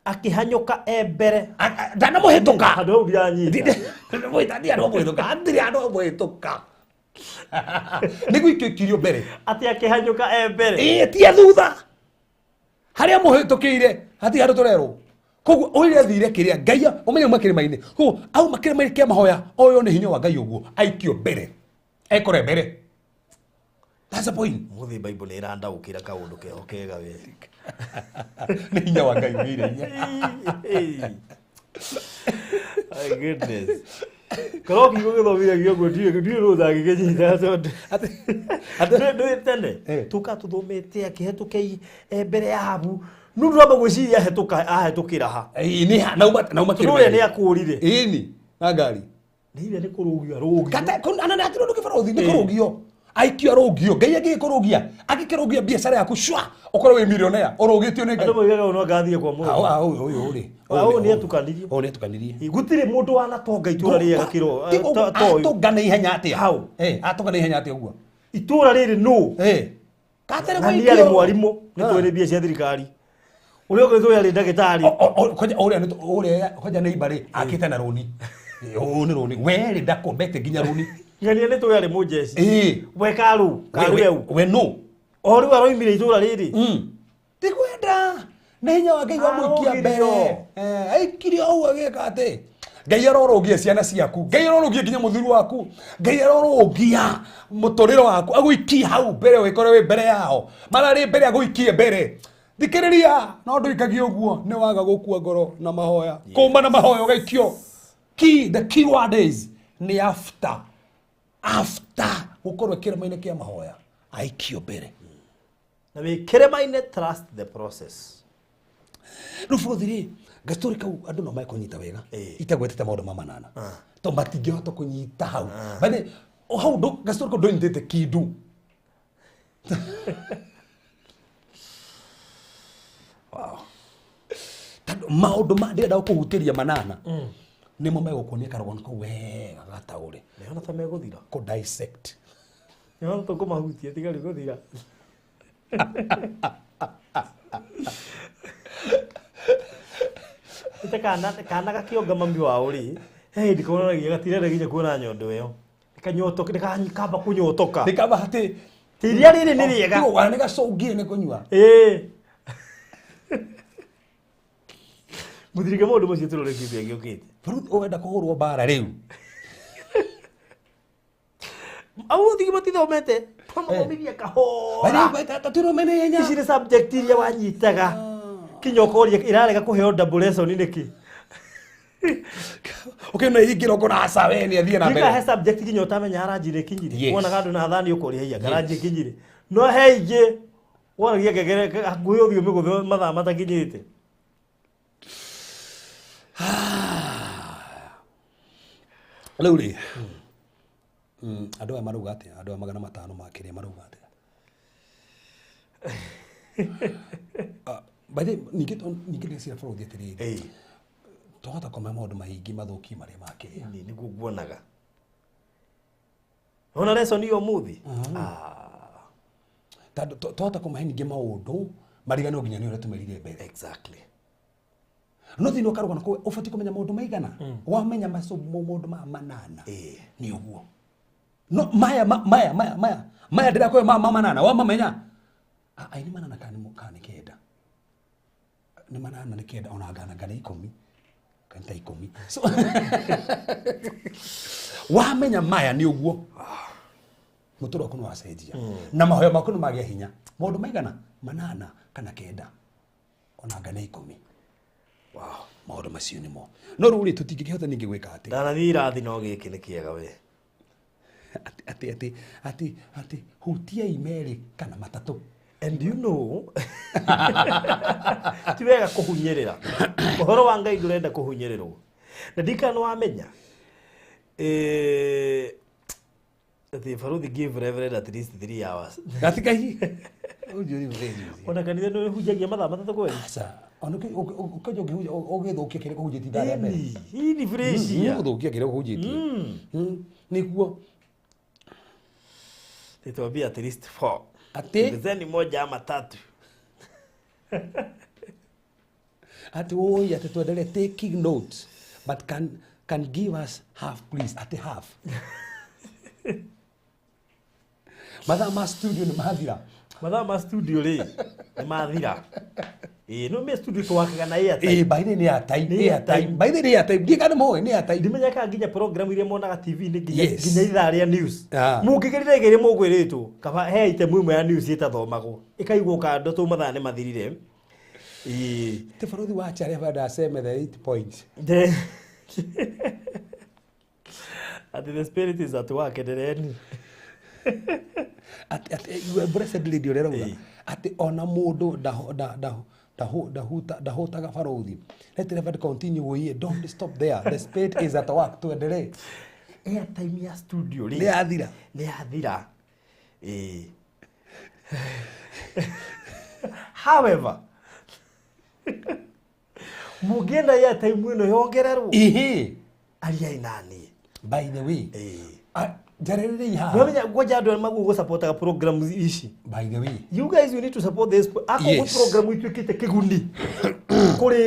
Akĩhanyũka e mbere. Ndanamũhĩtũka. Handũ hau ndiranyita. Ndirĩ andũ amũhĩtũka. Ndirĩ andũ amũhĩtũka. Nĩguo ikĩkirio mbere. Atĩ akĩhanyũka e mbere. Ĩĩ, tia thutha. Harĩa mũhĩtũkĩire, hatirĩ handũ tũrerwo. Koguo ũrĩa athire kĩrĩa Ngai ũmenye uma kĩrĩma-inĩ. Koguo auma kĩrĩma-inĩ kĩa mahoya oyo nĩ hinya wa Ngai ũguo aikio mbere. Ekore mbere. That's the point. Muthi Bible nĩ ĩrandaũkĩra kaũndũ keho kega we. Nĩ hinya wa Ngai wĩire hinya. My goodness. Korwo kiugo gĩthomithagio ũguo ndiũĩ nũ ũtangĩkĩnyita tondũ ndũĩ tene tũka tũthomete akĩhetũka mbere ya Ahabu nũ ndũramba gwĩciria ahĩtũka ahĩtũkĩra ha. Ĩĩ, nĩ ha nauma Tondũ ũrĩa nĩ akũrire. Ĩni na ngari. Nĩ ithe nĩ kũrũgio arũgio. Kata ana na atiro ndũkĩbara nĩ kũrũgio. Aikio arũgio. Ngai angĩgĩkũrũgia, angĩkĩrũgia biacara yaku shwa, ũkorwo wĩ millionaire, ũrũgĩtio nĩ Ngai. Andũ moigaga ũyũ no angathire kwa mũrũme. Ah, ũyũ ũyũ rĩ. Ũyũ nĩ atukanirie. Ũyũ nĩ atukanirie. Gũtirĩ mũndũ wanatonga itũra rĩrĩ agakĩrwo ta ũyũ. Atũnga na ihenya atĩa? Hau. Atũnga na ihenya atĩa ũguo? Itũra rĩrĩ nũ? Katere Na niĩ arĩ mwarimũ nĩ twĩrĩ mbia cia thirikari. Ũrĩa ũngĩ tũĩ arĩ ndagĩtarĩ. Kwanja ũrĩa ũrĩa kwanja nĩ ibarĩ akĩte na rũni. Ũũ nĩ rũni. We rĩ ndakombete nginya rũni. Ng'ania nĩ tũĩ arĩ mũnjeci. We karũ, karũ We nũ? O rĩu aroimire itũra rĩrĩ. Ti kwenda. Nĩ hinya wa Ngai wamũikia mbere. Aikirie ũguo agĩka atĩ. Ngai arorũgia ciana ciaku. Ngai arorũgia nginya mũthuri waku. Ngai arorũgia mũtũrĩre waku. Agũikie hau mbere wĩkore wĩ mbere yao. Mararĩ mbere agũikie mbere. Thikĩrĩria no ndũikagie ũguo nĩ waga gũkua ngoro na mahoya. Kũma na mahoya ũgaikio. Key, the key word is nĩ after. After gũkorwo kĩrĩma-inĩ kĩa mahoya aikio mbere. Na wĩ kĩrĩma-inĩ trust the process. Rĩu bũrũthi rĩ gastori kau andũ no mekũnyita wega itagwetete maũndũ ma manana to matingĩhota kũnyita hau bane hau gastori kau ndũnyitĩte kindu. Wow. Tondũ maũndũ ma ndĩrenda kũhutĩria manana nĩmo megũkuonia karũgano kau wega gataũre. Nĩona ta megũthira. Kũ dissect. Nĩona tũkũmahutia tiga rĩu gũthira. Ite kana gakĩonga mami wao rĩ, he hĩndĩ konanagia gatirenda nginya kuona nyondo ĩyo. Nĩkanyotoka, nĩkamba kũnyotoka. Nĩkamba atĩ iria rĩrĩ nĩ rĩega. Tigo nĩgacũngire nĩ kũnyua. Ĩĩ. Mũthirike maũndũ macio tũrore kiumia gĩũkĩte. Baruthi ũrenda kũhũrwo mbara rĩu. Au thigi matithomete. Twamathomithia kahora. Tũromene Ici nĩ subject iria wanyitaga. Kinya ũkoria ĩrarega kũheo double lesson nĩkĩ? Ũkĩona ingĩra ũkona aca we nĩ athiĩ na mbere. Ndikahe subject kinya ũtamenya aranji nĩ kinyire. Yes. Wonaga andũ na thani ũkoria hiya karanji kinyire. No he ingĩ wonagia ngengere hakuhĩ ũthiũ mĩgũthe mathaa matakinyĩte. Rĩu rĩ andũ aya marauga atĩa? Andũ aya 500 makĩria marauga atĩa? By the way, ningĩ ndĩreciria bũrũri atĩrĩrĩ. Twahota kũmenya maũndũ maingĩ mathũkie marĩa makĩria. Nĩguo nguonaga. Ona lesson iyo ũmũthĩ? Tondũ twahota kũmahe ningĩ maũndũ mariganĩrwo nginya nĩ ũrĩa tũmerire mbere. Exactly. No thĩinĩ wa karũgano kau ũbatiĩ kũmenya maũndũ maigana. Wamenya maũndũ maya manana. Nĩ ũguo. No maya maya maya maya maya ndĩrakũhe ma manana wamamenya. Ai nĩ manana kana nĩ kenda. Nĩ manana nĩ kenda ona ngana ngana 10. Kana ta 10. So wamenya maya nĩ ũguo. Mũtũrĩre waku nĩ wacenjia. Na mahoya maku nĩ magĩa hinya. Maũndũ maigana manana kana kenda. Ona ngana 10. Wow. Maũndũ macio nĩmo. No rĩu rĩ tũtingĩkĩhota ningĩ gwĩka atĩ. Ndanathiĩ irathi no gĩkĩ nĩ kĩega we. Atĩ atĩ atĩ atĩ hutiai merĩ kana matatũ. And you know, ti wega kũhunyĩrĩra. Ũhoro wa Ngai ndũrenda kũhunyĩrĩrwo. Na ndikana nĩ wamenya. Atĩ Baruthi give Reverend at least 3 hours. Gatikai. Ona kanitha nĩ ũhunjagia mathaa matatũ kweli? Aca. Ona ũkĩnja ũgĩthũkia kĩrĩa kũhunjĩtie ithaa rĩa mbere. Hii ni fresh ya. Ũgũthũkia kĩrĩa kũhunjĩtie. Nĩguo. Nitwambia at least 4. Atĩ? Ongezeni moja ama tatu. Atĩ oi, atĩ tuendelee taking notes but can give us half please, atĩ half. Mathaa ma studio nĩ mathira. Mathaa ma studio rĩ nĩ mathira. Ĩĩ, no me studio twakaga na airtime. Ĩĩ, by the way nĩ airtime, Nĩ nĩ airtime. airtime. By the way nĩ airtime. Ndiũĩ kana nĩ mũĩ, nĩ airtime. Ndimenyaga kana nginya program iria monaga TV-inĩ nginya Yes. nginya ithaa rĩa news. Ah. Mũngĩgerire igerio mũkwĩrĩtwo kaba he item ĩmwe ya news ĩtathomagwo ĩkaigwo kando tũ mathaa nĩ mathirire. Ĩĩ. Ti bũrũri wa Charia bado aseme the 8 points. Ati the spirit is at work endereeni. Ati ati you are blessed lady ũrĩa ũrauga Ĩĩ. atĩ ona mũndũ ndahũtaga barũthi. Let the continue we don't stop there. The spirit is at work, tuendelee. Airtime ya studio rĩ Nĩ yathira. Nĩ yathira. Ĩĩ. However, mũngĩenda airtime ĩno yongererwo Ĩhĩ. ariai naniĩ. By the way, Ĩĩ. njarĩrĩriai haha. Nĩwamenya kwanja andũ arĩa magũgũcapotaga programs ici. By the way. You guys, you need to support this. Akorwo Yes. program ituĩkĩte kĩguni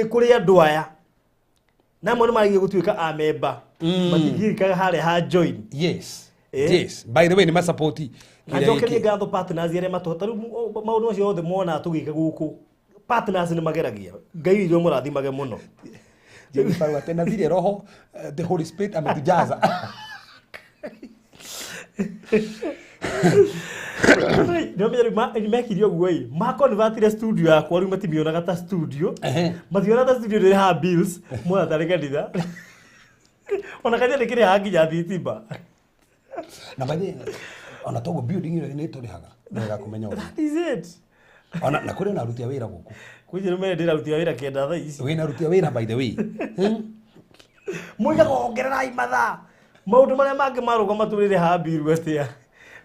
kũrĩ andũ aya namwe nĩ maragia gũtuĩka amemba matingirikaga harĩa ha join. Yes. Eh. Yes. By the way, nĩ masapoti. Na njokerie ngatho partners arĩa matũhota rĩu maũndũ macio othe mona tũgĩka gũkũ partners nĩ mageragia. Ngai witũ amũrathimage mũno. Jennifer Wate, na vile roho the Holy Spirit ametujaza. Nĩwamenya rĩu mekire ũguo ĩ makonvatire studio yakwa rĩu matimĩonaga ta studio. Ehe. Mationaga ta studio ndĩrĩhaga bills mona tarĩ kanitha ona kanitha ndĩkĩrĩhaga nginya thitima. Na by the way, ona toguo building ĩno nĩ tũrĩhaga. Wega kũmenya ũguo. That is it. Ona na kũrĩ ona aruti a wĩra gũkũ. Kwĩ njĩra mene ndĩrarutia wĩra kenda thaa ici. Wĩna aruti a wĩra by the way. Moigaga ongererai mathaa maũndũ marĩa mangĩ marũgama tũrĩrĩhaga mbiru atĩa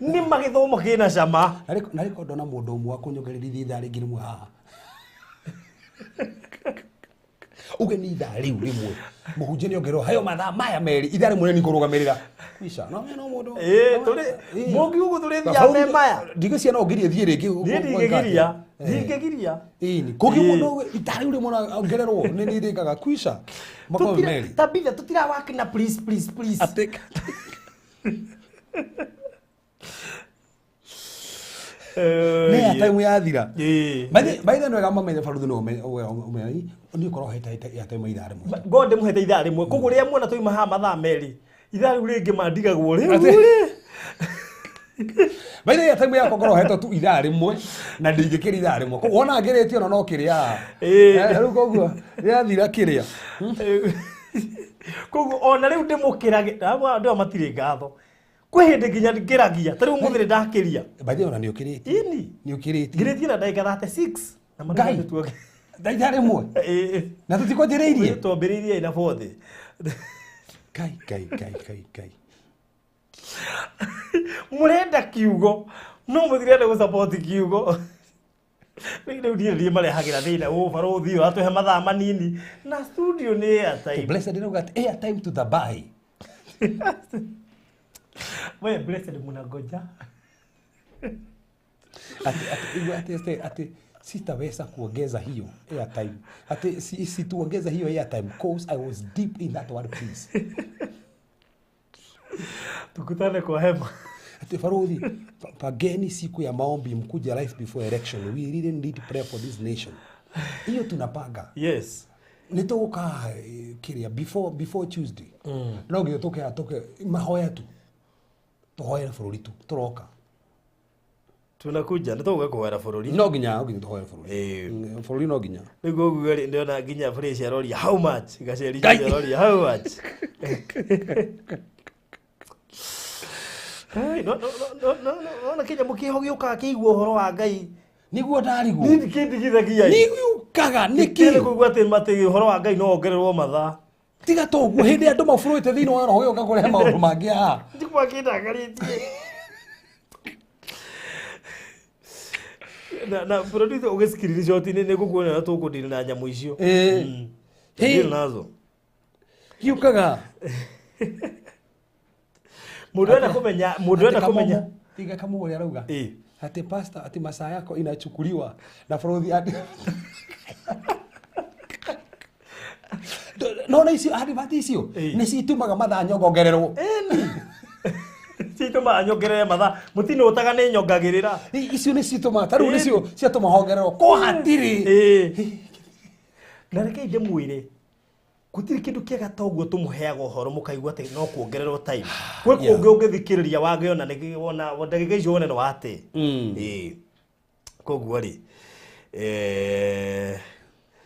nĩ magĩthomo kĩna cama. Na rĩko ndona mũndũ ũmwe wa kũnyongererithia ithaa rĩngĩ rĩmwe haha. Uge nĩ ithaa rĩu rĩmwe. Mũhunjia nĩongererwo hayo mathaa maya merĩ ithaa rĩmwe nĩ kũrũgamĩrĩra. Kwisha. No no mũndũ. Ĩĩ, tũrĩ mũngiugu tũrĩthiaga me maya. Ndigĩcia no ngirie thiĩ rĩngĩ. Niĩ ndingĩgiria ndingĩgiria. Ĩni. Kũngĩ mũndũ ithaa rĩu rĩmwe ongererwo nĩ nĩ rĩkaga kwisha. Makorwo merĩ. Tabitha tũtirawaki na please please please. Atĩ nĩ airtime yathira. Ĩĩ. By the way, wega mamenye baruthi no ũmenye nĩ ũkorwo hete airtime ithaa rĩmwe. God ndĩmũhete ithaa rĩmwe koguo rĩrĩa muona twauma haha mathaa merĩ ithaa rĩu rĩngĩ mandigagwo rĩu Atĩ- rĩ. By the way, airtime yakwa ngorwo hetwo tu ithaa rĩmwe na ndingĩkĩra ithaa rĩmwe. Koguo wona ngĩrĩtie ona no kĩrĩa. Ĩĩ. Rĩu koguo rĩathira kĩrĩa. Koguo ona rĩu ndĩmũkĩrage andũ aya matirĩ ngatho kwĩ hĩndĩ nginya ngĩragia ta rĩu mũthĩ nĩndakĩria. By the way, ona nĩ ũkĩrĩtie. Ĩni. Nĩ ũkĩrĩtie. Ngĩrĩtie na ndagĩka 36 na Ngai. marĩa tuoge. Ithaa rĩmwe. Ĩĩ. Na tũtikwanjĩrĩirie. Twambĩrĩirie ina 40. Ngai Ngai Ngai Ngai Ngai. Mũrenda kiugo no mũtirenda gũsupport kiugo. Rĩu niĩ niĩ marehagĩra thĩna ũ barũthi ũratũhe mathaa manini na studio nĩ airtime. Blessed nĩ atĩ airtime to the buy. We Blessed mnangoja. Ati ati ati ati ati sitaweza kuongeza hiyo airtime. Ati situongeza hiyo airtime cause I was deep in that one piece. Tukutane kwa hema. Ati Farodhi, pageni siku ya maombi mkuja life before election. We really need prayer for this nation. Hiyo tunapanga. Yes. Nĩtũgũka kĩrĩa before Tuesday. No nginya tũke tũke mahoya tu. Tũhoere bũrũri tu tũroka. Tunakuja nĩtũgũka kũhoera bũrũri. No nginya tũhoere bũrũri. Ĩĩ. Bũrũri no nginya. Nĩguo ũguo rĩ ndĩrona nginya Fresh aroria how much? Gaceri Ngai. aroria how much? Hey, no no no no no no kĩnyamũ kĩho gĩũkaga kĩigua ũhoro wa Ngai. Nĩguo ndarigwo. Nĩ kĩndigithagia. Nĩgĩũkaga nĩkĩ? Nĩ kũigua atĩ matĩ ũhoro wa Ngai no wongererwo mathaa. Tiga to ũguo hĩndĩ andũ mabũrũĩte thĩinĩ wa roho gĩũka kũrehe maũndũ mangĩ haha. Njikwa kĩndakarĩtie. Na producer ũgĩ screenshot nĩ nĩngũkuona na tũkũdeal na nyamũ icio. Ĩĩ. Deal nazo. Gĩũkaga. Mũndũ enda kũmenya, mũndũ enda kũmenya. Tiga kamũ ũrĩa arauga. Ĩĩ. Ati pastor ati masaa yako inachukuliwa na bũrũthi ati no na icio advert icio Ĩĩ. nĩ citũmaga mathaa nyongongererwo. Ĩni. Citũmaga nyongerere mathaa. Mũtino ũtaga nĩ nyongagĩrĩra. Icio nĩ citũmaga ta rĩu nĩcio ciatũma hongererwo ko hatirĩ. Ĩĩ. Na rekei ndĩmwĩre gũtirĩ kĩndũ kĩega ta ũguo tũmũheaga ũhoro mũkaigua atĩ no kuongererwo time gwĩ kũngĩ ũngĩthikĩrĩria wage ona nĩ wona ndagĩka icio wone nĩ wate. Ĩĩ, koguo rĩ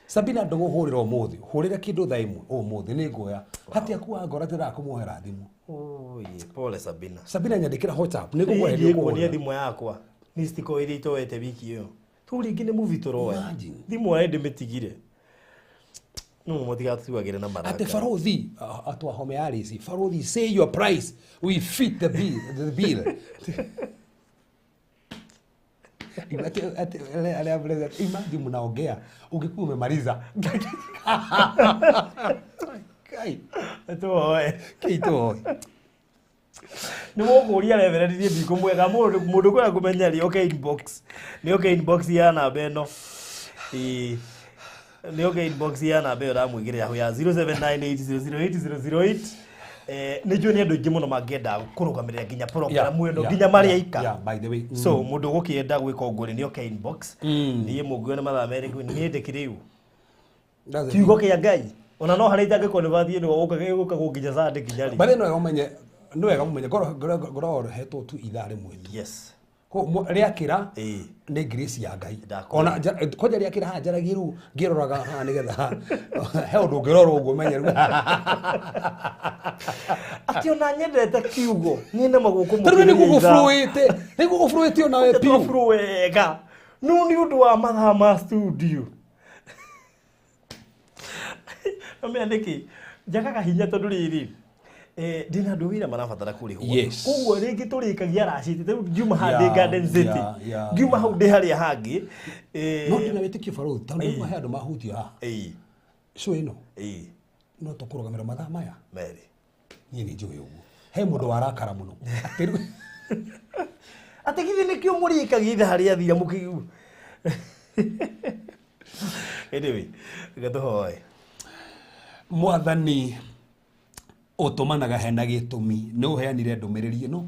Sabina, ndũgũhũrĩra ũmũthĩ, hũrĩra kĩndũ thaa 1 ũmũthĩ nĩ nguoya hatia kuwa ngoro ndĩraga kũmuohera thimũ. Oi, pole Sabina. Sabina, nyandĩkĩra WhatsApp nĩ ngũkweheria. Nguonia thimũ yakwa missed call iria itoete wiki ĩyo tu rĩngĩ nĩ movie tũroya. Imagine. Thimũ arĩ ndĩmĩtigire no mũtigatuagĩre na Ate marakara. Farodhi atwahome Alice, Farodhi, say your price, we fit the bill, the bill. Imagine mnaongea ungekuwa umemaliza. Kai. Tuoe. Kito. Nĩ mũkũria reverend niĩ ndikũmwega mũndũ mũndũ kwenda kũmenya rĩ oke inbox, nĩ oke inbox ya namba ĩno. Ĩĩ, nĩ oke inbox ya namba ĩyo ndamwĩkĩrĩra hau ya 0798008008. Nĩ njũĩ nĩ andũ aingĩ mũno mangĩenda kũrũgamĩrĩra nginya program ĩno nginya marĩ aika. Yeah, by the way. So mũndũ ũgũkĩenda gwĩka ũguo rĩ nĩ oke inbox. Niĩ mũngĩona mathaa 2 niĩ ndĩkĩrĩ That's the kiugo kĩa Ngai ona no harĩa itangĩkorwo nĩ bathiĩ nĩ gũka nginya Sunday nginya rĩ. But nĩ wega ũmenye, nĩ wega ũmenye ngoro hetwo tu ithaa 1 tu. Yes. Rĩakĩra Ĩĩ. nĩ grace ya Ngai. Ndakũria. Ona kwanja rĩakĩra haha njaragie rĩu ngĩroraga haha nĩgetha he ũndũ ũngĩrora ũguo menye rĩu. Atĩ ona nyendete kiugo niĩ na magũkũ. Tondũ nĩ gũgũfluĩte, nĩ gũgũfluĩte onawe piũ. Piũ wega no nĩ ũndũ wa mathaa ma studio nomenya nĩkĩ njagaga hinya tondũ rĩrĩ ndĩna andũ wĩra marabatara kũrĩhwo. Koguo rĩngĩ tũrĩkagia raciti rĩu ngiuma haha ndĩ Garden City, ngiuma hau ndĩ harĩa hangĩ. No ndĩna wĩtĩkio Farodhi tondũ rĩu he andũ mahutio haha. Show ĩno no tũkũrũgamĩra mathaa maya. 2. Niĩ nĩ njũĩ ũguo he mũndũ warakara mũno atĩ rĩu. Atĩ githĩ nĩkĩo mũrĩkagia ithaa rĩathira mũkĩigua. Anyway, reke tũhoe. Mwathani ũtũmanaga hena gĩtũmi, nĩ ũheanire ndũmĩrĩri ĩno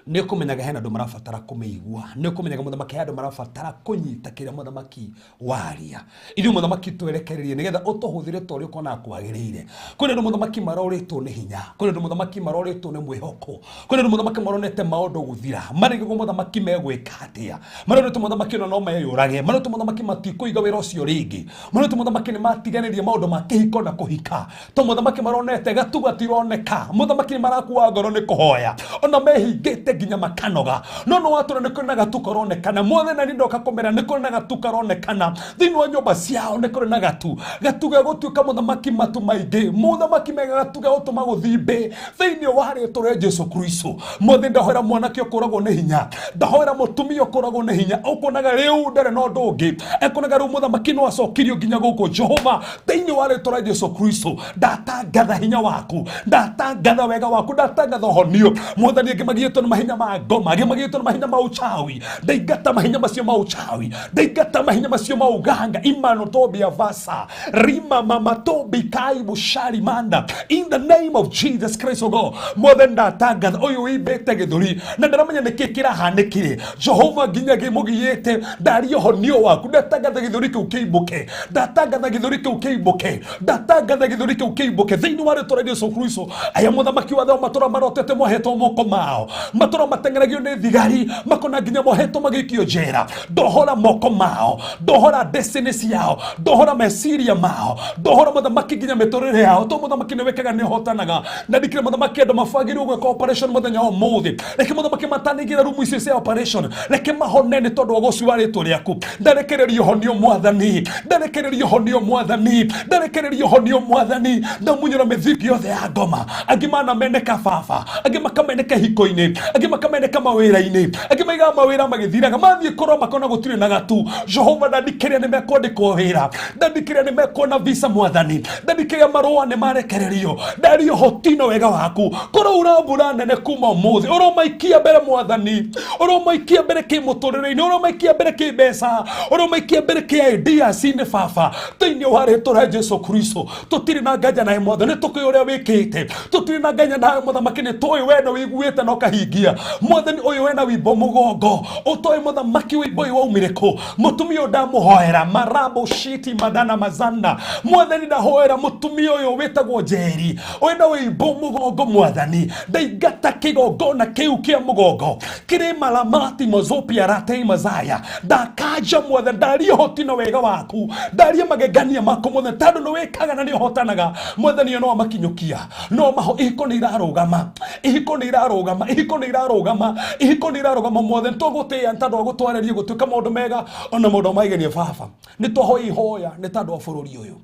nĩ ũkũmenyaga hena andũ marabatara kũmĩigua, nĩ ũkũmenyaga mũthamaki he andũ marabatara kũnyita kĩrĩa mũthamaki waria. Ithuĩ mũthamaki twerekererie nĩgetha ũtũhũthĩre ta ũrĩa ũkonaga kwagĩrĩire. Kwĩna andũ mũthamaki marorĩtwo nĩ hinya, kwĩna andũ mũthamaki marorĩtwo nĩ mwĩhoko, kwĩna andũ mũthamaki maronete maũndũ gũthira marĩgĩgwo mũthamaki megwĩka atĩa, maronete mũthamaki ona no meyũrage, maronete mũthamaki matikũiga wĩra ũcio rĩngĩ, maronete mũthamaki nĩ matiganĩrie maũndũ ma kĩhiko na kũhika to mũthamaki maronete gatu gatironeka, mũthamaki nĩ marakua ngoro nĩ kũhoya ona mehingĩte nginya makanoga no no watũra nĩ kũrĩ na gatu karonekana. Mothe na ndoka kũmera nĩ kũrĩ na gatu karonekana thĩinĩ wa nyũmba ciao, nĩ kũrĩ na gatu, gatu ga gũtuĩka mũthamaki matu maingĩ, mũthamaki mega, gatu ga gũtũma gũthimbe thĩinĩ wa rĩtwa rĩa Jesu Kristo. Mothe ndahoera mwanake ũkũragwo nĩ hinya, ndahoera mũtumia ũkũragwo nĩ hinya ũkuonaga rĩu ndarĩ na ũndũ ũngĩ ekuonaga rĩu mũthamaki no acokirio nginya gũkũ Jehova thĩinĩ wa rĩtwa rĩa Jesu Kristo. Ndatangatha hinya waku, ndatangatha wega waku, ndatangatha ũhonio. Mwathani angĩ magiĩtwo nĩ mahinya ma ngoma, angĩ magiĩtwo nĩ mahinya ma uchawi, ndaingata mahinya macio ma uchawi, ndaingata mahinya macio ma uganga imano tobia vasa rima mama tobi kai bushari manda in the name of Jesus Christ o God. Mothe ndatangatha ũyũ wĩimbĩte gĩthũri na ndaramenya nĩkĩ kĩrahanĩkire Jehova nginya gĩmũgiĩte ndaria ũhonio waku. Ndatangatha gĩthũri kĩu kĩimbũke, ndatangatha gĩthũri kĩu kĩimbũke, ndatangatha gĩthũri kĩu kĩimbũke thĩinĩ wa rĩtwa rĩa Jesu Kristo. Aya mũthamaki wa thao matũra marotete mohetwo moko mao, matũra mateng'eragio nĩ thigari makona nginya mohetwo magĩikio njera, ndohora moko mao, ndohora destiny ciao, ndohora meciria mao, ndohora mũthamaki nginya mĩtũrĩre yao to mũthamaki nĩ wĩkaga nĩ ũhotanaga na ndikire mũthamaki andũ mabangĩrwo gwĩka operation mũthenya wa ũmũthĩ, reke mũthamaki matanĩingĩra rumu icio cia operation, reke mahone nĩ tondũ wa ũgoci wa rĩtwa rĩaku. Ndarekereria ũhonio mwathani, ndarekereria ũhonio mwathani, ndarekereria ũhonio mwathani. Ndamunyũra mĩthingi yothe ya ngoma, angĩ manameneka baba, angĩ makameneka hiko-inĩ, angĩ makameneka mawĩra-inĩ, angĩ maigaga mawĩra magĩthiraga mathiĩ kũrora makona gũtirĩ na gatu. Jehova ndandikĩria nĩ mekwandĩkwo wĩra, ndandikĩria nĩ mekuona visa mwathani, ndandikĩria marũa nĩ marekererio, ndaria ũhoti na wega waku. Kũraura mbura nene kuma ũmũthĩ, ũromaikia mbere mwathani, ũromaikia mbere kĩmũtũrĩre-inĩ, ũromaikia mbere kĩmbeca, ũromaikia mbere kĩ ideas-inĩ baba thĩinĩ wa rĩtwa rĩa Jesu Kristo. Tũtirĩ na nganja nawe mwathani, nĩ tũkũĩ ũrĩa wĩkĩte, tũtirĩ na nganja nawe mũthamaki, nĩ tũĩ we nĩ wĩiguĩte na ũkahingia. Ndakũria mwathani ũyũ wena wimbo mũgongo ũtoĩ mũthamaki wimbo ũyũ waumire kũ mũtumia ũyũ ndamũhoera marabo shiti madana mazanda mwathani ndahoera mũtumia ũyũ wĩtagwo Njeri wĩna wimbo mũgongo mwathani ndaingata kĩgongona kĩu kĩa mũgongo kĩrĩ malamati mazopia ratei mazaya ndakaja mwathani ndaria ũhoti na wega waku ndaria magegania maku mwathani tondũ nĩ wĩkaga na nĩ ũhotanaga mwathani no amakinyũkia no maho ihiko nĩ irarũgama ihiko nĩ irarũgama ihiko nĩ irarũgama ihiko nĩ irarũgama mwathani tũgũtĩĩa nĩ tondũ wa gũtwarĩria gũtuĩka maũndũ mega ona maũndũ maiganie baba nĩ twahoya ihoya nĩ tondũ wa bũrũri ũyũ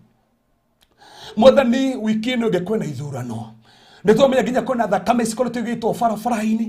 mwathani wiki ĩno ĩngĩ kwĩna ithurano nĩ twamenya nginya kwĩna thakame cikoretwo igĩitwo barabara-inĩ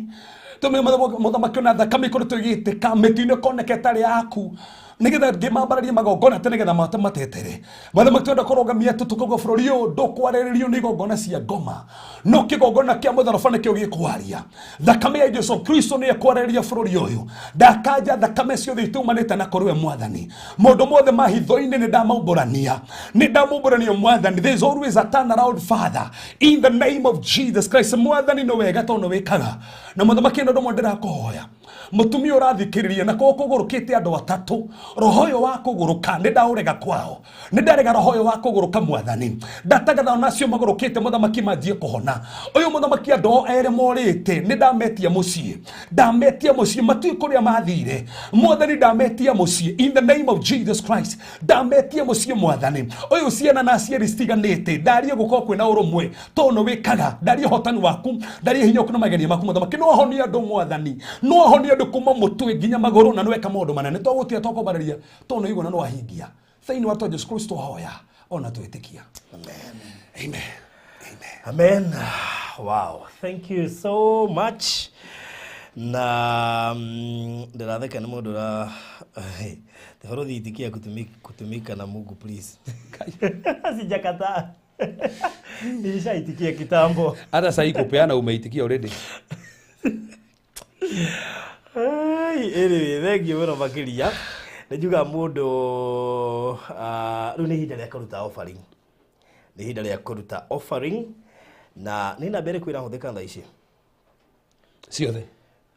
twamenya mũthamaki ona thakame ikoretwo ĩgĩitĩka mĩtĩ-inĩ ĩkoneka ĩtarĩ yaku nĩgetha ngĩmambararie magongona atĩ nĩgetha mahote matetere mũthamaki twenda kũrũgamia tũtukauga bũrũri ũyũ ndũkwarĩrĩrio nĩ igongona cia ngoma no kĩgongona kĩa mũtharaba nĩkĩo gĩkwaria thakame ya Jesu Kristo nĩ ĩkwarĩrĩria bũrũri ũyũ ndakanja thakame ciothe itumanĩte na kũrĩ we mwathani maũndũ mothe ma hitho-inĩ nĩ ndamaumbũrania nĩ ndamaumbũrania mwathani. There is always a turnaround, Father, in the name of Jesus Christ. Mwathani nĩ wega tondũ nĩ wĩkaga na mũthamaki ĩno ndũmwe ndĩrakũhoya mũtumia ũrathikĩrĩria na kũgũrũ kũgũrũkĩte andũ atatũ roho ũyũ wa kũgũrũka nĩ ndaũrega kwao nĩ ndarega roho ũyũ wa kũgũrũka mwathani ndatagatha onacio magũrũkĩte mũthamaki manjie kũhona ũyũ mũthamaki andũ ao erĩ morĩte nĩ ndametia mũciĩ ndametia mũciĩ matiũĩ kũrĩa mathire mwathani ndametia mũciĩ in the name of Jesus Christ ndametia mũciĩ mwathani ũyũ ciana na aciari citiganĩte ndarie gũkorwo kwĩna ũrũmwe tondũ nĩ wĩkaga ndarie ũhotani waku ndarie hinya waku na magenia maku mũthamaki no ahonie andũ mwathani no ahonie andũ kuma mũtwe nginya magũrũ na nĩweka maũndũ manene twagũtia twakwambarĩria tondũ nĩ igũna nĩwahingia thĩinĩ wa Jesu Kristo hoya ona twĩtĩkia. Amen. Amen. Amen. Wow. Thank you so much. Na ndĩratheka nĩ mũndũ ũra tafadhali itikia kutumika na Mungu please. Sijakataa. Nilishaitikia kitambo. Hata sahii kupeana umeitikia already. Ai, anyway, thank you mũno makĩria. Nĩ njugaga mũndũ rĩu nĩ ihinda rĩa kũruta offering. Nĩ ihinda rĩa kũruta offering na nĩ namba ĩrĩkũ ĩrahũthĩka thaa ici? Ciothe.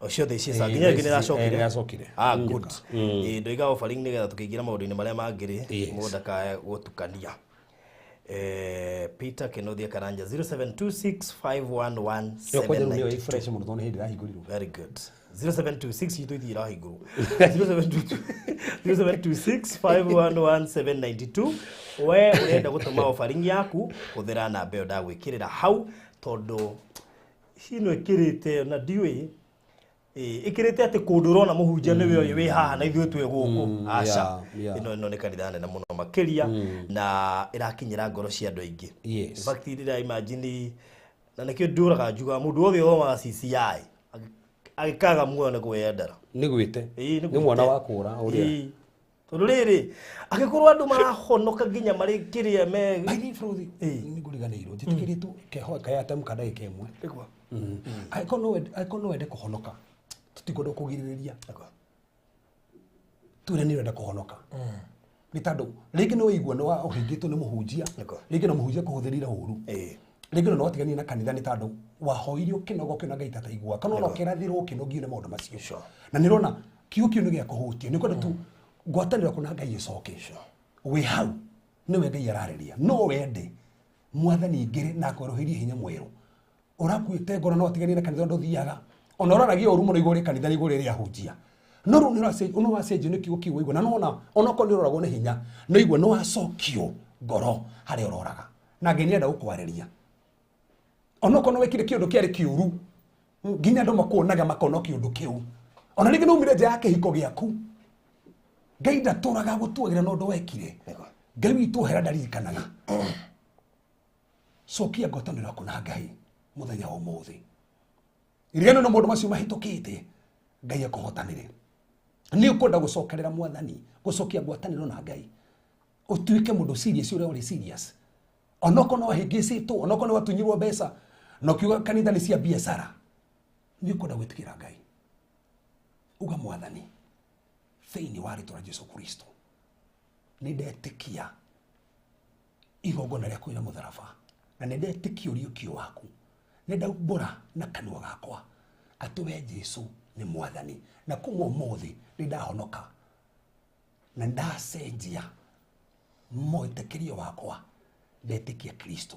O ciothe ici sa nginya ĩngĩ nĩracokire. Nĩracokire. Ah, good. Ĩĩ ndoiga offering nĩgetha tũkĩingĩra maũndũ-inĩ marĩa mangĩ rĩ, Yes. mũndũ ndakae gũtukania. Peter Kenothia Karanja 0726511792. Ĩyo kwanja rĩu nĩyo ĩ fresh mũno tondũ nĩ hĩndĩ ĩrahingũrirwo. Very good. 0726 itũ ithiĩ irahingũrwo. 0726511792 we ũrenda gũtũma offering yaku hũthĩra namba ĩyo ndagwĩkĩrĩra hau tondũ hino ĩkĩrĩte na ndiũĩ ĩkĩrĩte atĩ kũndũ ũrona mũhunjia nĩwe ũyũ wĩ haha na ithuĩ twĩ gũkũ aca yeah. ĩno nĩ kanitha nene mũno makĩria na ĩrakinyĩra ngoro cia andũ aingĩ. Yes. In fact rĩrĩa imagine na nĩkĩo ndũraga njugaga mũndũ wothe ũthomaga CCI agĩkaga muoyo nĩ kwĩyendera. Nĩ gwĩte. Ĩĩ, nĩ Nĩ mwana gwĩte. wa kũra ũrĩa. Ĩĩ. Tondũ rĩrĩ angĩkorwo andũ marahonoka nginya marĩ kĩrĩa me Baini bũrũri nĩ ngũriganĩirwo njĩtĩkĩrĩtwo kehoe kayatemka ndagĩka ĩmwe. Nĩguo. Angĩkorwo no wende kũhonoka tũtikwenda kũgirĩrĩria twĩre nĩ ũrenda kũhonoka nĩ tondũ rĩngĩ nĩ waigua nĩ ũhĩngĩtwo nĩ mũhunjia Nĩguo. rĩngĩ no mũhunjia kũhũthĩrire ũru Ĩĩ. rĩngĩ no watiganire na kanitha nĩ tondũ wahoire ũkĩnoga ũkĩona Ngai tataigua kana ona ũkĩrathirwo ũkĩnogio nĩ maũndũ macio Sure. na nĩ ũrona kiugo kĩu nĩ gĩa kũhutia nĩ kwenda tu ngwatanĩro yaku na Ngai ĩcoke wĩ hau nĩwe Ngai ararĩria no wende mwathani ingĩrĩ na akwerũhĩrie hinya mwerũ ũrakuĩte ngoro no watiganie na kanitha ndũthiaga ona ũraragia ũru mũno igũrũ rĩa kanitha na igũrũ rĩa ahunjia no rĩu nĩ ũracenjio nĩ kiugo kĩu waigua na nona onokorwo nĩ ũroragwo nĩ hinya no igua nĩ wacokio ngoro harĩa ũroraga na Ngai nĩenda gũkwarĩria onokorwo nĩ wekire kĩũndũ kĩarĩ kĩũru nginya andũ makuonaga makona kĩũndũ kĩu ona rĩngĩ nĩ umire nja ya kĩhiko gĩaku Ngai ndatũraga gũtuagĩra na ũndũ wekire Ngai witũ hera ndaririkanaga cokia ngwatanĩro yaku na Ngai mũthenya wa ũmũthĩ irigano na maũndũ macio mahĩtũkĩte Ngai akũhotanĩre nĩ ũkwenda gũcokerera mwathani gũcokia ngwatanĩro na Ngai ũtuĩke mũndũ serious ũrĩa ũrĩ serious onokorwo nĩ wahĩngĩcĩtwo onokorwo nĩ watunyirwo mbeca na ũkiuga kanitha nĩ cia biacara nĩ ũkwenda gwĩtĩkĩra Ngai uga mwathani thĩinĩ wa rĩtwa rĩa Jesu Kristo nĩ ndetĩkia igongona rĩaku rĩa mũtharaba na nĩ ndetĩkia ũriũkio waku nĩ ndaumbũra na kanua gakwa Atĩ we Jesu nĩ mwathani na kuma ũmũthĩ nĩ ndahonoka na ndacenjia mwĩtĩkĩrio wakwa, ndetĩkia Kristo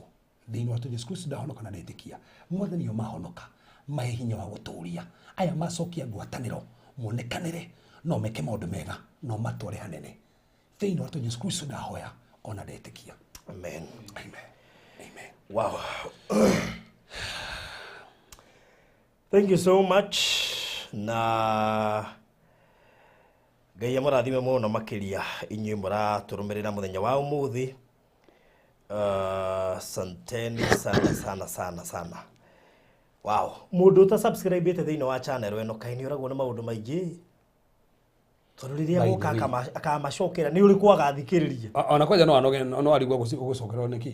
thĩinĩ wa Jesu Kristo, ndahonoka na ndetĩkia mwathani yo mahonoka mahe hinya wa gũtũria aya macokia ngwatanĩro monekanĩre no meke maũndũ mega no matware hanene thĩinĩ wa Jesu Kristo ndahoya ona ndetĩkia. Amen. Amen. Amen. Wow. Thank you so much. Na Ngai amũrathime mũno makĩria inyuĩ mũratũrũmĩrĩra mũthenya wa ũmũthĩ. Santeni sana sana sana sana. Wow. Mũndũ ũta subscribe ĩte thĩinĩ wa channel ĩno kaĩ nĩ ũragwo nĩ maũndũ maingĩ. Tondũ rĩrĩa By the gũka way. akamacokera nĩ ũrĩkũ agathikĩrĩria. Ona kwanja no anoge no arigwo gũcokerwo nĩkĩ.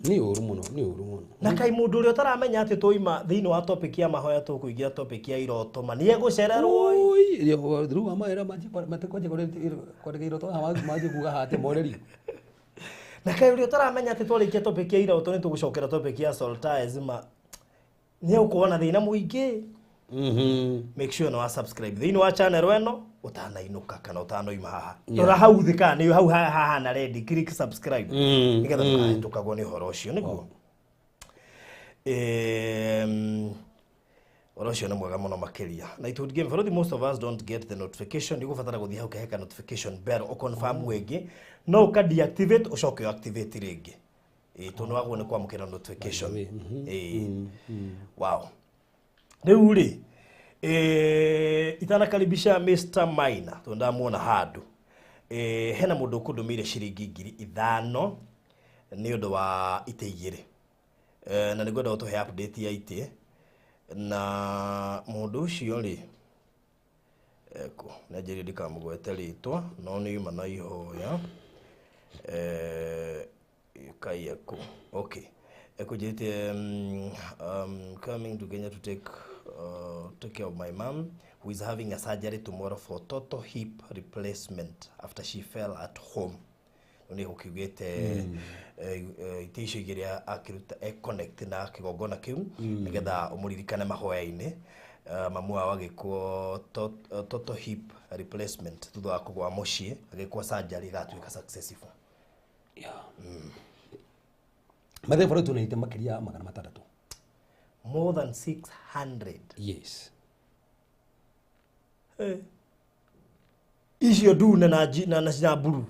Nĩ ũru mũno, nĩ ũru mũno. Na kai mũndũ ũrĩa ũtaramenya atĩ twaima thĩinĩ wa topic ya mahoya tũkũingĩra topic ya iroto ma nĩ egũcererwo. Oi, rĩu amawĩra matikwanjia kwandĩka iroto haha manjie kuga haha atĩ moreri. Na kai ũrĩa ũtaramenya atĩ twarĩkia topic ya iroto nĩ tũgũcokera topic ya solitaires ma nĩ egũkorwo na thĩna mũingĩ. Make sure nĩ wa subscribe thĩinĩ wa channel ĩno ũtanainũka kana ũtanoima haha. Rora hau thĩ kana nĩ hau hahana red, click subscribe nĩgetha ndũkahĩtũkagwo nĩ ũhoro ũcio nĩguo. Ũhoro ũcio nĩ mwega mũno makĩria na it would give for most of us don't get the notification. Nĩ ũgũbatara gũthiĩ hau keheka notification bell ũconfirm rĩngĩ, no ũka deactivate ũcoke activate rĩngĩ. Ĩĩ, tondũ nĩ wagwo nĩ kwamũkĩra notification. By the way. Ĩĩ, wow. Rĩu rĩ itanakaribisha Mr. Maina tondũ ndamuona handũ, hena mũndũ ũkũndũmĩire ciringi 5,000 nĩ ũndũ wa itĩ igĩrĩ, na nĩngwenda ũtũhe update ya itĩ na mũndũ ũcio rĩ eko nĩ ndikamũgwete rĩtwa no nĩ yuma na ihoya kai eko okay ekũnjĩrĩte coming to Kenya to take care of my mom who is having a surgery tomorrow for total hip replacement after she fell at home. Nĩ gũkiugĩte itĩ icio igĩrĩ akĩruta e connect na kĩgongona kĩu nĩgetha ũmũririkane mahoya-inĩ. Mamu wao agĩkwo total hip replacement thutha wa kũgwa mũciĩ, agĩkwo surgery ĩgatuĩka successful. Yeah. Mathe bũrũri tũna itĩ makĩria ya 600. More than 600? Yes. Icio ndune na na mburu?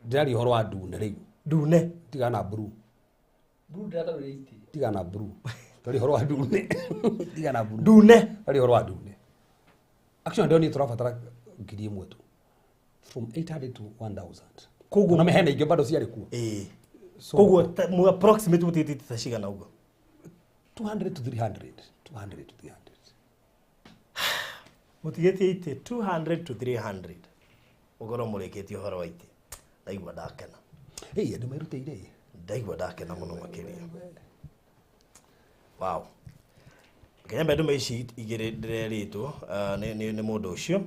Ndĩraria ũhoro wa ndune rĩu. Ndune. Tigana na mburu. Mburu ndĩratarũrĩra itĩ. Tigana na mburu, tũraria ũhoro wa ndune, tigana na mburu. Ndune. Tũraria ũhoro wa ndune. Actually ndĩronire tũrabatara 1,000 tu, from 800 to 1000. Koguo na mehena ingĩ bado ciarĩ kuo. Ĩĩ. So koguo mu approximate mũtĩtĩte ta cigana ũguo? 200 to 300, 200 to 300. Mũtigĩtie itĩ 200 to 300 ũkorwo mũrĩkĩtie ũhoro wa itĩ. Ndaigua ndakena. Hey, andũ merutĩire. Ndaigua ndakena mũno makĩria. Wow. Kenya ndume ici igĩrĩ ndĩrerĩtwo nĩ mũndũ ũcio.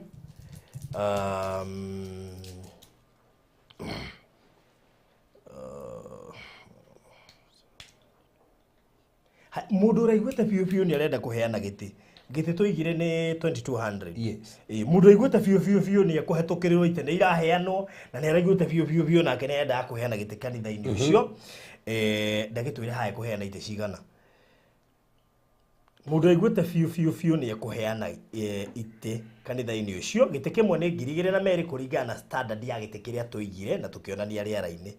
Mũndũ ũraiguĩte biũ biũ nĩ arenda kũheana gĩtĩ. Gĩtĩ tũigire nĩ 2200. Yes. Ĩĩ, mũndũ ũraiguĩte biũ biũ biũ nĩ ekũhetũkĩrĩrwo itĩ nĩ iraheanwo na nĩ araiguĩte biũ biũ biũ nake nĩ arendaga kũheana gĩtĩ kanitha-inĩ ũcio. Ndagĩtwĩre haha ekũheana itĩ cigana. Mũndũ ũraiguĩte biũ biũ biũ nĩ ekũheana itĩ kanitha-inĩ ũcio. Gĩtĩ kĩmwe nĩ 2,002 kũringana na standard ya gĩtĩ kĩrĩa tũigire na tũkĩonania rĩera-inĩ.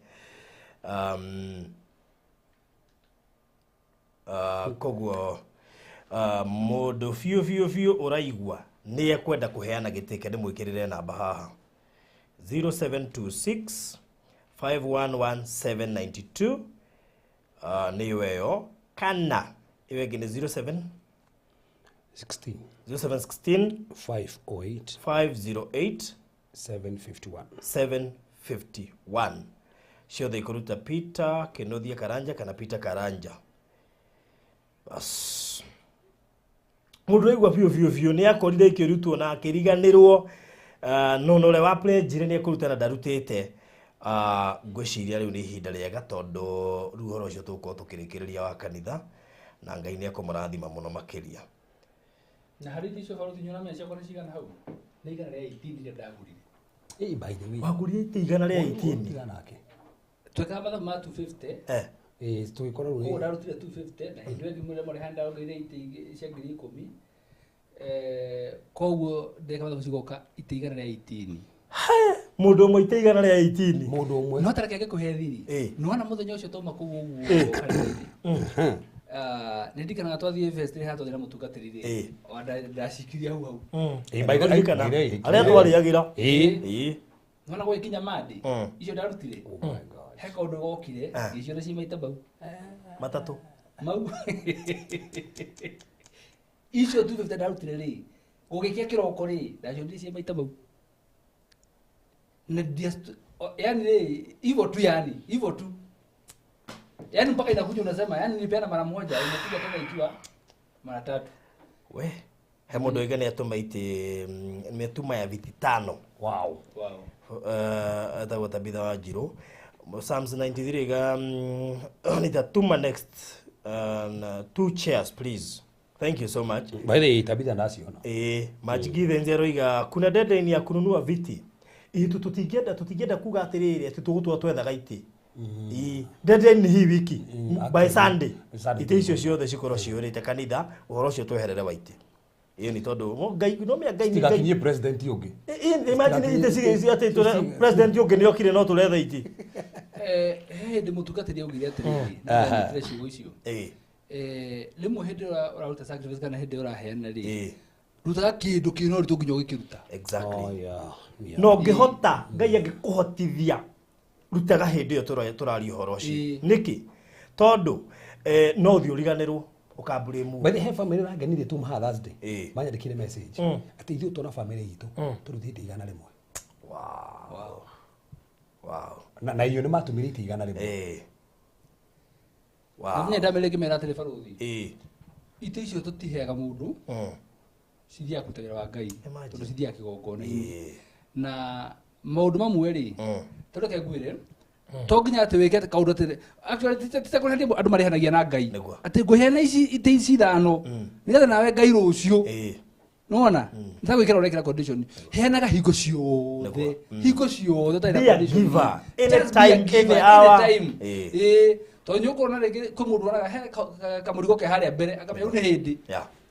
Koguo mũndũ biũ biũ biũ ũraigua nĩ ekwenda kũheana gĩtĩ kĩ ndĩmwĩkĩrĩre namba haha 0726 511792, nĩyo ĩyo kana ĩyo ĩngĩ nĩ 07 16 0716 508 508 751. 751. Ciothe ikũruta Peter Kĩnuthia Karanja kana Peter Karanja. Bas mũndũ ũraigua biũ biũ biũ nĩ akorire ikĩrutwo na akĩriganĩrwo, no na ũrĩa wa pledge nĩ ekũruta na ndarutĩte. Ngwĩciria rĩu nĩ ihinda rĩega tondũ rĩu ũhoro ũcio tũgũkorwo tũkĩrĩkĩrĩria wa kanitha Na Ngai nĩ ekũmũrathima mũno makĩria. Na harĩ icio baruthi nyona mbeca ciakwa nĩ cigana hau? Nĩ 118 iria ndagũrire. Ĩ, by the way. Wagũrire itĩ 118? Tiga nake. Twekaga mathabu ma 250. Eh. Ĩ, tũgĩkorwo Koguo rĩu. ndarutire 250 na hĩndĩ ĩyo ĩngĩ mũrĩa marĩ ndaongereire itĩ ingĩ cia 10,000. Koguo ndeka mathabu cigoka itĩ 118. Mũndũ ũmwe itĩ 118. Mũndũ ũmwe. No tareke ngĩkũhe thiri. Ĩ. Nĩwona mũthenya ũcio twauma kũu ũguo Ĩ. kanitha-inĩ. Nĩ ndirikanaga twathiĩ fest rĩ, harĩa twathiĩ na mũtungatĩri rĩ. Ĩ. Wa ndacikirie hau hau. Ĩ, by the way, Ndirikana. ĩ, Arĩa twarĩagĩra. Ĩ. Ĩ. Nĩwona gũgĩkinya Monday, icio ndarutire. Oh my God. He kaũndũ gokire, Ah. ngĩciona ci maita mau. Matatũ. Mau. Icio 250 ndarutire rĩ, gũgĩkia kĩroko rĩ, ndacionire ci maita mau. Na yani rĩ, hivyo tu yani, hivyo tu. Yani mpaka inakuja unasema, yani nilipeana mara moja, imekuja tena ikiwa mara tatu. We, he mũndũ oiga nĩ atũma itĩ nĩ ya viti tano. Wow. Wow. Etagwo Tabitha wa Njirũ. Psalms 93 ga nitatuma next 2 chairs please. Thank you so much. By the way, Tabitha ndaciona. Majigithe njeroiga kuna deadline ya kununua viti. Itu tutingĩenda kuga atĩrĩrĩ atĩ tũgũtũra twethaga itĩ. Deadline hii wiki by Sunday. Sunday. Itĩ icio ciothe cikorwo ciyũrĩte kanitha, ũhoro ũcio tweherere wa itĩ. Ĩyo nĩ tondũ Ngai no mĩa Ngai nĩ Ngai. Tigakinyie president ũngĩ. Imagine itĩ ci atĩ president ũngĩ nĩ okire no tũretha itĩ. He hĩndĩ mũtungatĩri augire atĩrĩrĩ, na ndanyitire ciugo icio. Rĩmwe hĩndĩ ĩrĩa ũraruta sacrifice kana hĩndĩ ĩrĩa ũraheana rĩ, rutaga kĩndũ kĩna ũritũ nginya ũgĩkĩruta. Exactly. Oh, yeah. Yeah. No ngĩhota Ngai angĩkũhotithia rutaga hĩndĩ ĩyo tũraria ũhoro ũcio. Nĩkĩ? Tondũ no ũthiĩ ũriganĩrwo ũkambũrĩ mu. By the way, family rangenire tu maha Thursday. Ĩ. Manyandĩkire message. Atĩ ithuĩ tuona family itũ tũrutĩte 100. Wow. Wow. Na iyo nĩ matũmire itĩ 100. Wow. Na ndamere ngĩmera atĩrĩ baruthi. Itĩ icio tũtiheaga mũndũ. Cithiaga kũruta wĩra wa Ngai. Tondũ cithiaga kĩgongona-inĩ. Na maũndũ mamwe rĩ, tondũ reke ngwĩre, to nginya atĩ wĩke kaũndũ atĩ actually ti ta kũrĩhania andũ marĩhanagia na Ngai. Atĩ ngũheana ici itĩ ici ithano, nĩgetha nawe Ngai rũciũ. Nĩwona? Nĩ ta gwĩkĩra ũrekĩra condition. Heanaga hingo ciothe. Hingo ciothe ũtarĩ na Be a condition. giver. Just be a Anytime, giver, any hour. anytime. Tondũ nĩ ũkuona rĩngĩ kwĩ mũndũ wonaga he kamũrigo ke harĩa mbere, akamenya rĩu nĩ hĩndĩ.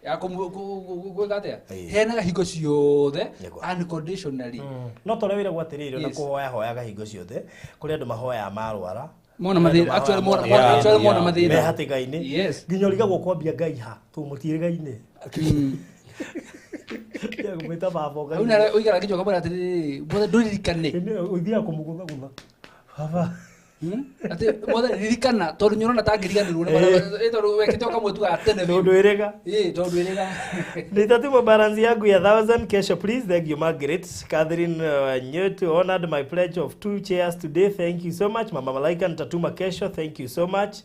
Ya gwĩka atĩa? Heanaga hingo ciothe unconditionally. No tondũ wĩra gwatĩrĩire na kũhoya hoyaga hingo ciothe, kũrĩ andũ mahoyaga marwara. Mona mathĩna, actually actually mona mathĩna. Me hatĩka-inĩ. Yes. Nginya ũrigagwo kwambia Ngai ha, tũmũtiĩrĩga-inĩ. Ya kũmwĩta baba Ngai. Hau nĩ ũikara nginya ũkamwĩra atĩrĩrĩ, mothe ndũririkane. Ũthiaga kũmũgũthagũtha. Baba. Atĩ mothe ririkana tondũ nĩ ũrona ta ngĩriganĩrwo nĩ marĩa, tondũ wekĩte ũkamwĩtuga tene biũ. Tondũ ĩrĩga. Tondũ ĩrĩga. Nitatuma balance yangu ya 1000 kesho please. Thank you Margaret. Catherine Nyetu honored my pledge of 2 chairs today. Thank you so much. Mama Malaika nitatuma kesho. Thank you so much.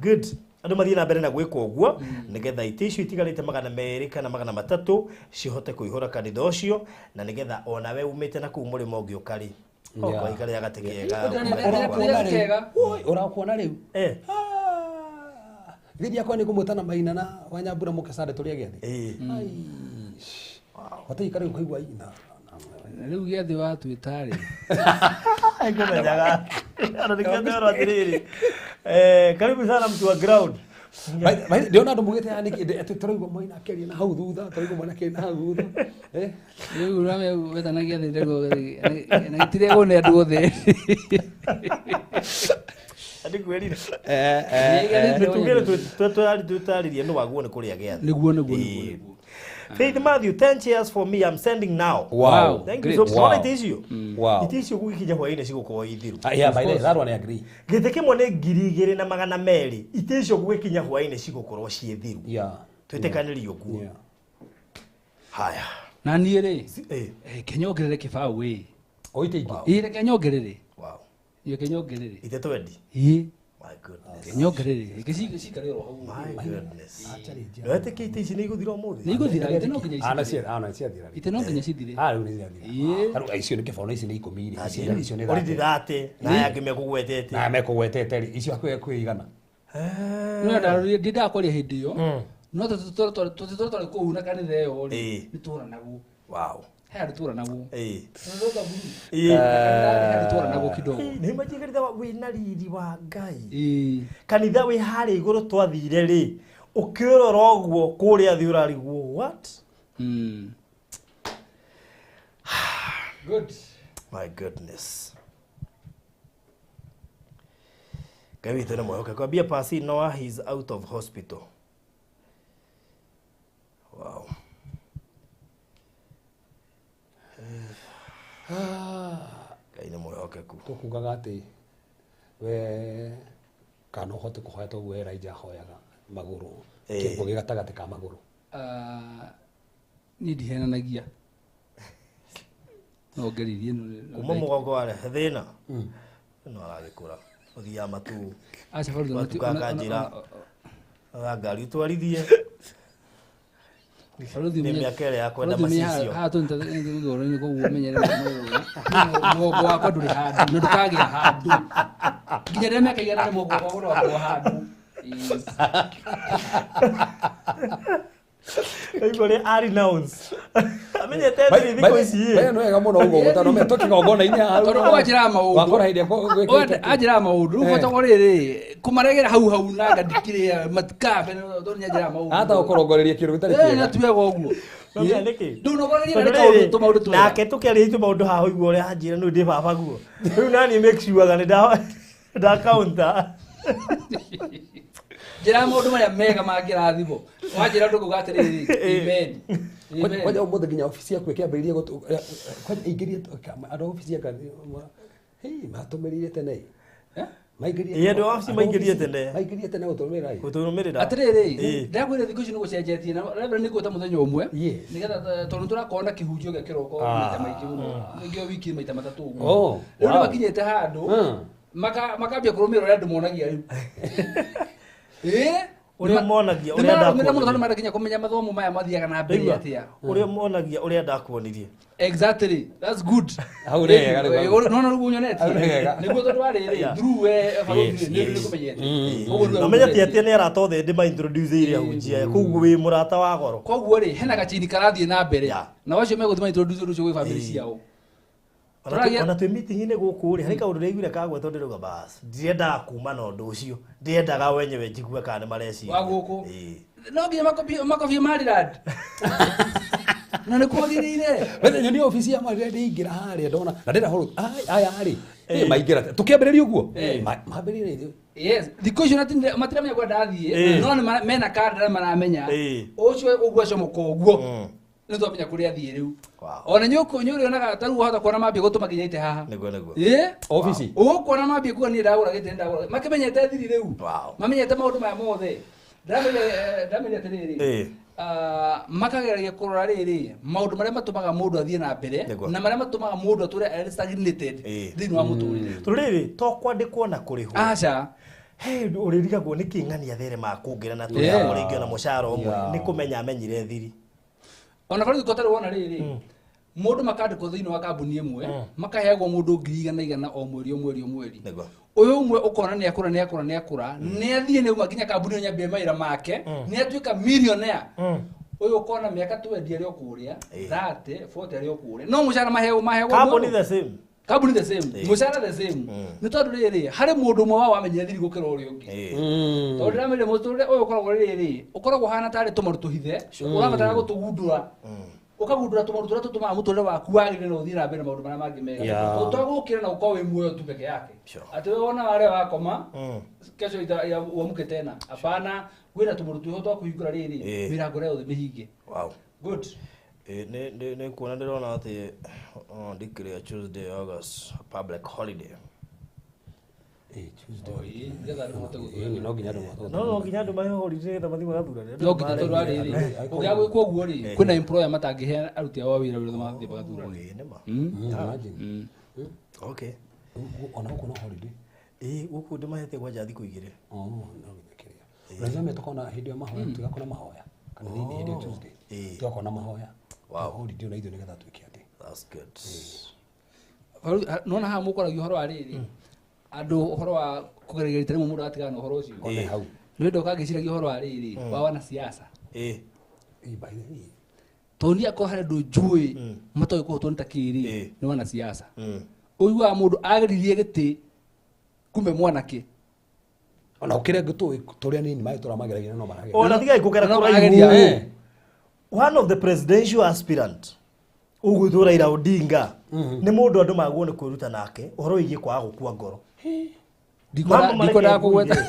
Good. Andũ mathiĩ na mbere na gwĩka ũguo nĩgetha itĩ icio itigarĩte 200 kana 300 cihote kũihũra kanitha ũcio na nĩgetha onawe umĩte na kũu mũrĩmo ũngĩũka rĩ. Ũkaikara gatĩ kega. Ũrakuona rĩu. Githĩ akwa nĩ ngũmwĩta na Maina na Wanyambura mũke Sunday tũrĩe gĩathĩ. Wataikara rĩu ũkaigua ina. Rĩu gĩathĩ watwĩta rĩ. Ngũmenyaga. Ana nĩkĩo ndĩrona atĩrĩrĩ. Karibu sana mtu wa ground. Ndĩrona andũ mugĩte haha nĩkĩ atĩ tũraigua Maina akĩaria na hau thutha, tũraigua mwana akĩaria na hau thutha. Rĩu ũramenya wetana gĩathĩ rĩu na gĩtirehwo nĩ andũ othe. Ndĩkwĩrire. Nĩtugĩre tũtarĩrie nĩ waguo nĩ kũrĩa gĩathĩ. Nĩguo, nĩguo, nĩguo. Faith Matthew, 10 chairs for me. I'm sending now. Wow. Thank Great. you so much. Wow. It is you. Wow. It is you gũgĩkinya hwaĩ-inĩ cigũkorwo ithiru. Yeah, by the that one I agree. Gĩtĩ kĩmwe nĩ 2,200. Itĩ icio gũgĩkinya hwaĩ-inĩ cigũkorwo ciĩ thiru. Yeah. Twĩtĩkanĩrie ũguo. Yeah. Haya. Na niĩ rĩ, reke nyongerere kĩbaũ ĩ. O itĩ ingĩ. Ĩ, reke nyongerere. Wow. Reke nyongerere. Itĩ twendi. Ĩ. My goodness. Nyongerere. Reke cikare oro hau. My goodness. Wetĩkia itĩ ici nĩ igũthira ũmũthĩ? Nĩ igũthira, itĩ no nginya Ana icithire. cia, ana ciathira. Itĩ no nginya cithire. Rĩu nĩ ciathira. Ĩ. Rĩu icio nĩ kĩbaũ na ici nĩ 10 rĩ. Icio nĩ Already thate. thate. Na aya angĩ mekũgwetete. Na mekũgwetete rĩ, icio hakuhĩ kwĩ igana. No ndarorire ndindaga kwaria hĩndĩ ĩyo. No tũtũtũtũtũtũrĩ kũu na kanitha ĩyo rĩ, nĩ tũranagwo. Wow. He andũ tũranagwo. Tũtũtũtũ Ĩĩ. He andũ tũranagwo kidogo. Nĩ imagine kanitha wĩna riri wa Ngai. Ĩĩ. Kanitha wĩ harĩa igũrũ twathire rĩ, ũkĩrora ũguo kũrĩa thĩ ũrarigwo what? Good. My goodness. Ngai witũ nĩ mwĩhokeku. Kwambia Pasi Noah, he's out of hospital. Wow. Ngai nĩ mwĩhokeku. Tũkugaga atĩ we kana ũhote kũhoya toguo Elijah ahoyaga magũrũ kĩongo gĩ gatagatĩ ka magũrũ. Niĩ ndihenanagia. No ngeririe no. Kuma mũgongo warehe thĩna. No aragĩkũra. Ũthiaga matu. Aca bado Matuka kanjĩra. Ngari ũtwarithie. Nĩ mĩaka ĩrĩa ya kwenda macicio. Haha tũnyitĩte koguo ũmenyere mũgongo wakwa ndũrĩ handũ na ndũkagĩa handũ. Nginya rĩrĩa mĩaka 100 mũgongo wakwa ũroragwo handũ. Aigua ũrĩa a renounce. Amenyete thiri thikũ ici ĩ. Nĩ wega mũno ũguo gũtano tũkĩgongona-inĩ haha. Tondũ ũyũ anjĩraga maũndũ. Wakora hĩndĩ ĩrĩa Anjĩraga maũndũ. Rĩu bata rĩrĩ kũmaregera hau hau na ngandikĩrĩa matikabe tondũ nĩanjĩraga maũndũ. Hata ũkũrongoreria kĩndũ gĩtarĩ kĩega. Ĩ na ti wega ũguo. Nĩ nĩkĩ? Ndũnogoreria na kaũndũ tũmaũndũ twega. Nake tũkĩarĩria tũmaũndũ haha ũigua ũrĩa anjĩra nĩ ndĩ baba guo. Rĩu naniĩ make sure ga nĩ nda counter. Njĩra maũndũ marĩa mega mangĩrathimwo. Wanjĩra ũndũ ngauga atĩrĩrĩ, amen. Kwanja ũmũthĩ nginya obici yaku ĩkĩambĩrĩria kwanja ingĩrie andũ a obici yaku matũmĩrire tene. Maingĩrie. Andũ a obici maingĩrie tene. Maingĩrie tene gũtũrũmĩrĩra. Gũtũrũmĩrĩra. Atĩrĩrĩ, ndakwĩra thikũ ici nĩ gũcenjetie na Reverend nĩ ngwĩta mũthenya ũmwe. Nĩgetha tondũ tũrakorwo na kĩhunjio gĩa kĩroko maita maingĩ mũno. Ningĩ wiki maita matatũ ũguo. Rĩu nĩ makinyĩte handũ makambia kũrũmĩrĩra ũrĩa andũ monagia rĩu. Ũrĩa monagia ũrĩa ndakuonirie. Mũno tondũ marakinya kũmenya mathomo maya mathiaga na mbere atĩa. Ũrĩa monagia ũrĩa ndakuonirie. Exactly. That's good. Hau nĩ wega rĩu. No no rĩu ũnyonetie. Nĩguo tondũ wa rĩrĩ through we barũthi nĩ nĩkũmenyete. Na menye ti atĩ nĩ arata othe ndĩ ma introduce iria hunjia aya koguo wĩ mũrata wa goro. Koguo rĩ hena gachini karathiĩ na mbere. Na wacio megũthiĩ ma introduce rũcio gwĩ family ciao. Ona twĩ meeting-inĩ gũkũ rĩ harĩ kaũndũ ndĩraiguire kagwetwo ndĩrauga bas ndirendaga kuma na ũndũ ũcio ndirendaga wenyewe njigue kana nĩ mareciria wa gũkũ no nginya makobie Maryland na nĩ kwagĩrĩire. Wethe nyonia obici ya Maryland ingĩra harĩa ndona na ndĩra horo aya rĩ maingĩra tũkĩambĩrĩria ũguo mambĩrĩria. Yes, thikũ icio matiramenya kũrĩa ndathiĩ no nĩ mena kanda na maramenya ũcio ũguo acomoka ũguo nĩ twamenya kũrĩa athiĩ rĩu. Ona nĩ ũrĩonaga ta rĩu wahota kuona mambia gũtũma nginya ite haha. Nĩguo nĩguo. Obici. Ũgũkuona mambia kuga niĩ ndagũra gĩtĩ ndagũra. Makĩmenyete thiri rĩu. Mamenyete maũndũ maya mothe. Ndamenya atĩrĩrĩ. Makageragia kũrora rĩrĩ maũndũ marĩa matũmaga mũndũ athiĩ na mbere na marĩa matũmaga mũndũ atũre arĩ stagnated thĩinĩ wa mũtũrĩre. Tondũ rĩrĩ to kwandĩkwo na kũrĩhwo. Aca. He ũrĩrigagwo nĩ kĩ ng'ania therema kũngĩra na tũrĩa rĩngĩ ona mũcara ũmwe nĩ kũmenya amenyire thiri. Ona barũthi kotarĩ wona rĩrĩ mũndũ makandĩkwo thĩinĩ wa kambuni ĩmwe makaheagwo mũndũ 100,000 o mweri o mweri o mweri. Ũyũ ũmwe ũkona nĩ akũra nĩ akũra nĩ akũra nĩ athiĩ nĩ auma nginya kambuni ĩyo nyambie mawĩra make nĩ atuĩka millionaire. Ũyũ ũkona mĩaka 20 arĩ o kũrĩa 30 40 arĩ o kũrĩa no mũcara maheagwo kambuni the same. Kambuni the same mũcara the same. Nĩ tondũ rĩrĩ harĩ mũndũ ũmwe wao wamenyire thiri gũkĩra ũrĩa ũngĩ. Tondũ ndĩramenya mũtũrĩre ũyũ ũkoragwo rĩrĩ ũkoragwo ũhana tarĩ tũmaru tũhithe ũrabatara gũtũgundũra. Ũkagundũra tũmaru tũrĩa tũtũmaga mũtũrĩre waku wagĩrĩre na ũthiĩ na mbere na maũndũ marĩa mangĩ mega. Tũtagũkĩra na ũkorwo wĩ muoyo tu peke yake. Atĩ we wona warĩa wakoma kesho uamke tena. Hapana, kwĩna tũmaru twĩho twa kũhingũra rĩrĩ mĩrango yothe mĩhinge. Wow. Good. Nĩ kuona ndĩrona atĩ declare Tuesday August public holiday. Tuesday. No nginya andũ No nginya andũ mahe holiday nĩgetha mathiĩ magathurane. No nginya tondũ rĩrĩ ũngĩaga gwĩka ũguo rĩ kwĩna employer matangĩhe aruti ao wĩra wĩra mathiĩ magathurane. Nĩ ma. Okay. Ona gũkũ no holiday. Gũkũ ndĩmahete kwanja thikũ igĩrĩ. No nginya kĩrĩa. Unajua tũkona hĩndĩ ya mahoya tũgakona mahoya. Kana hĩndĩ ya Tuesday. Tũgakona mahoya. Holiday ona ithuĩ nĩgetha twĩke atĩ. That's good. Nona haha mũkoragia ũhoro wa rĩrĩ Andũ ũhoro wa kũgereria rita rĩmwe mũndũ agatigana na ũhoro ũcio. One hau. Nĩ ũndũ ũkangĩciragia ũhoro wa rĩrĩ wa wanasiasa. Ĩĩ. Ĩ, by the way. Tondũ niĩ akorwo harĩ andũ njũĩ matoĩ kũhotwo nĩ ta kĩrĩ nĩ wanasiasa. Ũiguaga mũndũ ageririe gĩtĩ kumbe mwanake. Ona ũkĩrĩa ngĩ tũrĩa nini magĩtũra mageragia no marageria. Ona tigai kũgera No kũraihu. marageria. One of the presidential aspirant ũgwĩtwo Raila Odinga nĩ mũndũ andũ magwo nĩ kwĩruta nake ũhoro wĩgiĩ kwaga gũkua ngoro. Ndikwenda Mambo ndikwenda mareke kũgweta.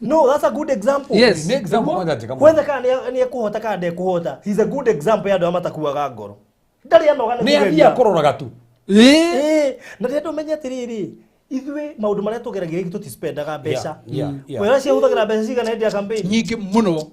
No, that's a good example. Yes. Nĩ example kwanza njega mũno. Whether kana nĩ ekũhota kana ndekũhota, he's a good example ya andũ arĩa matakuaga ngoro. Ndarĩ anoga nĩ Nĩ kũgeria. athiaga kũroraga tu. Ĩĩ. Ĩĩ, na rĩrĩa ndũmenye atĩrĩrĩ, ithuĩ maũndũ marĩa tũgeragia rĩngĩ tũtispendaga mbeca. Yeah. Wera ciahũthagĩra mbeca cigana hĩndĩ ya campaign? Nyingĩ mũno.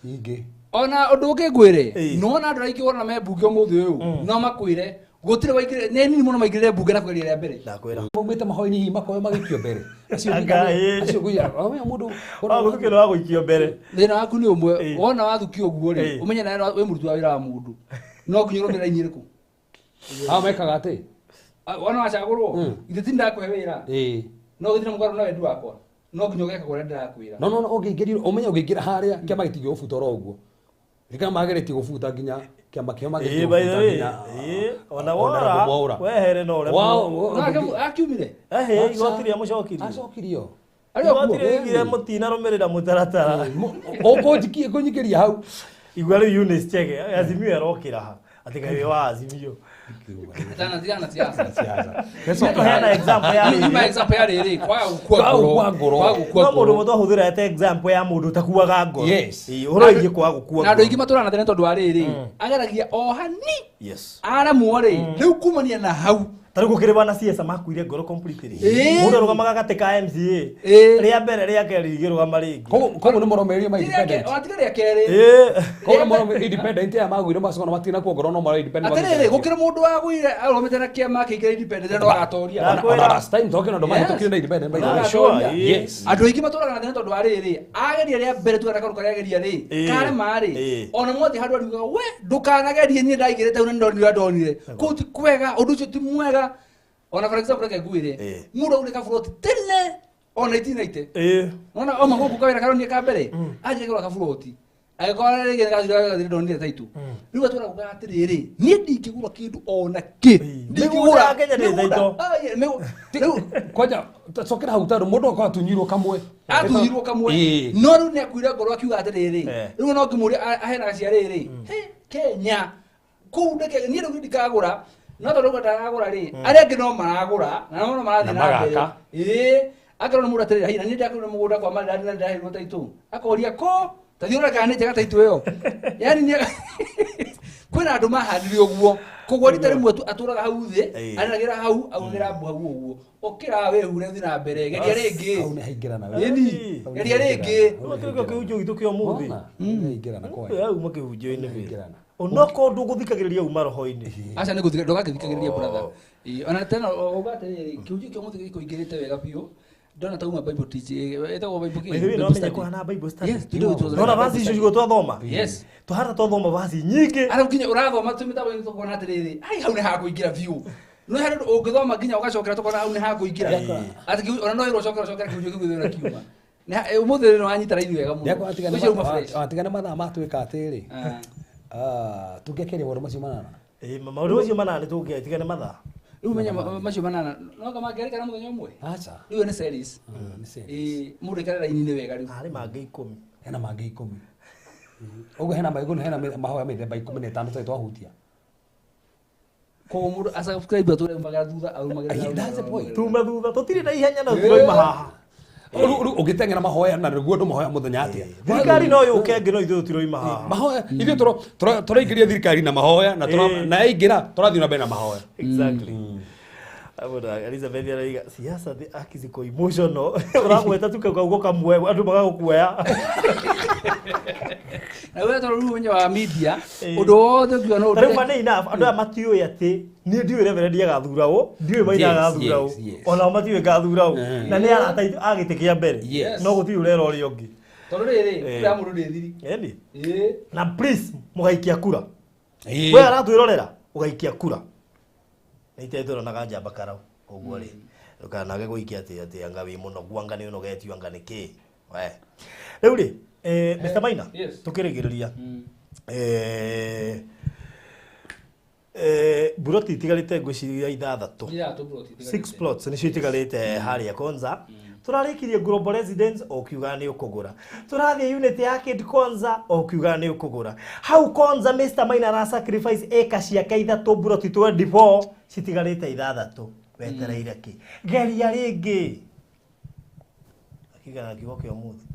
Nyingĩ. Ona ũndũ ũngĩ ngwĩre, Ĩĩ. nĩwona andũ aingĩ wona me mbunge ũmũthĩ ũyũ, no makwĩre gũtirĩ waingĩrire, nĩ nini mũno maingĩrire mbunge na kũgeria rĩa mbere. Ndakwĩra. Maumĩte mahoya-inĩ hihi makoya magĩikio mbere. Acio Anga, ĩĩ. acio ngũiya, wamenya mũndũ Wa gũthukio nĩ wa gũikio mbere. Thĩna waku nĩ ũmwe, wona wathukio ũguo rĩ, ũmenye nawe wĩ mũruti wa wĩra wa mũndũ. No nginya ũrũmĩrĩre raini ĩrĩkũ. Hao mekaga atĩ? Wona wacagũrwo, ithe ti ndakũhe wĩra. Ĩĩ. No gũtirĩ mũgarũ na wendi wakwa. No nginya ũgeka kũrĩa ndĩrakwĩra. No no no ũngĩingĩrio ũmenye ũngĩingĩra harĩa kĩama gĩtingĩgũbuta oro ũguo. Rĩka mageretie gũbuta nginya kĩama kĩo mageretie Ĩĩ, by the gũbuta way, nginya ĩĩ, ona Honorable wora, Mwaura. wehere no ũremwo. No akiumire. Ehe, igoti rĩamũcokirie. Acokirio. Arĩ o Igoti kuo. rĩoigire mũtinarũmĩrĩra mũtaratara. Ũkũnjikie kũnyingĩria hau. Igua rĩu Eunice Chege, Azimio arokĩra ha. Atĩ kaĩ wĩ wa Azimio. Tana tigana siasa. Siasa. Nĩtũheana example ya Nĩ rĩrĩ. example ya rĩrĩ kwaga gũkua Kwaga ngoro. gũkua ngoro. Kwaga gũkua No mũndũ ngoro. ũmwe twahũthĩra ta example ya mũndũ ũtakuaga ngoro. Yes. Ĩĩ, ũhoro wĩgiĩ kwaga gũkua Na andũ ngoro. aingĩ matũraga na thĩna tondũ wa rĩrĩ ageragia o hani Yes. aremwo rĩ rĩu kumania na hau Ta rĩu gũkĩrĩ wanasiasa makuire ngoro completely. Ĩĩ. Mũndũ arũgamaga gatĩ ka MCA. Ĩĩ. Rĩa mbere rĩa kerĩ igĩrũgama rĩngĩ. Koguo nĩ mũromereria ma Ti rĩa ke- independent. ona tiga rĩa kerĩ Ĩĩ. Koguo nĩ mũromereria independent aya magũire macokana matina kuo ngoro no mara independent. Atĩrĩrĩ gũkĩrĩ mũndũ wagũire arũgamĩte na kĩama akĩingĩra independent no agatoria. Ndakwĩra. Ona last time tokena andũ Yes. mahĩtũkire na independent by the way. Yes. Sure, ĩĩ. Yes. Andũ aingĩ matũraga na thĩna tondũ wa rĩrĩ ageria rĩa mbere tuga kaũndũ karĩa ageria rĩ Ĩĩ. karema rĩ Ĩĩ. ona mwathiĩ handũ ariugaga we ndũkanagerie niĩ ndaingĩrĩte hau na nĩndonire ũrĩa ndonire kũu ti kwega ũndũ ũcio ti mwega. Ona for example reke ngwĩre Ĩĩ. mũndũ aurĩ kaburoti tene o 1990. Ĩĩ. Nona oma gũkũ kawĩra karonie ka mbere anjire kũgũra kaburoti agĩkorwo rĩngĩ nĩgathire ndonire taitũ rĩu atwara kuga atĩrĩrĩ niĩ ndingĩgũra kĩndũ ona kĩ. Ĩĩ. Mĩgũnda ya Kenya ndĩ taitũ. Rĩu Kwanja cokera hau tondũ mũndũ akorwo atunyirwo kamwe. atunyirwo kamwe. Ĩĩ. No rĩu nĩ akuire ngoro akiuga atĩrĩrĩ rĩu no ngĩmũria ahenaga cia rĩrĩ "Hĩ, Kenya kũu ndeke niĩ rĩu ndikagũra no tondũ rĩu ndaragũra rĩ arĩa angĩ no maragũra na no marathiĩ Na na mbere." magaka. Ĩĩ akerwo nĩ mũndũ atĩrĩrĩ "Hĩ, na niĩ ndakũrire mũgũnda kwa marĩ na ndĩraheirwo taitũ akoria kũ ta thiĩ ũrore kana nĩ njega taitũ ĩyo." Yani nĩ kwĩna andũ mahandire ũguo koguo rita rĩmwe tu atũraga hau thĩ arĩragĩra hau augĩra mbu hau ũguo ũkĩra wĩhure ũthiĩ na mbere geria rĩngĩ. Hau nĩ haingĩrana. Ĩni, geria rĩngĩ. Rĩu kĩu kĩhunjio gitũ kĩa ũmũthĩ. Wona? Nĩ haingĩrana kwa. Auma kĩhunjio-inĩ biũ. Haingĩrana. Onokorwo ndũgũthikagĩrĩria uma roho-inĩ. Aca nĩ gũthika ndũgakĩthikagĩrĩria brother. Ĩĩ, ona tena uga atĩrĩrĩ kĩhunjio kĩa ũmũthĩ gĩkũingĩrĩte wega biũ ndona tauma Bible teaching ĩtagwo Bible kĩ? By the way, Bible no menye study. kũhana Bible study. Yes, today it was Nona like vaci Bible icio study. ciugo twathoma. Yes. Twahata twathoma vaci nyingĩ. Arabu nginya ũrathoma tu mĩtambo-inĩ tũkona atĩrĩrĩ ai hau nĩ hakũingĩra biũ no harĩ ũndũ ũngĩthoma nginya ũgacokera tũkona hau nĩ hakũingĩra atĩ ona no ĩrwo cokera cokera kĩhunjio kĩu gĩthũra kiuma ũmũthĩ nĩ wanyita raini wega mũno. Ũcio uma fresh. Watigana mathaa matuĩka atĩrĩ tũngĩakĩria maũndũ macio manana. Ĩĩ, maũndũ macio manana nĩ tũngĩatigane mathaa. Rĩu menya macio manana no kamangĩarĩkana mũthenya ũmwe. Aca. Rĩu nĩ series. Nĩ series. Ĩĩ mũndũ aikare raini-inĩ wega rĩu. Harĩ mangĩ 10. Hena mangĩ 10. Ũguo hena maigũ hena mahoya mĩthemba 15 tũtarĩ twahutia. Koguo mũndũ asubscribe atũre umagĩra thutha arumagĩra. That's the point. Tuma thutha tũtirĩ na ihenya na tũroima haha. Rĩu ũngĩteng'era mahoya na nĩguo andũ mahoya mũthenya atĩa? Thirikari no yũke ĩngĩ no ithuĩ tũtiroima haha. Mahoya ithuĩ tũraingĩria thirikari na mahoya na na yaingĩra tũrathiĩ na mbere na mahoya. Exactly. Abona Elizabeth araiga siasa the aki ziko emotional. Ũragweta tu kaugo kamwe andũ magagũkuoya. Na we tondũ rĩu ũmenyo wa media ũndũ wothe ũngiuga no Ta rĩu ũndũ funny enough andũ aya matiũĩ atĩ niĩ ndiũĩ Reverend agathura ũ, ndiũĩ Maina Yes, agathura ũ, yes, yes. onao matiũĩ ngathura ũ. Na nĩ arata aitũ a gĩtĩ kĩa mbere. Yes. No gũtirĩ ũrera ũrĩa ũngĩ. Tondũ rĩrĩ kura ya mũndũ ndĩ thiri. Ĩni. Ĩĩ. Na please mũgaikia kura. Ĩĩ. We aratwĩrorera ũgaikia kura. Nĩ ithe tũronaga njamba karau ũguo rĩ. Ndukanage gũikia atĩ anga wĩ mũnogu, anga nĩ ũnogetio, anga nĩ kĩ. We. Rĩu rĩ, Mr. Maina, yes. tũkĩrĩgĩrĩria. Buroti itigarĩte ngwĩciria ithathatũ. Ithathatũ buroti itigarĩte. 6 plots nĩcio itigarĩte harĩa Konza. Tũrarĩkirie Global Residence o ũkiuga nĩ ũkũgũra. Tũrathiĩ unit ya Kid Konza o ũkiuga nĩ ũkũgũra. Hau Konza Mr. Maina ara sacrifice eka ciake ithatũ buroti 24 citigarĩte ithathatũ. Wetereire kĩ? Geria rĩngĩ. Akiuga na kiugo kĩa ũmũthĩ.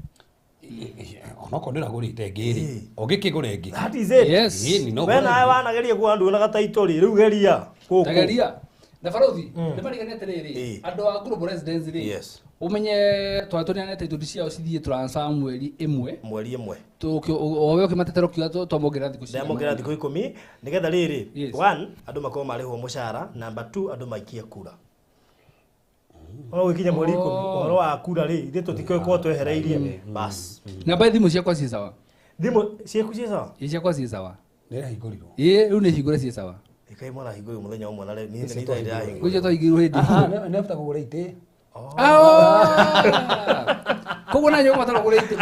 Onokorwo ndĩragũrĩte ĩngĩ rĩ, ũngĩkĩgũra ĩngĩ. That is it. Yes. Ĩni, no We ngũre nawe ĩngĩ. wanageria kuga nduonaga taito rĩ, rĩu geria gũkũ. Tageria. Na barothi, nĩ marigania atĩrĩrĩ, Ĩĩ. andũ a Global Residence rĩ, Yes. ũmenye twari tũneanĩte itũndi ciao cithiĩ transfer mweri ĩmwe. Mweri ĩmwe. Owe ũkĩmatetera ũkiuga twamongerera thikũ cigana Ndamongerera ũna. thikũ 10 nĩgetha rĩrĩ, Yes. one, andũ makorwo marĩhwo mũcara, number 2, andũ maikie kura. Ona gũgĩkinya mweri 10, ũhoro wa kura rĩ, ithuĩ tũtikũĩ twehereirie. Bas. Namba ya thimũ ciakwa ciĩ sawa. Thimũ ciaku ciĩ sawa? Ĩĩ ciakwa ciĩ sawa. Nĩ ĩrahingũrirwo. Ĩĩ rĩu nĩ hingũre ciĩ sawa. Ĩkai mwarahingũrirwo mũthenya ũmwe na rĩ, niĩ Icio nĩ ndĩrahingũrirwo. Ngwĩciria twahingĩirwo hĩndĩ. Aha, nĩ after kũgũra itĩ. Koguo na nyũmba toro kũrĩ itĩ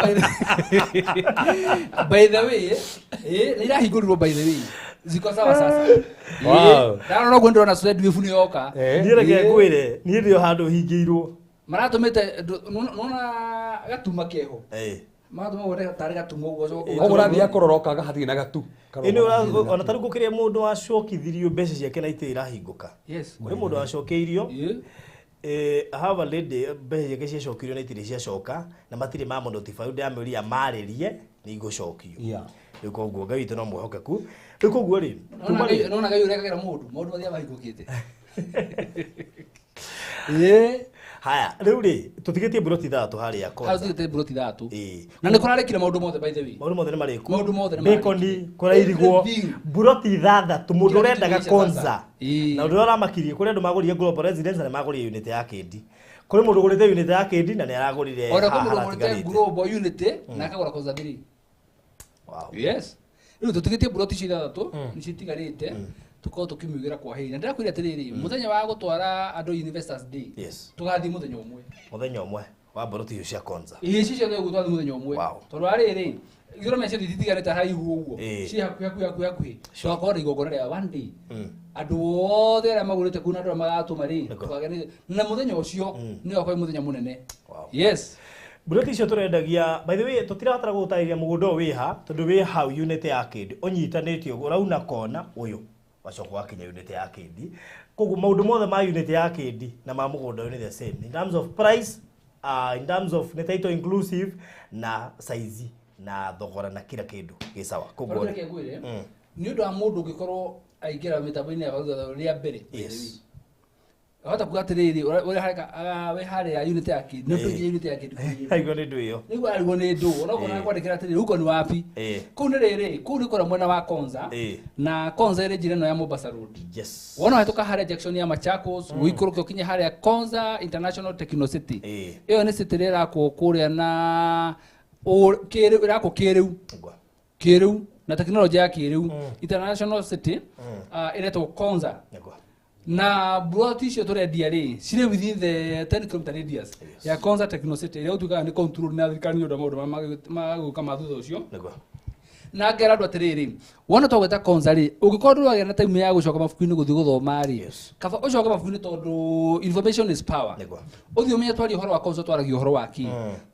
by the way, nĩ irahingũrirwo by the way. Ziko sawa sasa. Wow. Ndarora ũguo ndĩrona Swed Wave nĩ yoka. Niĩ reke ngwĩre, niĩ ndĩ o handũ hingĩirwo. Maratũmĩte nona gatuma keho. Maratũma wone tarĩ gatuma ũguo ũcoke Koguo ũrathiĩ kũrora ũkaga hatirĩ na gatu. Ĩnĩ ona tarĩu gũkĩrĩa mũndũ wacokithirio mbeca ciake na itĩ irahingũka. Yes. Kũrĩ mũndũ wacokeirio. Ĩĩ. I have a lady mbeca ciake ciacokirio na itirĩ ciacoka na matirĩ ma notify ndamĩũria marĩrie nĩ igũcokio. Yeah. Rĩu koguo Ngai witũ no mwĩhokeku. Rĩu koguo rĩ, tuma rĩ, Nona Ngai ũrekagĩra mũndũ, maũndũ mathiaga mahingũkĩte. Ĩĩ. Haya, rĩu rĩ, tũtigĩtie buroti ithathatũ harĩa Hau Konza. tũtigĩte buroti ithathatũ. Ĩĩ. Na nĩ kũrarĩkire maũndũ mothe by the way. Maũndũ mothe nĩ marĩku. Maũndũ mothe nĩ Bacon, marĩkire. kũrairigwo. Everything. Buroti ithathatũ mũndũ Kila ũrendaga kitu Konza. sasa. Ĩĩ. Na ũndũ ũrĩa ũramakirie kũrĩ andũ magũrire Global Residence na nĩ magũrire unit ya Kĩndi. Kũrĩ mũndũ ũgũrĩte unit ya Kĩndi na nĩ aragũrire Ona kwĩ haha mũndũ ũgũrĩte haratigarĩte. Global unit na akagũra Konza 3. Wow. Yes. Rĩu tũtigĩtie buroti icio ithathatũ nĩcio itigarĩte tũkorwo tũkĩmiugĩra kwa heri. Na ndĩrakwĩra atĩrĩrĩ, mũthenya wa gũtwara andũ Investors Day Yes. tũgathiĩ mũthenya ũmwe. Mũthenya ũmwe wa buroti icio cia Konza. Ĩĩ icio ciothe ũguo twathiĩ mũthenya ũmwe. Wow. Tondũ wa rĩrĩ, ithurano ciothe ititiganĩte haraihu ũguo. Ĩĩ. Ciĩ hakuhĩ hakuhĩ hakuhĩ hakuhĩ. Tũgakorwo na igongona rĩa one day. Andũ othe arĩa magũrĩte kũu na andũ arĩa magatũma rĩ, Nĩguo. tũkagĩa na mũthenya ũcio nĩ ũgakorwo wĩ mũthenya mũnene. Wow. Yes. Buroti icio tũrendagia, by the way, tũtirabatara gũgũtarĩria mũgũnda ũyũ wĩ ha, tondũ wĩ hau unit ya Kĩndi, ũnyitanĩtio ũguo, ũrauna kona ũyũ, wacoka wakinya unit ya Kĩndi. Koguo maũndũ mothe ma unit ya Kĩndi na ma mũgũnda ũyũ nĩ the same. In terms of price, in terms of nĩ title inclusive na size na thogora na kila kĩndũ gĩ sawa. Koguo Reke ngwĩre, nĩ ũndũ wa mũndũ ũngĩkorwo aingĩra mĩtambo-inĩ ya Barutha rĩa mbere, by the way. Yes. Wahota kuga atĩrĩrĩ, wĩ harĩa unit ya Kĩndi, nĩ ũtũingĩra unit ya Kĩndi kũu. Aigua nĩ ndũ ĩyo. Nĩguo arigwo nĩ ndũ, onokorwo nakwandĩkĩra atĩrĩrĩ, huko ni wapi? Kũu nĩ rĩrĩ, kũu nĩ kũrĩa mwena wa Konza, na Konza ĩrĩ njĩra ĩno ya Mombasa Road. Yes. Wona wahĩtũka harĩa junction ya Machakos, ũikũrũke ũkinye harĩa Konza International Techno City. Ĩyo nĩ city ĩrĩa ĩrakwo kũrĩa na kĩrĩu, ĩrakwo kĩrĩu. Ngwa. Kĩrĩu na tekinoronjĩ ya kĩrĩu. International City, ĩretwo Konza. Ngwa. Na buroti icio tũrendia rĩ, cirĩ within the 10 km radius ya Konza Techno City ĩrĩa gũtuĩkaga nĩ control na thirikari nĩ ũndũ wa maũndũ marĩa magũka ma thutha ũcio. Nĩguo. Na ngera andũ atĩrĩrĩ, wona twagweta Konza rĩ, ũngĩkorwo ndũragĩa na time ya gũcoka mabuku-inĩ gũthiĩ gũthoma rĩ, Yes. kaba ũcoke mabuku-inĩ tondũ information is power. Nĩguo. Ũthiĩ ũmenye twaria ũhoro wa Konza twaragia ũhoro wa kĩ.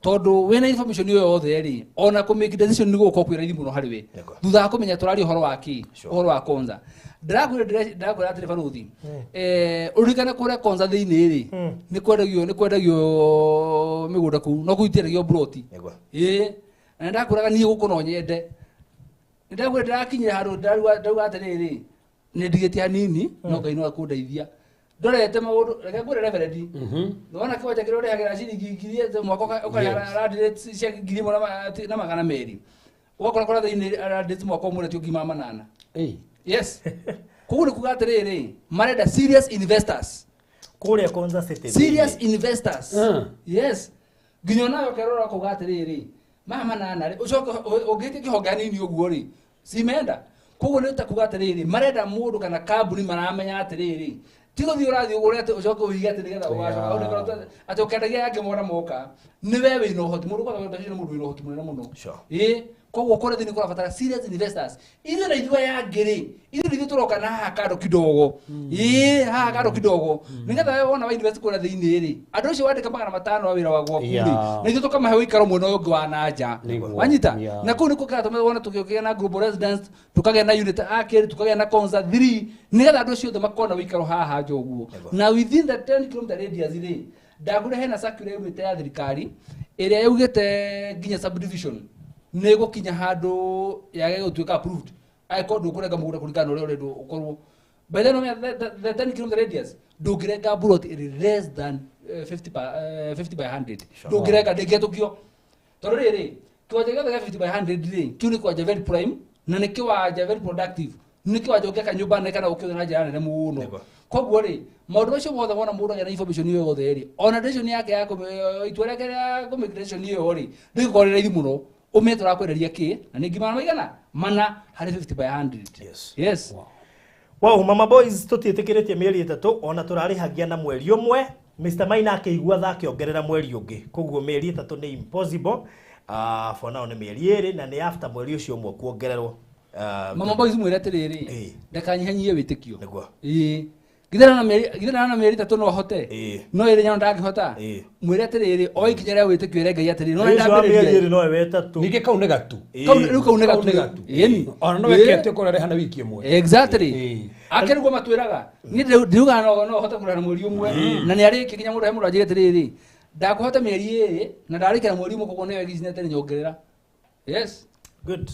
Tondũ wĩna information ĩyo yothe rĩ, ona kũ make decision nĩ gũgũkorwo kwĩ raithi mũno harĩ we. Nĩguo. Thutha wa kũmenya tũraria ũhoro wa kĩ, Sure. ũhoro wa Konza. Ndĩrakwĩra atĩrĩ baruthi, ũririkane kũrĩa Konza thĩinĩ rĩ, nĩ kwendagio mĩgũnda kũu, no kũu itiendagio buroti. Nĩguo. Ĩĩ, na nĩndakwĩraga niĩ gũkũ no nyende. Nĩndakwĩra ndĩrakinyire handũ ndauga atĩrĩrĩ, nĩ ndigĩtie hanini, no Ngai no akũndeithia. Ndorete maũndũ, reke ngwĩre Reverend. Nĩwona kĩwanja kĩrĩa ũrĩhagĩra ciringi ngiri ĩmwe mwaka ũkarĩha land rate cia ngiri ĩmwe na magana merĩ. Ũgakora kũrĩa thĩinĩ land rate mwaka ũmwe ũretio ngiri magana manana. Yes. Koguo nĩ kuga atĩrĩrĩ, marenda serious investors. Kũrĩa Konza City. Serious investors. Yes. Nginya onawe ũkerora ũkauga atĩrĩrĩ, maya manana rĩ, ũcoke ũngĩtie kĩhonge hanini ũguo rĩ, cimenda. Koguo nĩ ta kuga atĩrĩrĩ, marenda mũndũ kana kambuni maramenya atĩrĩrĩ, Ti gũthiĩ ũrathiĩ ũgũre atĩ ũcoke ũhige atĩ nĩgetha ũgacoka ũnengere atĩ ũkendagia yangĩ mona moka. Nĩ we wĩna ũhoti mũndũ kwanza mbeca icio nĩ mũndũ wĩna ũhoti mũnene mũno. Ĩĩ, koguo kũrĩa thĩinĩ kũrabatara serious investors. Ithuĩ na ithuĩ aya angĩ rĩ, ithuĩ nĩ ithuĩ tũroka na haha kando kidogo. Ĩĩ, haha kando kidogo. Nĩgetha we wona wa invest kũrĩa thĩinĩ rĩ, andũ acio wandĩka 500 wa wĩra wa gwaku rĩ, na ithuĩ tũkamahe ũikaro mwena ũyũ ũngĩ wa na nja. Wanyita? Na kũu nĩkuo kĩratũma wone tũkĩgĩa na global residence, tukagĩa na unit arcade, tukagĩa na Konza 3, nĩgetha andũ acio othe makona ũikaro haha nja ũguo. Na within the 10 km radius rĩ, ndagũre hena circular yaumĩte ya thirikari ĩrĩa yaugĩte nginya subdivision nĩ ĩgũkinya handũ yage gũtuĩka approved angĩkorwo ndũkũrenga mũgũnda kũringana na ũrĩa ũrendwo ũkorwo. By the way, the 10 km radius ndũngĩrenga plot ĩrĩ less than 50 by 100. Ndũngĩrenga, ndĩngĩhetũkio. Tondũ rĩrĩ, kĩwanja gĩothe gĩa 50 by 100 rĩ, kĩu nĩ kĩwanja very prime na nĩ kĩwanja very productive. Nĩ kĩwanja ũngĩaka nyũmba nene kana ũkĩũthe na njĩra nene mũno. Koguo rĩ, maũndũ macio mothe wona mũndũ agĩa na information ĩyo yothe rĩ, ona decision yake ya itua rĩake rĩa kũ make decision ĩyo rĩ, rĩgũkorwo rĩ raithi mũno. Ũmenye tũrakwenderia kĩ, na nĩ ngima maigana mana harĩ 50 by 100. Yes. Yes. Wow, Mama Boys tũtiĩtĩkĩrĩtie mĩeri 3 ona tũrarĩhagia na mweri ũmwe. Mr. Maina akĩigua tha akĩongerera mweri ũngĩ. Koguo mĩeri 3 nĩ impossible. For now nĩ mĩeri 2 na nĩ after mweri ũcio ũmwe kuongererwo. Mama Boys mwĩre atĩrĩrĩ, ndakanyihanyihie wĩtĩkio. Nĩguo. Ĩĩ. Githĩ na mĩeri 3 no ahote? No ĩrĩ nyano ndangĩhota? Mwĩre atĩrĩrĩ, o ikinya rĩa wĩtĩkio ĩre Ngai atĩrĩrĩ, no Ũcio wa mĩeri ndambĩrĩria. 2 no we 3. Ningĩ kau nĩ gatu. Kau rĩu kau nĩ Kau nĩ gatu. gatu. Ĩni. Ona no weke atĩ ũkorwo ũrarĩha na wiki ĩmwe. Exactly. Ake nĩguo matwĩraga. Niĩ ndiugaga no hote kũrĩha na mweri ũmwe. Na nĩ arĩkia nginya mũndũ he mũndũ anjĩre atĩrĩrĩ, ndakũhota mĩeri 2 na ndarĩkia na mweri ũmwe koguo nĩwe nginya nyongerera. Yes. Good.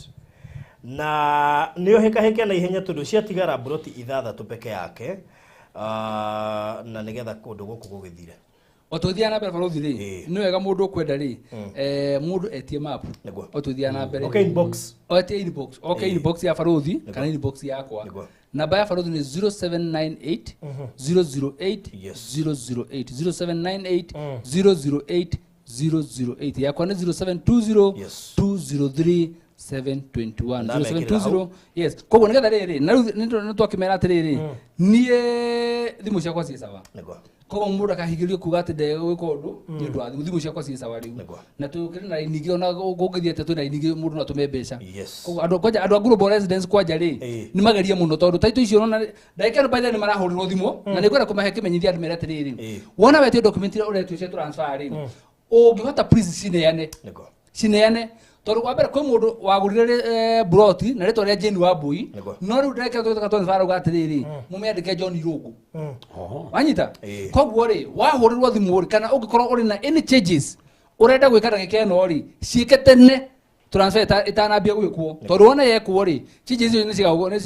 Na nĩ ũhĩkahĩke na ihenya tondũ ciatigara mburoti 6 peke yake. Na nĩgetha kũndũ gũkũ gũgĩthire. O tũgĩthiaga na mbere barothi rĩ, nĩ wega mũndũ ũkwenda rĩ, mũndũ etie map. O tũgĩthiaga na mbere. Okay, inbox. Etie inbox. Okay, inbox ya barothi kana inbox yakwa. Namba ya barothi nĩ 0798 008 008. 0798 008 008. Yakwa nĩ 0720 203 721. 0720. Yes. Koguo nĩgetha rĩrĩ, na rĩu nĩ twakĩmera atĩrĩrĩ, niĩ thimũ ciakwa ciĩ sawa. Koguo mũndũ akahingĩrio kuga atĩ ndegwĩka ũndũ nĩ ũndũ wa thimũ, thimũ ciakwa ciĩ sawa rĩu. Na tũkĩrĩ na raini ingĩ ona kũngĩthiĩ atĩa twĩ na raini ingĩ mũndũ no atũme mbeca. Koguo andũ kwanja andũ a Global Residence kwanja rĩ, nĩ magerie mũno tondũ taitũ icio ũrona ndagĩka ĩno by the way nĩ marahũrĩrwo thimũ na nĩ ngwenda kũmahe kĩmenyithia andũ mere atĩrĩrĩ, wona wetio document iria ũretio cia transfer rĩ, ũngĩhota please cineane. Cineane. Tondũ wa mbere kwĩ mũndũ wagũrire broti na rĩtwa rĩa Jane Wambui, no rĩu ndagĩka ĩno transfer arauga atĩrĩrĩ, mũmĩandĩke John Irũngũ. Wanyita? Koguo rĩ, wahũrĩrwo thimũ rĩ, kana ũngĩkorwo ũrĩ na any changes ũrenda gwĩka ndagĩka ĩno rĩ, ciĩke tene transfer ĩtanambia gwĩkwo. Tondũ wona yekwo rĩ, changes icio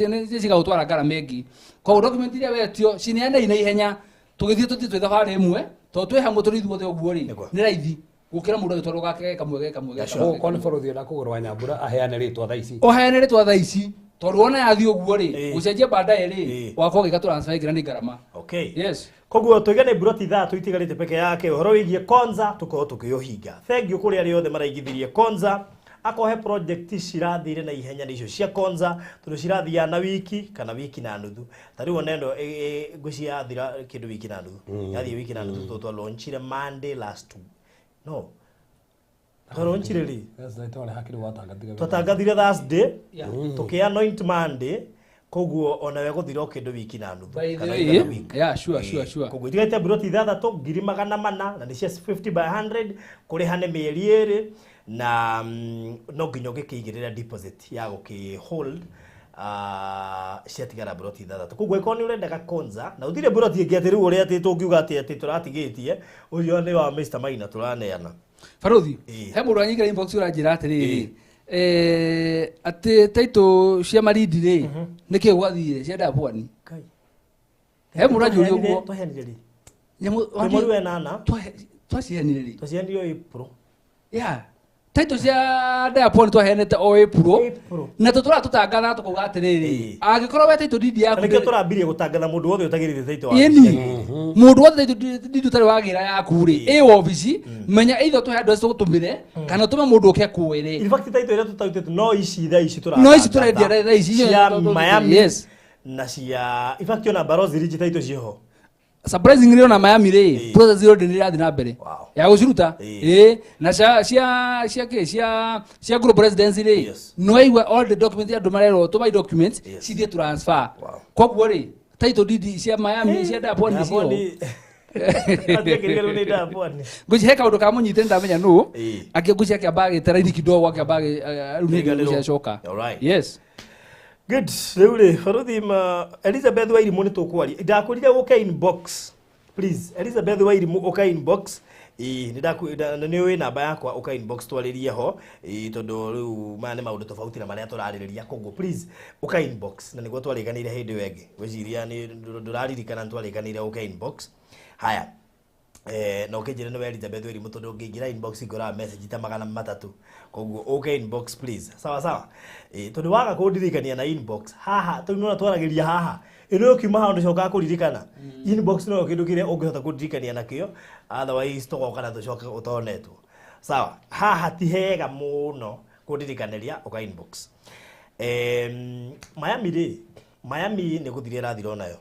nĩ cigagũtwara ngarama ĩngĩ. Koguo document iria wetio cineanei na ihenya, tũgĩthiĩ tũthiĩ twĩ thabarĩ ĩmwe, tondũ twĩ hamwe tũrĩ ithuothe ũguo rĩ, nĩ raithi gũkĩra mũndũ agĩtwarwo gake kamwe ge kamwe ge kamwe. Okorwo nĩ bũrũri ũrenda kũgũrwa Nyambura aheane rĩtwa thaa ici. Ũheane rĩtwa thaa ici, tondũ wona yathiĩ ũguo rĩ, gũcenjia baadaye rĩ, wakorwo ũgĩka transfer ĩngĩ na nĩ ngarama. Okay. Yes. Koguo tuige nĩ mburoti 3 itigarĩte peke yake ũhoro wĩgiĩ Konza tũkorwo tũkĩũhinga. Thank you kũrĩ arĩa othe maraigithirie Konza. Akohe project cirathire na ihenya nĩ icio cia Konza tondũ cirathiaga na wiki kana wiki na nuthu. Ta rĩu ona ĩno ngwĩciria yathira kĩndũ wiki na nuthu. Yathiĩ wiki na nuthu tondũ twalaunchire Monday last no. Twalaunchire rĩ? Twatangathire Thursday, tũkĩ anoint Monday, koguo ona we gũthira o kĩndũ wiki na nuthu. By the Kana way, wiki na week. yeah, sure, sure, sure. Koguo itigaite mburoti 6 400,000 na nĩ cia 50 by 100 kũrĩha nĩ mĩeri 2 na no nginya ũngĩkĩigĩrĩra deposit ya gũkĩ hold ciatigara mburoti 6. Koguo angĩkorwo nĩ ũrendaga Konza na ũthire mburoti ĩngĩ atĩ rĩu ũrĩa atĩ tũngiuga atĩ tũratigĩtie ũcio nĩ wa Mr. Maina tũraneana. Barothi, he mũndũ anyingĩra inbox ũranjĩra atĩrĩrĩ, atĩ taitũ cia Malindi rĩ, nĩkĩĩ gwathire cia Ndabwani? He mũndũ anjũria ũguo. Twaheanire rĩ? Nyamũ, Twĩ mweri wa ĩnana. Twaciheanire rĩ? Twaciheanire April. Yeah. Taitũ cia Ndabwani twaheanĩte o April. Na tũtũraga tũtangathaga tũkauga atĩrĩrĩ, angĩkorwo we taitũ ndindi yaku Na nĩkĩo ndĩrĩ- tũrambirie gũtangatha mũndũ wothe ũtagĩrĩire taitũ wa Ĩni. wabici. Mũndũ wothe taitũ ndindi ũtarĩ wagĩra yaku rĩ, ĩ wabici, menya either ũtũhe address tũgũtũmĩre, kana ũtũme mũndũ ũke akuoere. In fact taitũ ĩrĩa tũtarutĩte no ici thaa ici No ici tũrendia thaa ici, cia icio Miami yes. na cia in fact ona Barozi Ridge taitũ ciĩho. Surprisingly ona Miami rĩ, process ĩyo ndĩ ĩrathiĩ na mbere ya gũciruta. Ĩĩ, na cia cia cia kĩ cia cia global residency rĩ, no aigua all the documents andũ marerwo tũmai documents cithiĩ transfer. Koguo rĩ, title deed cia Miami cia Dapwani nĩcio. Atiakĩria rĩu nĩ Dapwani. Ngwĩciria he kaũndũ kamũnyitĩte, ndamenya nũ angĩ. Ngwĩciria akĩamba agĩte raini kidogo, akĩamba rĩu nĩ Riganĩrwo. ngwĩciria acoka. Alright. Yes. Good. Rĩu rĩ, baruthi ma Elizabeth Wairimũ, nĩ tũkwaria. Ndakwĩrire ũke inbox. Please, Elizabeth Wairimũ, ũka inbox. Ĩĩ, nĩ ũĩ namba yakwa, ũka inbox twarĩrie ho. Ĩĩ, tondũ rĩu maya nĩ maũndũ tofauti na marĩa tũrarĩrĩria, koguo please ũka inbox na nĩguo twarĩkanĩire hĩndĩ ĩyo ĩngĩ. Ngwĩciria nĩ ndũraririkana nĩ twarĩkanĩire ũke inbox. Haya. Na ũkĩnjĩra nĩwe Elizabeth Wairimũ, tondũ ũngĩingĩra inbox ngoraga message ta 300, koguo ũke inbox please, sawa sawa. Tondũ waga kũndirikania na inbox haha, tondũ nĩwona twaragĩria haha ĩno ũkiuma haha ndũcokaga kũririkana. Inbox no kĩndũ kĩrĩa ũngĩhota kũndirikania nakĩo, otherwise tũgoka na tũcoke ũtonetwo. Sawa, haha ti hega mũno kũndirikanĩria, ũka inbox. Miami rĩ, Miami nĩ gũthira ĩrathira onayo,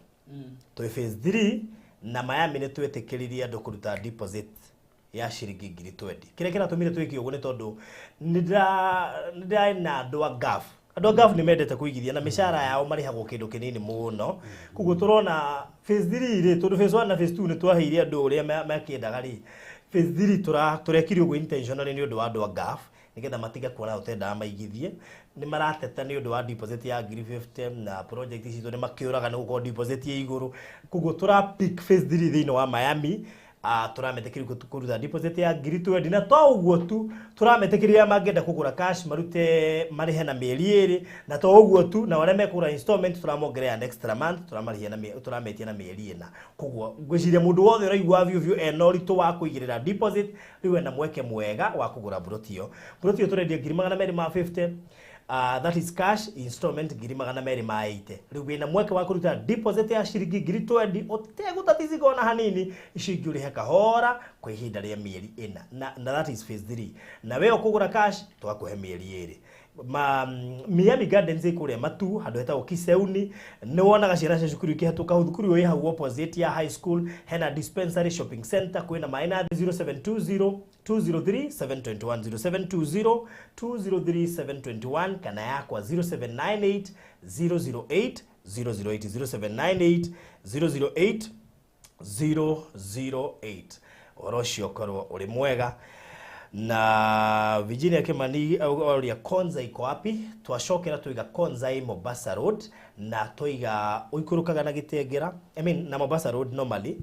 twĩ phase 3 na Miami nĩ twĩtĩkĩririe andũ kũruta deposit ya ciringi 20,000. Kĩrĩa kĩratũmire twĩke ũguo nĩ tondũ nĩ ndĩrarĩ na andũ a Gulf. Andũ a Gulf nĩ mendete kũigithia na mĩcara yao marĩhagwo kĩndũ kĩnini mũno, koguo tũrona phase 3 rĩ, tondũ phase 1 na phase 2 nĩ twaheire andũ ũrĩa makĩendaga rĩ, phase 3 tũrekire ũguo intentionally nĩ ũndũ wa andũ a Gulf, nĩgetha matige kuona tũtendaga maigithie. Nĩ marateta nĩ ũndũ wa deposit ya 50,000 na project citũ nĩ makĩũraga nĩ gũkorwo deposit ĩ igũrũ, koguo tũra pick phase 3 thĩinĩ wa Miami. Tũrametĩkĩria kũruta deposit ya 20,000, na to ũguo tu, tũrametĩkĩria mangĩenda kũgũra cash marute marĩhe na mĩeri 2, na to ũguo tu, na arĩa mekũgũra installment tũramongerera an extra month, tũramarĩhia na tũrametia na mĩeri 4. Koguo ngwĩciria mũndũ wothe ũraigua biũ biũ ena ũritũ wa kũigĩrĩra deposit rĩu ena mweke mwega wa kũgũra buroti ĩyo. Buroti ĩyo tũrendia 250,000, that is cash, installment 280,000. Rĩu wĩna mweke wa kũruta deposit ya ciringi 20,000 ũtegũtatizika ona hanini, icio ingĩ ũrĩhe kahora kwa ihinda rĩa mĩeri 4, na that is phase 3. Na we ũkũgũra cash twakũhe mĩeri 2. Ma Miami Gardens ĩ kũrĩa Matu, handũ hetagwo Kiseuni. Nĩ wonaga ciana cia cukuru ikĩhetũka hau, thukuru ĩyo ĩ hau opposite ya high school, hena dispensary, shopping center, kwĩna maĩ na 0720 203 721, 0720 203 721, kana yakwa 0798 008 008, 0798 008 008. Ũhoro ũcio ũkorwo ũrĩ mwega. Na Virginia Kimani oria Konza iko wapi. Twacokera twiga Konza ĩ Mombasa Road, na twiga ũikũrũkaga na Gĩtengera, I mean na Mombasa Road normally,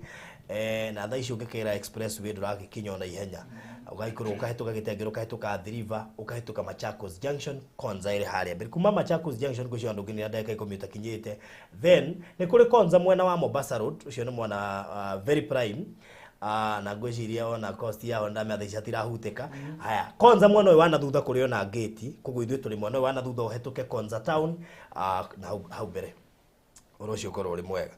na thaa ici ũngĩkĩra expressway ndũragĩkinya ona ihenya, ũgaikũrũka ũkahĩtũka Gĩtengera, ũkahĩtũka Athi River, ũkahĩtũka Machakos Junction. Konza ĩrĩ harĩa mbere kuma Machakos Junction, ngwĩciria andũ nginya ndagĩka 10 ũtakinyĩte. Then nĩ kũrĩ Konza mwena wa Mombasa Road, ũcio nĩ mwena very prime, na ngwĩciria ona cost yao ndamenya thaa ici hatirahutĩka. Haya, Konza mwena ũyũ wa na thutha kũrĩ ona gate, koguo ithuĩ tũrĩ mwena ũyũ wa na thutha ũhetũke Konza town, na hau mbere. Ũhoro ũcio ũkorwo ũrĩ mwega,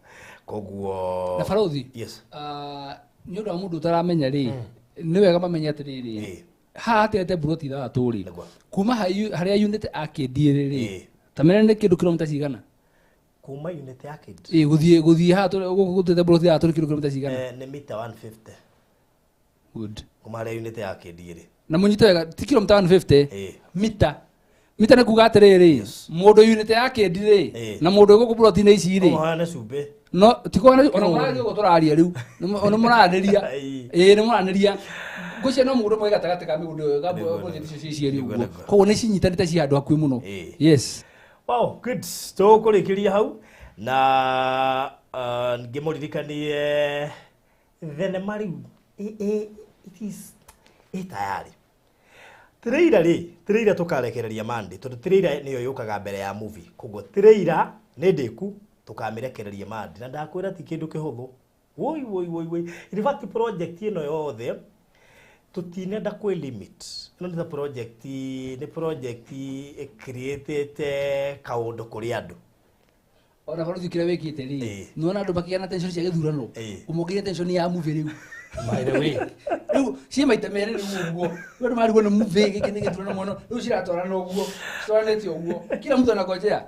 koguo Na barothi, Yes. Nĩ ũndũ wa mũndũ ũtaramenya rĩ, nĩ wega mamenye atĩrĩrĩ, haha hatigĩte buroti ithathatũ rĩ, kuma harĩa unit akĩndie rĩ, ta mene nĩ kĩndũ kilomita cigana? Kuma unit ya kid? Ĩ, gũthiĩ haha gũkũ gũtĩte buroti ithathatũ nĩ kĩndũ kilomita cigana? Nĩ mita 150. Good. Kuma harĩa unit ya kid rĩ. Na mũnyite wega, ti kilomita 150. Mita nĩ kuga atĩrĩrĩ, mũndũ unit ya kĩndi rĩ, na mũndũ gũkũ buroti-inĩ ici rĩ, Ũhana cumbĩ. No tikwana ona mũraria ũguo tũraria rĩu nĩ mũranĩria. Ĩĩ, nĩ mũranĩria. Ngwĩciria no mũgũnda ũmwe gatagatĩ ka mĩgũnda ĩyo ga project icio ciĩ cierĩ ũguo, koguo nĩ cinyitanĩte, ci handũ hakuhĩ mũno. Yes. Wow, good. Tũkũrĩkĩria hau na ngĩmũririkanie thenema rĩu it is ĩ tayari. Trailer rĩ, trailer tũkarekereria Monday, tondũ trailer nĩyo yũkaga mbere ya movie, koguo trailer nĩ ndĩku, tũkamĩrekereria Monday. Na ndakwĩra ti kĩndũ kĩhũthũ. Woi woi woi woi, in fact project ĩno yothe tũtinenda kwĩ limit. Ĩno nĩ ta project, nĩ project ĩcreatĩte kaũndũ kũrĩ andũ. Ona barothi, kĩrĩa wĩkĩte rĩ, nĩwona andũ makĩgĩa na tension cia gĩthurano, ũmongĩire tension ya movie rĩu. By the way, Rĩu ciĩ maita merĩ rĩu ũguo. Rĩu andũ marigwo nĩ movie, gĩkĩ nĩ gĩthurano mũno, rĩu ciratwarana ũguo, citwaranĩte ũguo, kila mtu anangojea.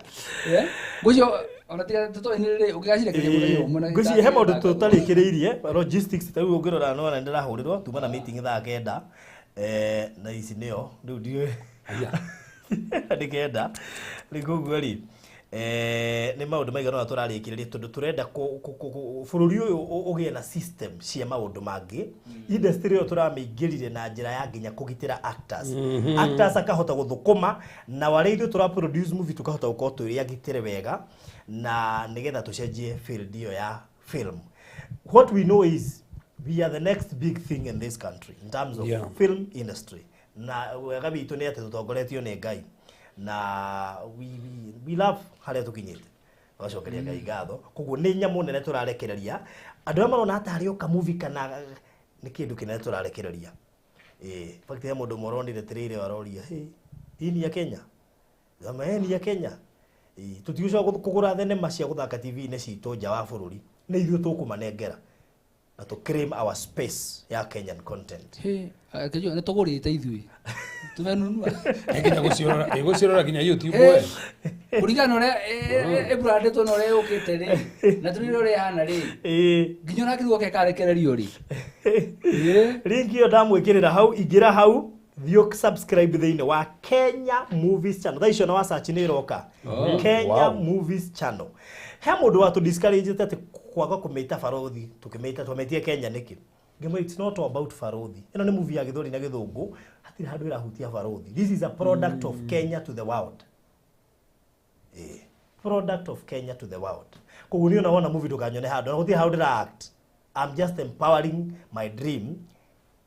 Ngwĩcio Ona tiga tũtoĩ nĩ rĩ ũngĩgacirekeria mũthenya ũmwe na Ngwĩciria he maũndũ tũtarĩkĩrĩirie logistics ta rĩu ũngĩrora no na ndĩrahũrĩrwo tuma na meeting thaa 9 na ici nĩyo rĩu ndiũĩ nĩ 9 rĩu koguo rĩ nĩ maũndũ maigana ũna tũrarĩkĩrĩria tondũ tũrenda bũrũri ũyũ ũgĩe na system cia maũndũ mangĩ. Industry ĩyo tũramĩingĩrire na njĩra ya nginya kũgitĩra actors. Actors akahota gũthũkũma na warĩa ithuĩ tũra produce movie tũkahota gũkorwo twĩ agitĩre wega na nĩgetha tũcenjie field ĩyo ya film. What we know is we are the next big thing in this country in terms of film industry. Na wega witũ nĩ atĩ tũtongoretio nĩ Ngai na we love harĩa tũkinyĩte. Tũgacokeria Ngai ngatho. Koguo nĩ nyamũ nene tũrarekereria. Andũ arĩa marona tarĩ o kamovie kana nĩ kĩndũ kĩnene tũrarekereria. In fact he mũndũ ũmwe ũronire trailer aroria, hey, hii ni ya Kenya? Ama hii ni ya Kenya? Tũtigũcoka kũgũra thenema cia gũthaka TV-inĩ citũ nja wa bũrũri. Nĩ ithuĩ tũkũmanengera. Na to claim our space ya Kenyan content. Hey, kĩjua nĩ tũgũrĩte ithuĩ. Tũmenunua. Nginya gũciorora, gũciorora nginya YouTube we. Kũringana na ũrĩa ĩbrandĩtwo na ũrĩa yũkĩte rĩ, na tũrĩ ũrĩa ĩhana rĩ. Nginya ona kĩrugo karekererio rĩ. Link ĩyo ndamwĩkĩrĩra hau, ingĩra hau, thiĩ subscribe thĩinĩ wa Kenya Movies Channel. Thaa icio na wa search nĩ ĩroka. Kenya Movies Channel. He mũndũ wa tũ discourage atĩ kwaga kũmĩta Barothi, tũkĩmĩta twamĩtie Kenya nĩkĩ? Ngĩmwĩra it's not about Barothi. Ĩno nĩ movie ya Gĩthweri na Gĩthũngũ, hatirĩ handũ ĩrahutia Barothi. This is a product of Kenya to the world. Product of Kenya to the world. Koguo niĩ ona wona movie ndũkanyone handũ, ona gũtirĩ handũ ndĩra act. I'm just empowering my dream.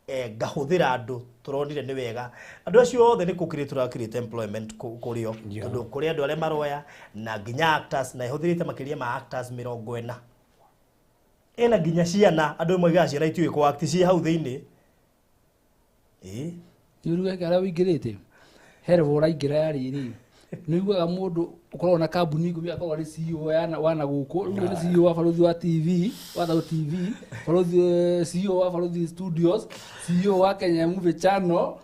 Ngahũthĩra andũ tũronire nĩ wega. Andũ acio othe nĩ kũ create tũra create employment kũrĩ o. Tondũ kũrĩ andũ arĩa maroya na nginya actors, na ĩhũthĩrĩte makĩria ma actors 40. Ĩna nginya ciana, andũ moigaga ciana itiũĩ kũ act, ciĩ hau thĩinĩ. Nĩ ũruga harĩa ũingĩrĩte? He level ũraingĩra ya rĩrĩ. Nĩ ũiguaga mũndũ ũkoragwo na kambuni ikũmi akoragwo arĩ CEO wa na gũkũ, rĩu nĩ CEO wa Barothi wa TV, wa Thau TV, Barothi, CEO wa Barothi Studios, CEO wa Kenya Movie Channel.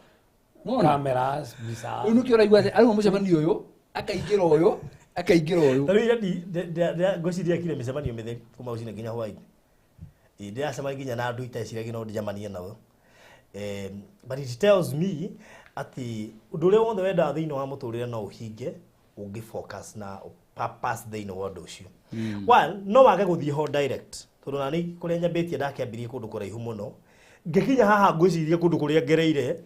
Nĩwona? Cameras, mbica. Rĩu nĩkĩo ũraigua atĩ arĩ mũcemanio ũyũ, akaingĩra ũyũ, akaingĩra ũyũ. Ta rĩu ira ngwĩciria akire mĩcemanio mĩtheri kuma rũcinĩ nginya hwaĩ-inĩ. Ndĩracemania nginya na andũ iteciragia no ndĩcemanie nao. But it tells me atĩ ũndũ ũrĩa wothe wendaga thĩinĩ wa mũtũrĩre no ũhinge ũngĩ focus na purpose thĩinĩ wa ũndũ ũcio. One, no wage gũthiĩ ho direct tondũ na nĩ kũrĩa nyambĩtie ndakĩambirie kũndũ kũraihu mũno ngĩkinya haha ngwĩciria kũndũ kũrĩa ngereire.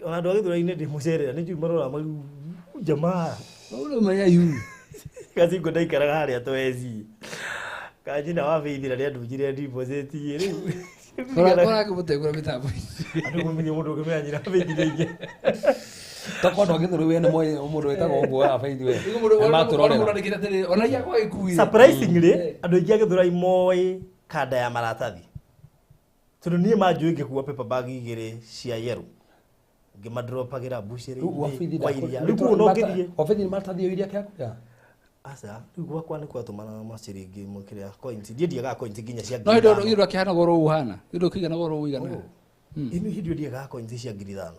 Ona andũ a Gĩthũrai-inĩ ndĩmũcerera nĩ njũĩ marora mau jamaa. Ũrũmenya yu. Gacingo ndaikaraga harĩa tweci. Kanjina wa Faith na nĩandunjire deposit rĩu. Kora kĩmũtegũra mĩtambo. Andũ kũmenya mũndũ ũngĩmenya nyina Faith rĩngĩ. Tokorwo andũ a Gĩthũrai we nĩ moĩ mũndũ wĩtagwo ũguo wa Faith we. Rĩu mũndũ Nĩ matũrorera. mũndũ andĩkĩte atĩrĩrĩ, ona iria kwa gĩkuire. Surprisingly, andũ aingĩ a Gĩthũrai moĩ kanda ya maratathi. Tondũ niĩ manjũĩ ngĩkua paper bag igĩrĩ cia yellow. Ngĩmadropagĩra mbucĩrĩ-inĩ, Rĩu wa Faith kwa ndakũ- iria. rĩu Rĩu kũu no ngĩthiĩ. Wa Faith nĩ maratathi o iria kĩa kũrĩa? Aca, rĩu gwakwa nĩ kwatũmana maciringi kĩrĩa coins. Ndiĩ ndiagaga coins nginya cia No hĩndĩ ngiri ithano. ĩyo akĩhana goro ũhana. Hĩndĩ ũkĩigana goro ũigana. Oh. Ĩno hĩndĩ ĩyo ndiagaga coins cia ngiri ithano.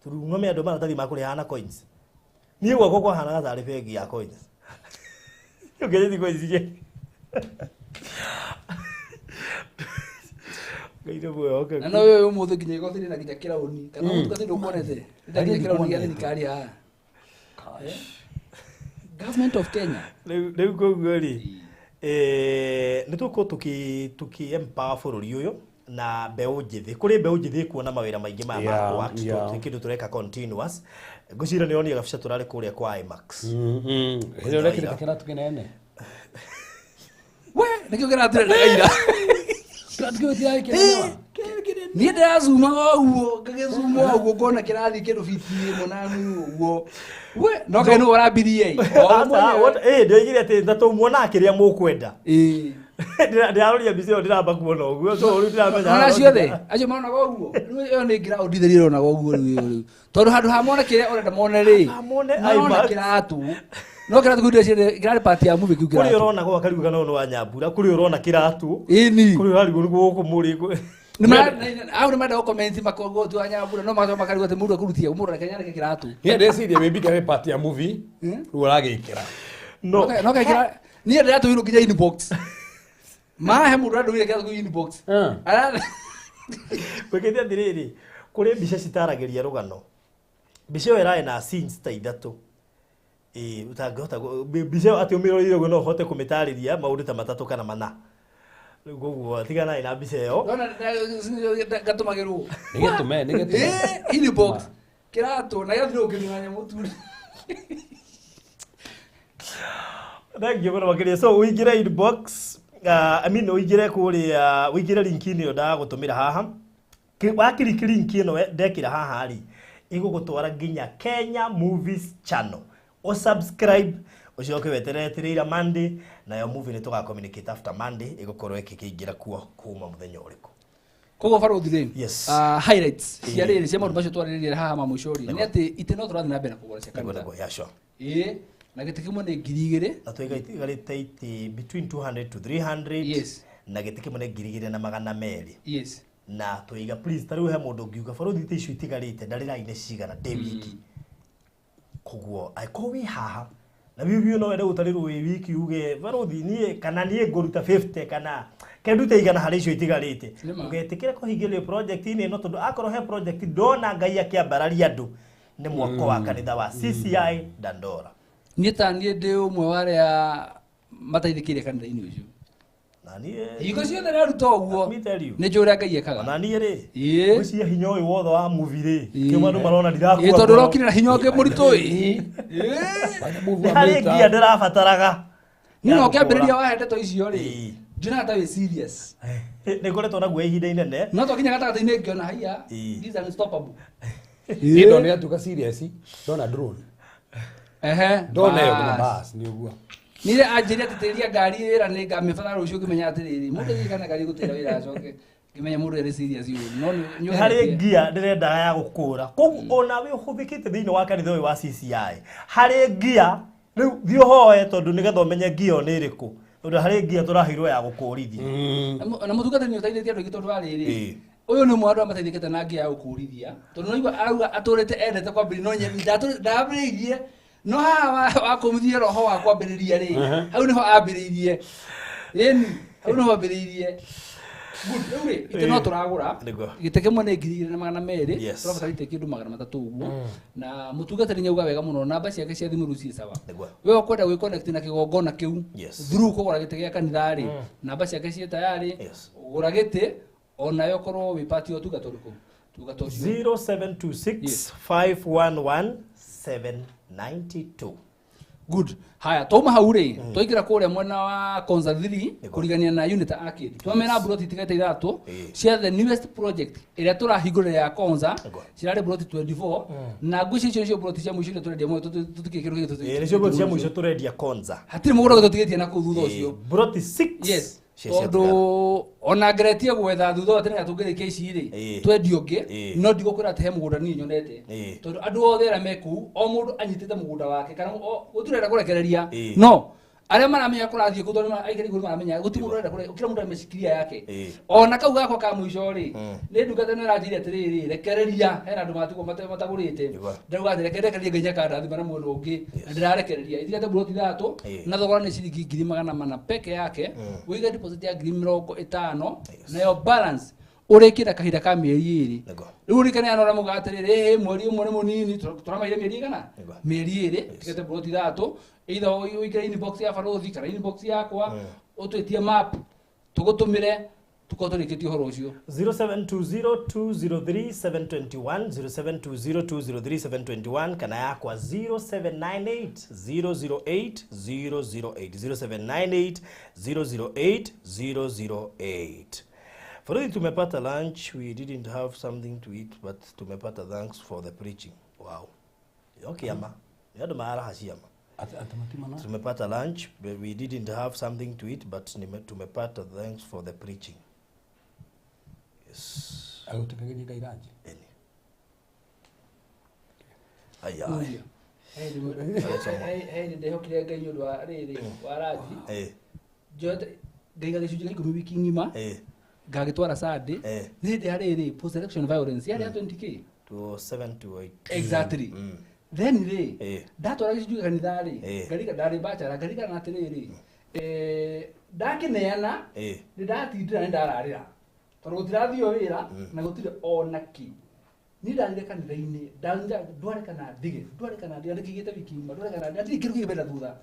Tondũ ng'ome andũ maratathi ma kũrĩhaga na coins. Niĩ gwakwa kwahanaga tarĩ bengi ya coins. Ũngĩthiĩ coins igĩrĩ. Ngai nĩ mwĩhokeku. Na no ũyũ ũmũthĩ nginya igoti rĩna nginya kĩraũni. Kana ũmũthĩ ndũkuonete. Rĩna nginya kĩraũni gĩa thirikari haha. Government of Kenya. Rĩu koguo rĩ, nĩ tũgũkorwo tũkĩ empower bũrũri ũyũ na mbeũ njĩthĩ. Kũrĩ mbeũ njĩthĩ ĩkuona mawĩra maingĩ maya ma kũ-act, tũ kĩndũ tũreka continuous. Ngwĩciria nĩ ũronire gabica tũrarĩ kũrĩa kwa IMAX. Hĩndĩ ĩrĩa ũrekĩrĩte kĩratũ kĩnene. We, nĩkĩo kĩratũ kĩnene ira. Kĩratũ kĩu gĩtirarĩ kĩnene wa? Niĩ ndĩracumaga ũguo, ngagĩcuma ũguo ngona kĩrathiĩ kĩndũ biti ĩmwe na nuthu ũguo. We, no kaĩ nĩwe ũrambirie ĩ? O Aca, mwenyewe. what, ndĩoigire atĩ na tũmuonaga kĩrĩa mũkwenda. Ndĩraroria mbica ĩyo ndĩramba kuona ũguo, so rĩu ndĩramenya Ona haha acio othe, no acio maronaga ũguo. Rĩu ĩyo nĩ ground theri ĩronaga ũguo rĩu ĩyo rĩu. Tondũ handũ ha mone kĩrĩa ũrenda mone rĩ, Ha mone marona IMAX. kĩratũ. No kĩratũ kĩu ndĩreciria kĩrarĩ part ya movie kĩu Kũrĩ kĩratũ. ũrona gwaka riu kana ũyũ nĩ wa Nyambura, kũrĩ ũrona kĩratũ. Ĩni. Kũrĩ ũrarigwo nĩ gũkũ mũrĩ kũ- Nĩ marenda gũcomment makogo tu anyambura no macoka makarigwo atĩ mũndũ akũrutia mũndũ reke nyandĩke kĩratũ. Niĩ ndĩciria maybe kĩarĩ part ya movie rĩu ũragĩkĩra. No. No gekĩra niĩ ndĩratũmirwo nginya inbox. Mahe mũndũ andũmire kĩratũ kũu inbox. Ara Gwĩkĩte atĩrĩrĩ, kũrĩ mbica citaragĩria rũgano. Mbica ĩyo ĩrarĩ na scenes ta ithatũ. Ĩĩ, ũtangĩhota mbica ĩyo atĩ ũmĩroreire ũguo no ũhote kũmĩtarĩria maũndũ ta matatũ kana mana. Rĩu koguo tiganai na mbica ĩyo. Ndona ngatũmagĩrwo. Nĩ gĩtũme. Ĩĩ, inbox. Kĩratũ na gĩathirwo ũkĩnina nyamũ tu. Thank you mũno makĩria. So ũingĩre inbox, I mean ũingĩre kũrĩa, ũingĩre link-inĩ ĩyo ndagũtũmĩra haha. Wakiriki link ĩno ndekĩra haha rĩ, ĩgũgũtwara nginya Kenya Movies Channel. O subscribe, ũcoke weterere trailer Monday, nayo movie nĩ tũga communicate after Monday, ĩgũkorwo ĩkĩingĩra kuo kuma mũthenya ũrĩkũ. Koguo barũthi rĩ, Yes. Highlights cia rĩrĩ cia maũndũ macio twarĩrĩria haha ma mũico rĩ, nĩ atĩ itĩ no tũrathiĩ na mbere na kũgũra cia kanitha. Nĩguo, yeah, sure. Ĩĩ, na gĩtĩ kĩmwe nĩ 2,000. Na tũigarĩte itĩ between 200 to 300. Yes. Na gĩtĩ kĩmwe nĩ 2,200. Yes. Na tũiga please ta rĩu he mũndũ ũngiuga barũthi itĩ icio itigarĩte ndarĩrai nĩ cigana ndĩ wiki. Koguo angĩkorwo wĩ haha na biũ biũ no wende gũtarĩrwo wĩ wiki uge barũthi niĩ kana niĩ ngũruta 50 kana ke ndute 100 harĩ icio itigarĩte. Nĩma. Ũgetĩkĩra kũhingĩrĩrio project-inĩ ĩno tondũ akorwo he project ndona Ngai akĩambararia andũ nĩ mwako wa kanitha wa CCI Dandora. Niĩ ta niĩ ndĩ ũmwe wa arĩa mateithĩkĩire kanitha-inĩ ũcio. Na niĩ Hingo ciothe ndaruta ũguo Let me tell you. nĩ njũĩ ũrĩa Ngai ekaga. Ona niĩ rĩ, Ĩĩ. ngwĩciria hinya ũyũ wothe wa movie rĩ, Ĩĩ. kĩo andũ marona ndirakua Ĩĩ, tondũ ngoro. ũrokire na hinya ũngĩ mũritũ ĩ. Nĩ harĩ ngia ndĩrabataraga. Niĩ no Ya kĩambĩrĩria gũkũra. wahe ndeto icio rĩ, Ĩĩ. ndionaga ta wĩ serious. Nĩ ngoretwo naguo ihinda inene. No twakinya gatagatĩ-inĩ ngĩona haiya, Ĩĩ. this is unstoppable. Niĩ ndona atuĩka serious, ndona drone. Ehe. Ndona ĩyo nginya Bas. bas nĩ ũguo. Niĩ anjĩrire atĩ tĩria ngari wĩra nĩ ngamĩbatara rũciũ ngĩmenya atĩrĩrĩ, mũndũ athiĩ kana ngari gũtĩra wĩra acoke ngĩmenya mũndũ arĩ serious ũyũ. No nĩ Nĩ harĩ ngia ndĩrendaga ya gũkũra. Koguo ona we ũhũthĩkĩte thĩinĩ wa kanitha ũyũ wa CCI, harĩ ngia rĩu thiĩ ũhoe tondũ nĩgetha ũmenye ngia ĩyo nĩ ĩrĩkũ. Tondũ harĩ ngia tũraheirwo ya gũkũrithia. Na mũtungatĩri nĩ ũteithĩtie andũ aingĩ tondũ wa rĩrĩ, Ĩĩ. ũyũ nĩ ũmwe wa andũ arĩa mateithĩkĩte na ngia ya gũkũrithia. Tondũ no igua arauga atũrĩte endete kwambĩrĩria, no ndambĩrĩirie. No haha wakũmithie roho wa kwambĩrĩria rĩ, hau nĩho ambĩrĩirie. Ĩni, hau nĩho ambĩrĩirie. Good, rĩu rĩ, itĩ no tũragũra. Nĩguo. Gĩtĩ kĩmwe nĩ 2,200. Yes. Tũrabatara itĩ kĩndũ 300 ũguo. Na mũtungatĩri nĩauga wega mũno, namba ciake cia thimũ rĩu ciĩ sawa. Nĩguo. We ũkwenda gwĩconnect na kĩgongona kĩu Yes. through kũgũra gĩtĩ gĩa kanitha rĩ, namba ciake ciĩ tayarĩ. Yes. Gũra gĩtĩ onayo ũkorwo wĩ part ya ũtungata ũrĩkũ? Ũtungata ũcio. 0726 Yes. 511 792. Good. Haya, twauma hau rĩ, twaingĩra kũrĩa mwena wa Konza 3 kũrigania na unit arcade. Twamera broti itigaite ithatũ cia the newest project ĩrĩa tũrahingũrĩra ya Konza, Nĩguo. cirarĩ broti 24 na ngwĩciria icio nĩcio broti cia mũico iria tũrendia mũno, tũtikĩrĩ kĩndũ kĩngĩ Ĩĩ, nĩcio broti cia mũico tũrendia Konza. Hatirĩ mũgũnda ũngĩ tũtigĩtie na kũu thutha ũcio. Ĩĩ, broti 6. Yes. Tondũ ona ngeretie gwetha thutha wa tene tũngĩrĩkia ici rĩ, Ĩĩ. twendie ũngĩ, Ĩĩ. no ndigũkwĩra atĩ he mũgũnda niĩ nyonete. Ĩĩ. Tondũ andũ othe arĩa me kũu, o mũndũ anyitĩte mũgũnda wake kana gũtirĩ ũrenda kũrekereria. Ĩĩ. No arĩa maramenya kũrathiĩ kũu tondũ aikari kũu maramenya gũtirĩ mũndũ ũrenda kũre- kila mũndũ amecikiria yake. Ĩĩ. Ona kau gakwa ka mũico rĩ, nĩ ndungata ĩno ĩranjĩire atĩrĩrĩ, rekereria, hena andũ matigwo matagũrĩte. Nĩguo. Ndauga atĩ reke rekererie Ngai nĩakandathima na mwena ũngĩ, na ndĩrarekereria. Itigaite buroti ithatũ, Ĩĩ. na thogora nĩ ciringi 400,000 peke yake. Ũige deposit ya 50,000, nayo balance ũrĩkĩra kahinda ka mĩeri ĩrĩ. Nĩguo. Rĩu ũrikane ano ũrĩa muga atĩrĩrĩ, ĩĩ, mweri ũmwe nĩ mũnini, tũramaire mĩeri ĩigana? Nĩguo. Mĩeri ĩrĩ, tigate buroti ithatũ, either ũingĩre inbox ya barũthi kana inbox yakwa, ũtwĩtie map, tũgũtũmĩre, tũkorwo tũrĩkĩtie ũhoro ũcio. 0720203721, 0720203721 kana yakwa 0798 008 008, 0798 008 008. Faridi, tumepata lunch, we didn't have something to eat but tumepata, thanks for the preaching. Wow. Okay, ama. Ni andũ maraha ciama. Tumepata lunch but we didn't have something to eat but tumepata, thanks for the preaching. Yes. Agũtũkageria Ngai ranji. Eni. Aya. Mũria. He ndehokire Ngai nĩ ũndũ wa rĩrĩ wa ranji. Eh. Njoete ngaiga gĩcunjĩ gĩa ikũmi wiki ng'ima. Eh. Ngagĩtwara Sunday. Eh. Nĩ hĩndĩ ya rĩrĩ post election violence yarĩ ya 20K. 27 to 8. Exactly. Then rĩ, Eh. ndatwara gĩcunjĩ kanitha rĩ, Eh. ngarika ndarĩ bachelor, ngarikana atĩrĩrĩ, ndakĩneana, nĩ ndatindĩra, nĩ ndararĩra tondũ gũtirathio wĩra na gũtirĩ ona kĩ. Niĩ ndathire kanitha-inĩ, ndathire ndware kana ndige, ndware kana ndige, ndĩkĩgĩte wiki ng'ima, ndware kana ndige, ndirĩ kĩndũ kĩngĩ thutha.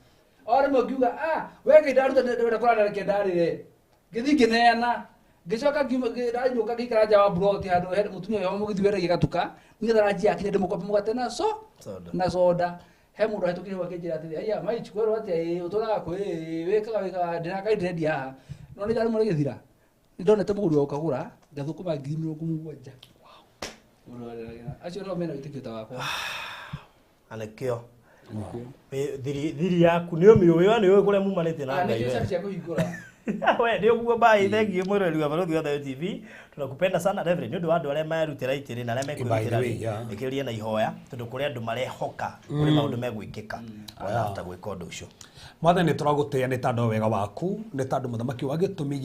O rĩmwe ngiuga, ah, we Ngai ndaruta, ndĩrenda kũrara, reke ndarĩre. Ngĩthiĩ ngĩneana, ngĩcoka ngiuma, ndainũka ngĩikara nja wa buroti handũ he mũtumia ũyũ mũgĩthiĩ wendagia gatuka, nĩgetha ranji yakinya ndĩmũkombe mũgate na so Soda. na soda. He mũndũ ahĩtũkire hau akĩnjĩra atĩrĩ, aya maichi kwerwo atĩa, ĩĩ ũtũraga kwĩ, ĩĩ wĩkaga wĩkaga, ndĩraka ndĩrendia haha. No nĩ ndarĩmwe rĩgĩthira, nĩ ndonete mũgũri wa gũkagũra ngathũkũma 70,000. Acio no mena wĩtĩkio ta wakwa. Anekio. Thiri thiri yaku nĩ ũmĩũĩ, we nĩ ũĩ kũrĩa mumanĩte na Ah, Ngai nĩkĩo we. cabi cia kũhingũra. We nĩ ũguo mbaĩ thengiũ mwĩroreri wa Barũthi wa Thayo TV, tunakupenda sana Reverend, nĩ ũndũ wa andũ arĩa merutĩra itĩrĩ na arĩa By the mekwĩrutĩra way, rĩ, yeah. ĩkĩrĩria na ihoya tondũ kũrĩ andũ marehoka kũrĩ maũndũ megwĩkĩka ona after gwĩka ũndũ ũcio. Mwathani, nĩ tũragũtĩĩa nĩ tondũ wa wega waku, nĩ tondũ mũthamaki wa gĩtũmi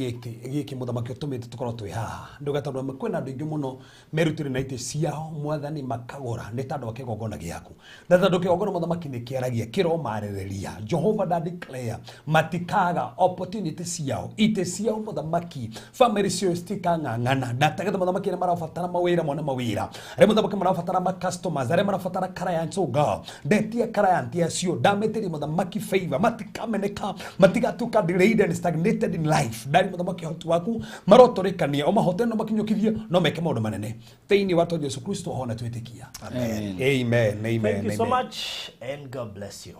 gĩkĩ mũthamaki ũtũmĩte tũkorwo twĩ haha ndũga, tondũ kwĩna andũ aingĩ mũno merutĩre na itĩ ciao, mwathani, makagũra nĩ tondũ wa kĩgongona gĩaku, na tondũ kĩgongona, mũthamaki, nĩ kĩaragia kĩromarĩrĩria. Jehova, nda declare matikaga opportunity ciao, itĩ ciao, mũthamaki, family ciao citikang'ang'ana, ndategetha mũthamaki arĩa marabatara mawĩra mone mawĩra, arĩa mũthamaki marabatara ma customers, arĩa marabatara clients, oh God, ndetia client acio, ndametĩria mũthamaki favor, matikameneka, matigatuĩka delayed and stagnated in life. Ndari mũthamaki ũhoti waku marotũrĩkania, ũmahote no makinyũkithie no meke maũndũ manene thĩinĩ wa Jesu Kristo hona twĩtĩkia. Amen. Amen, amen. Thank you so Amen. much and God bless you.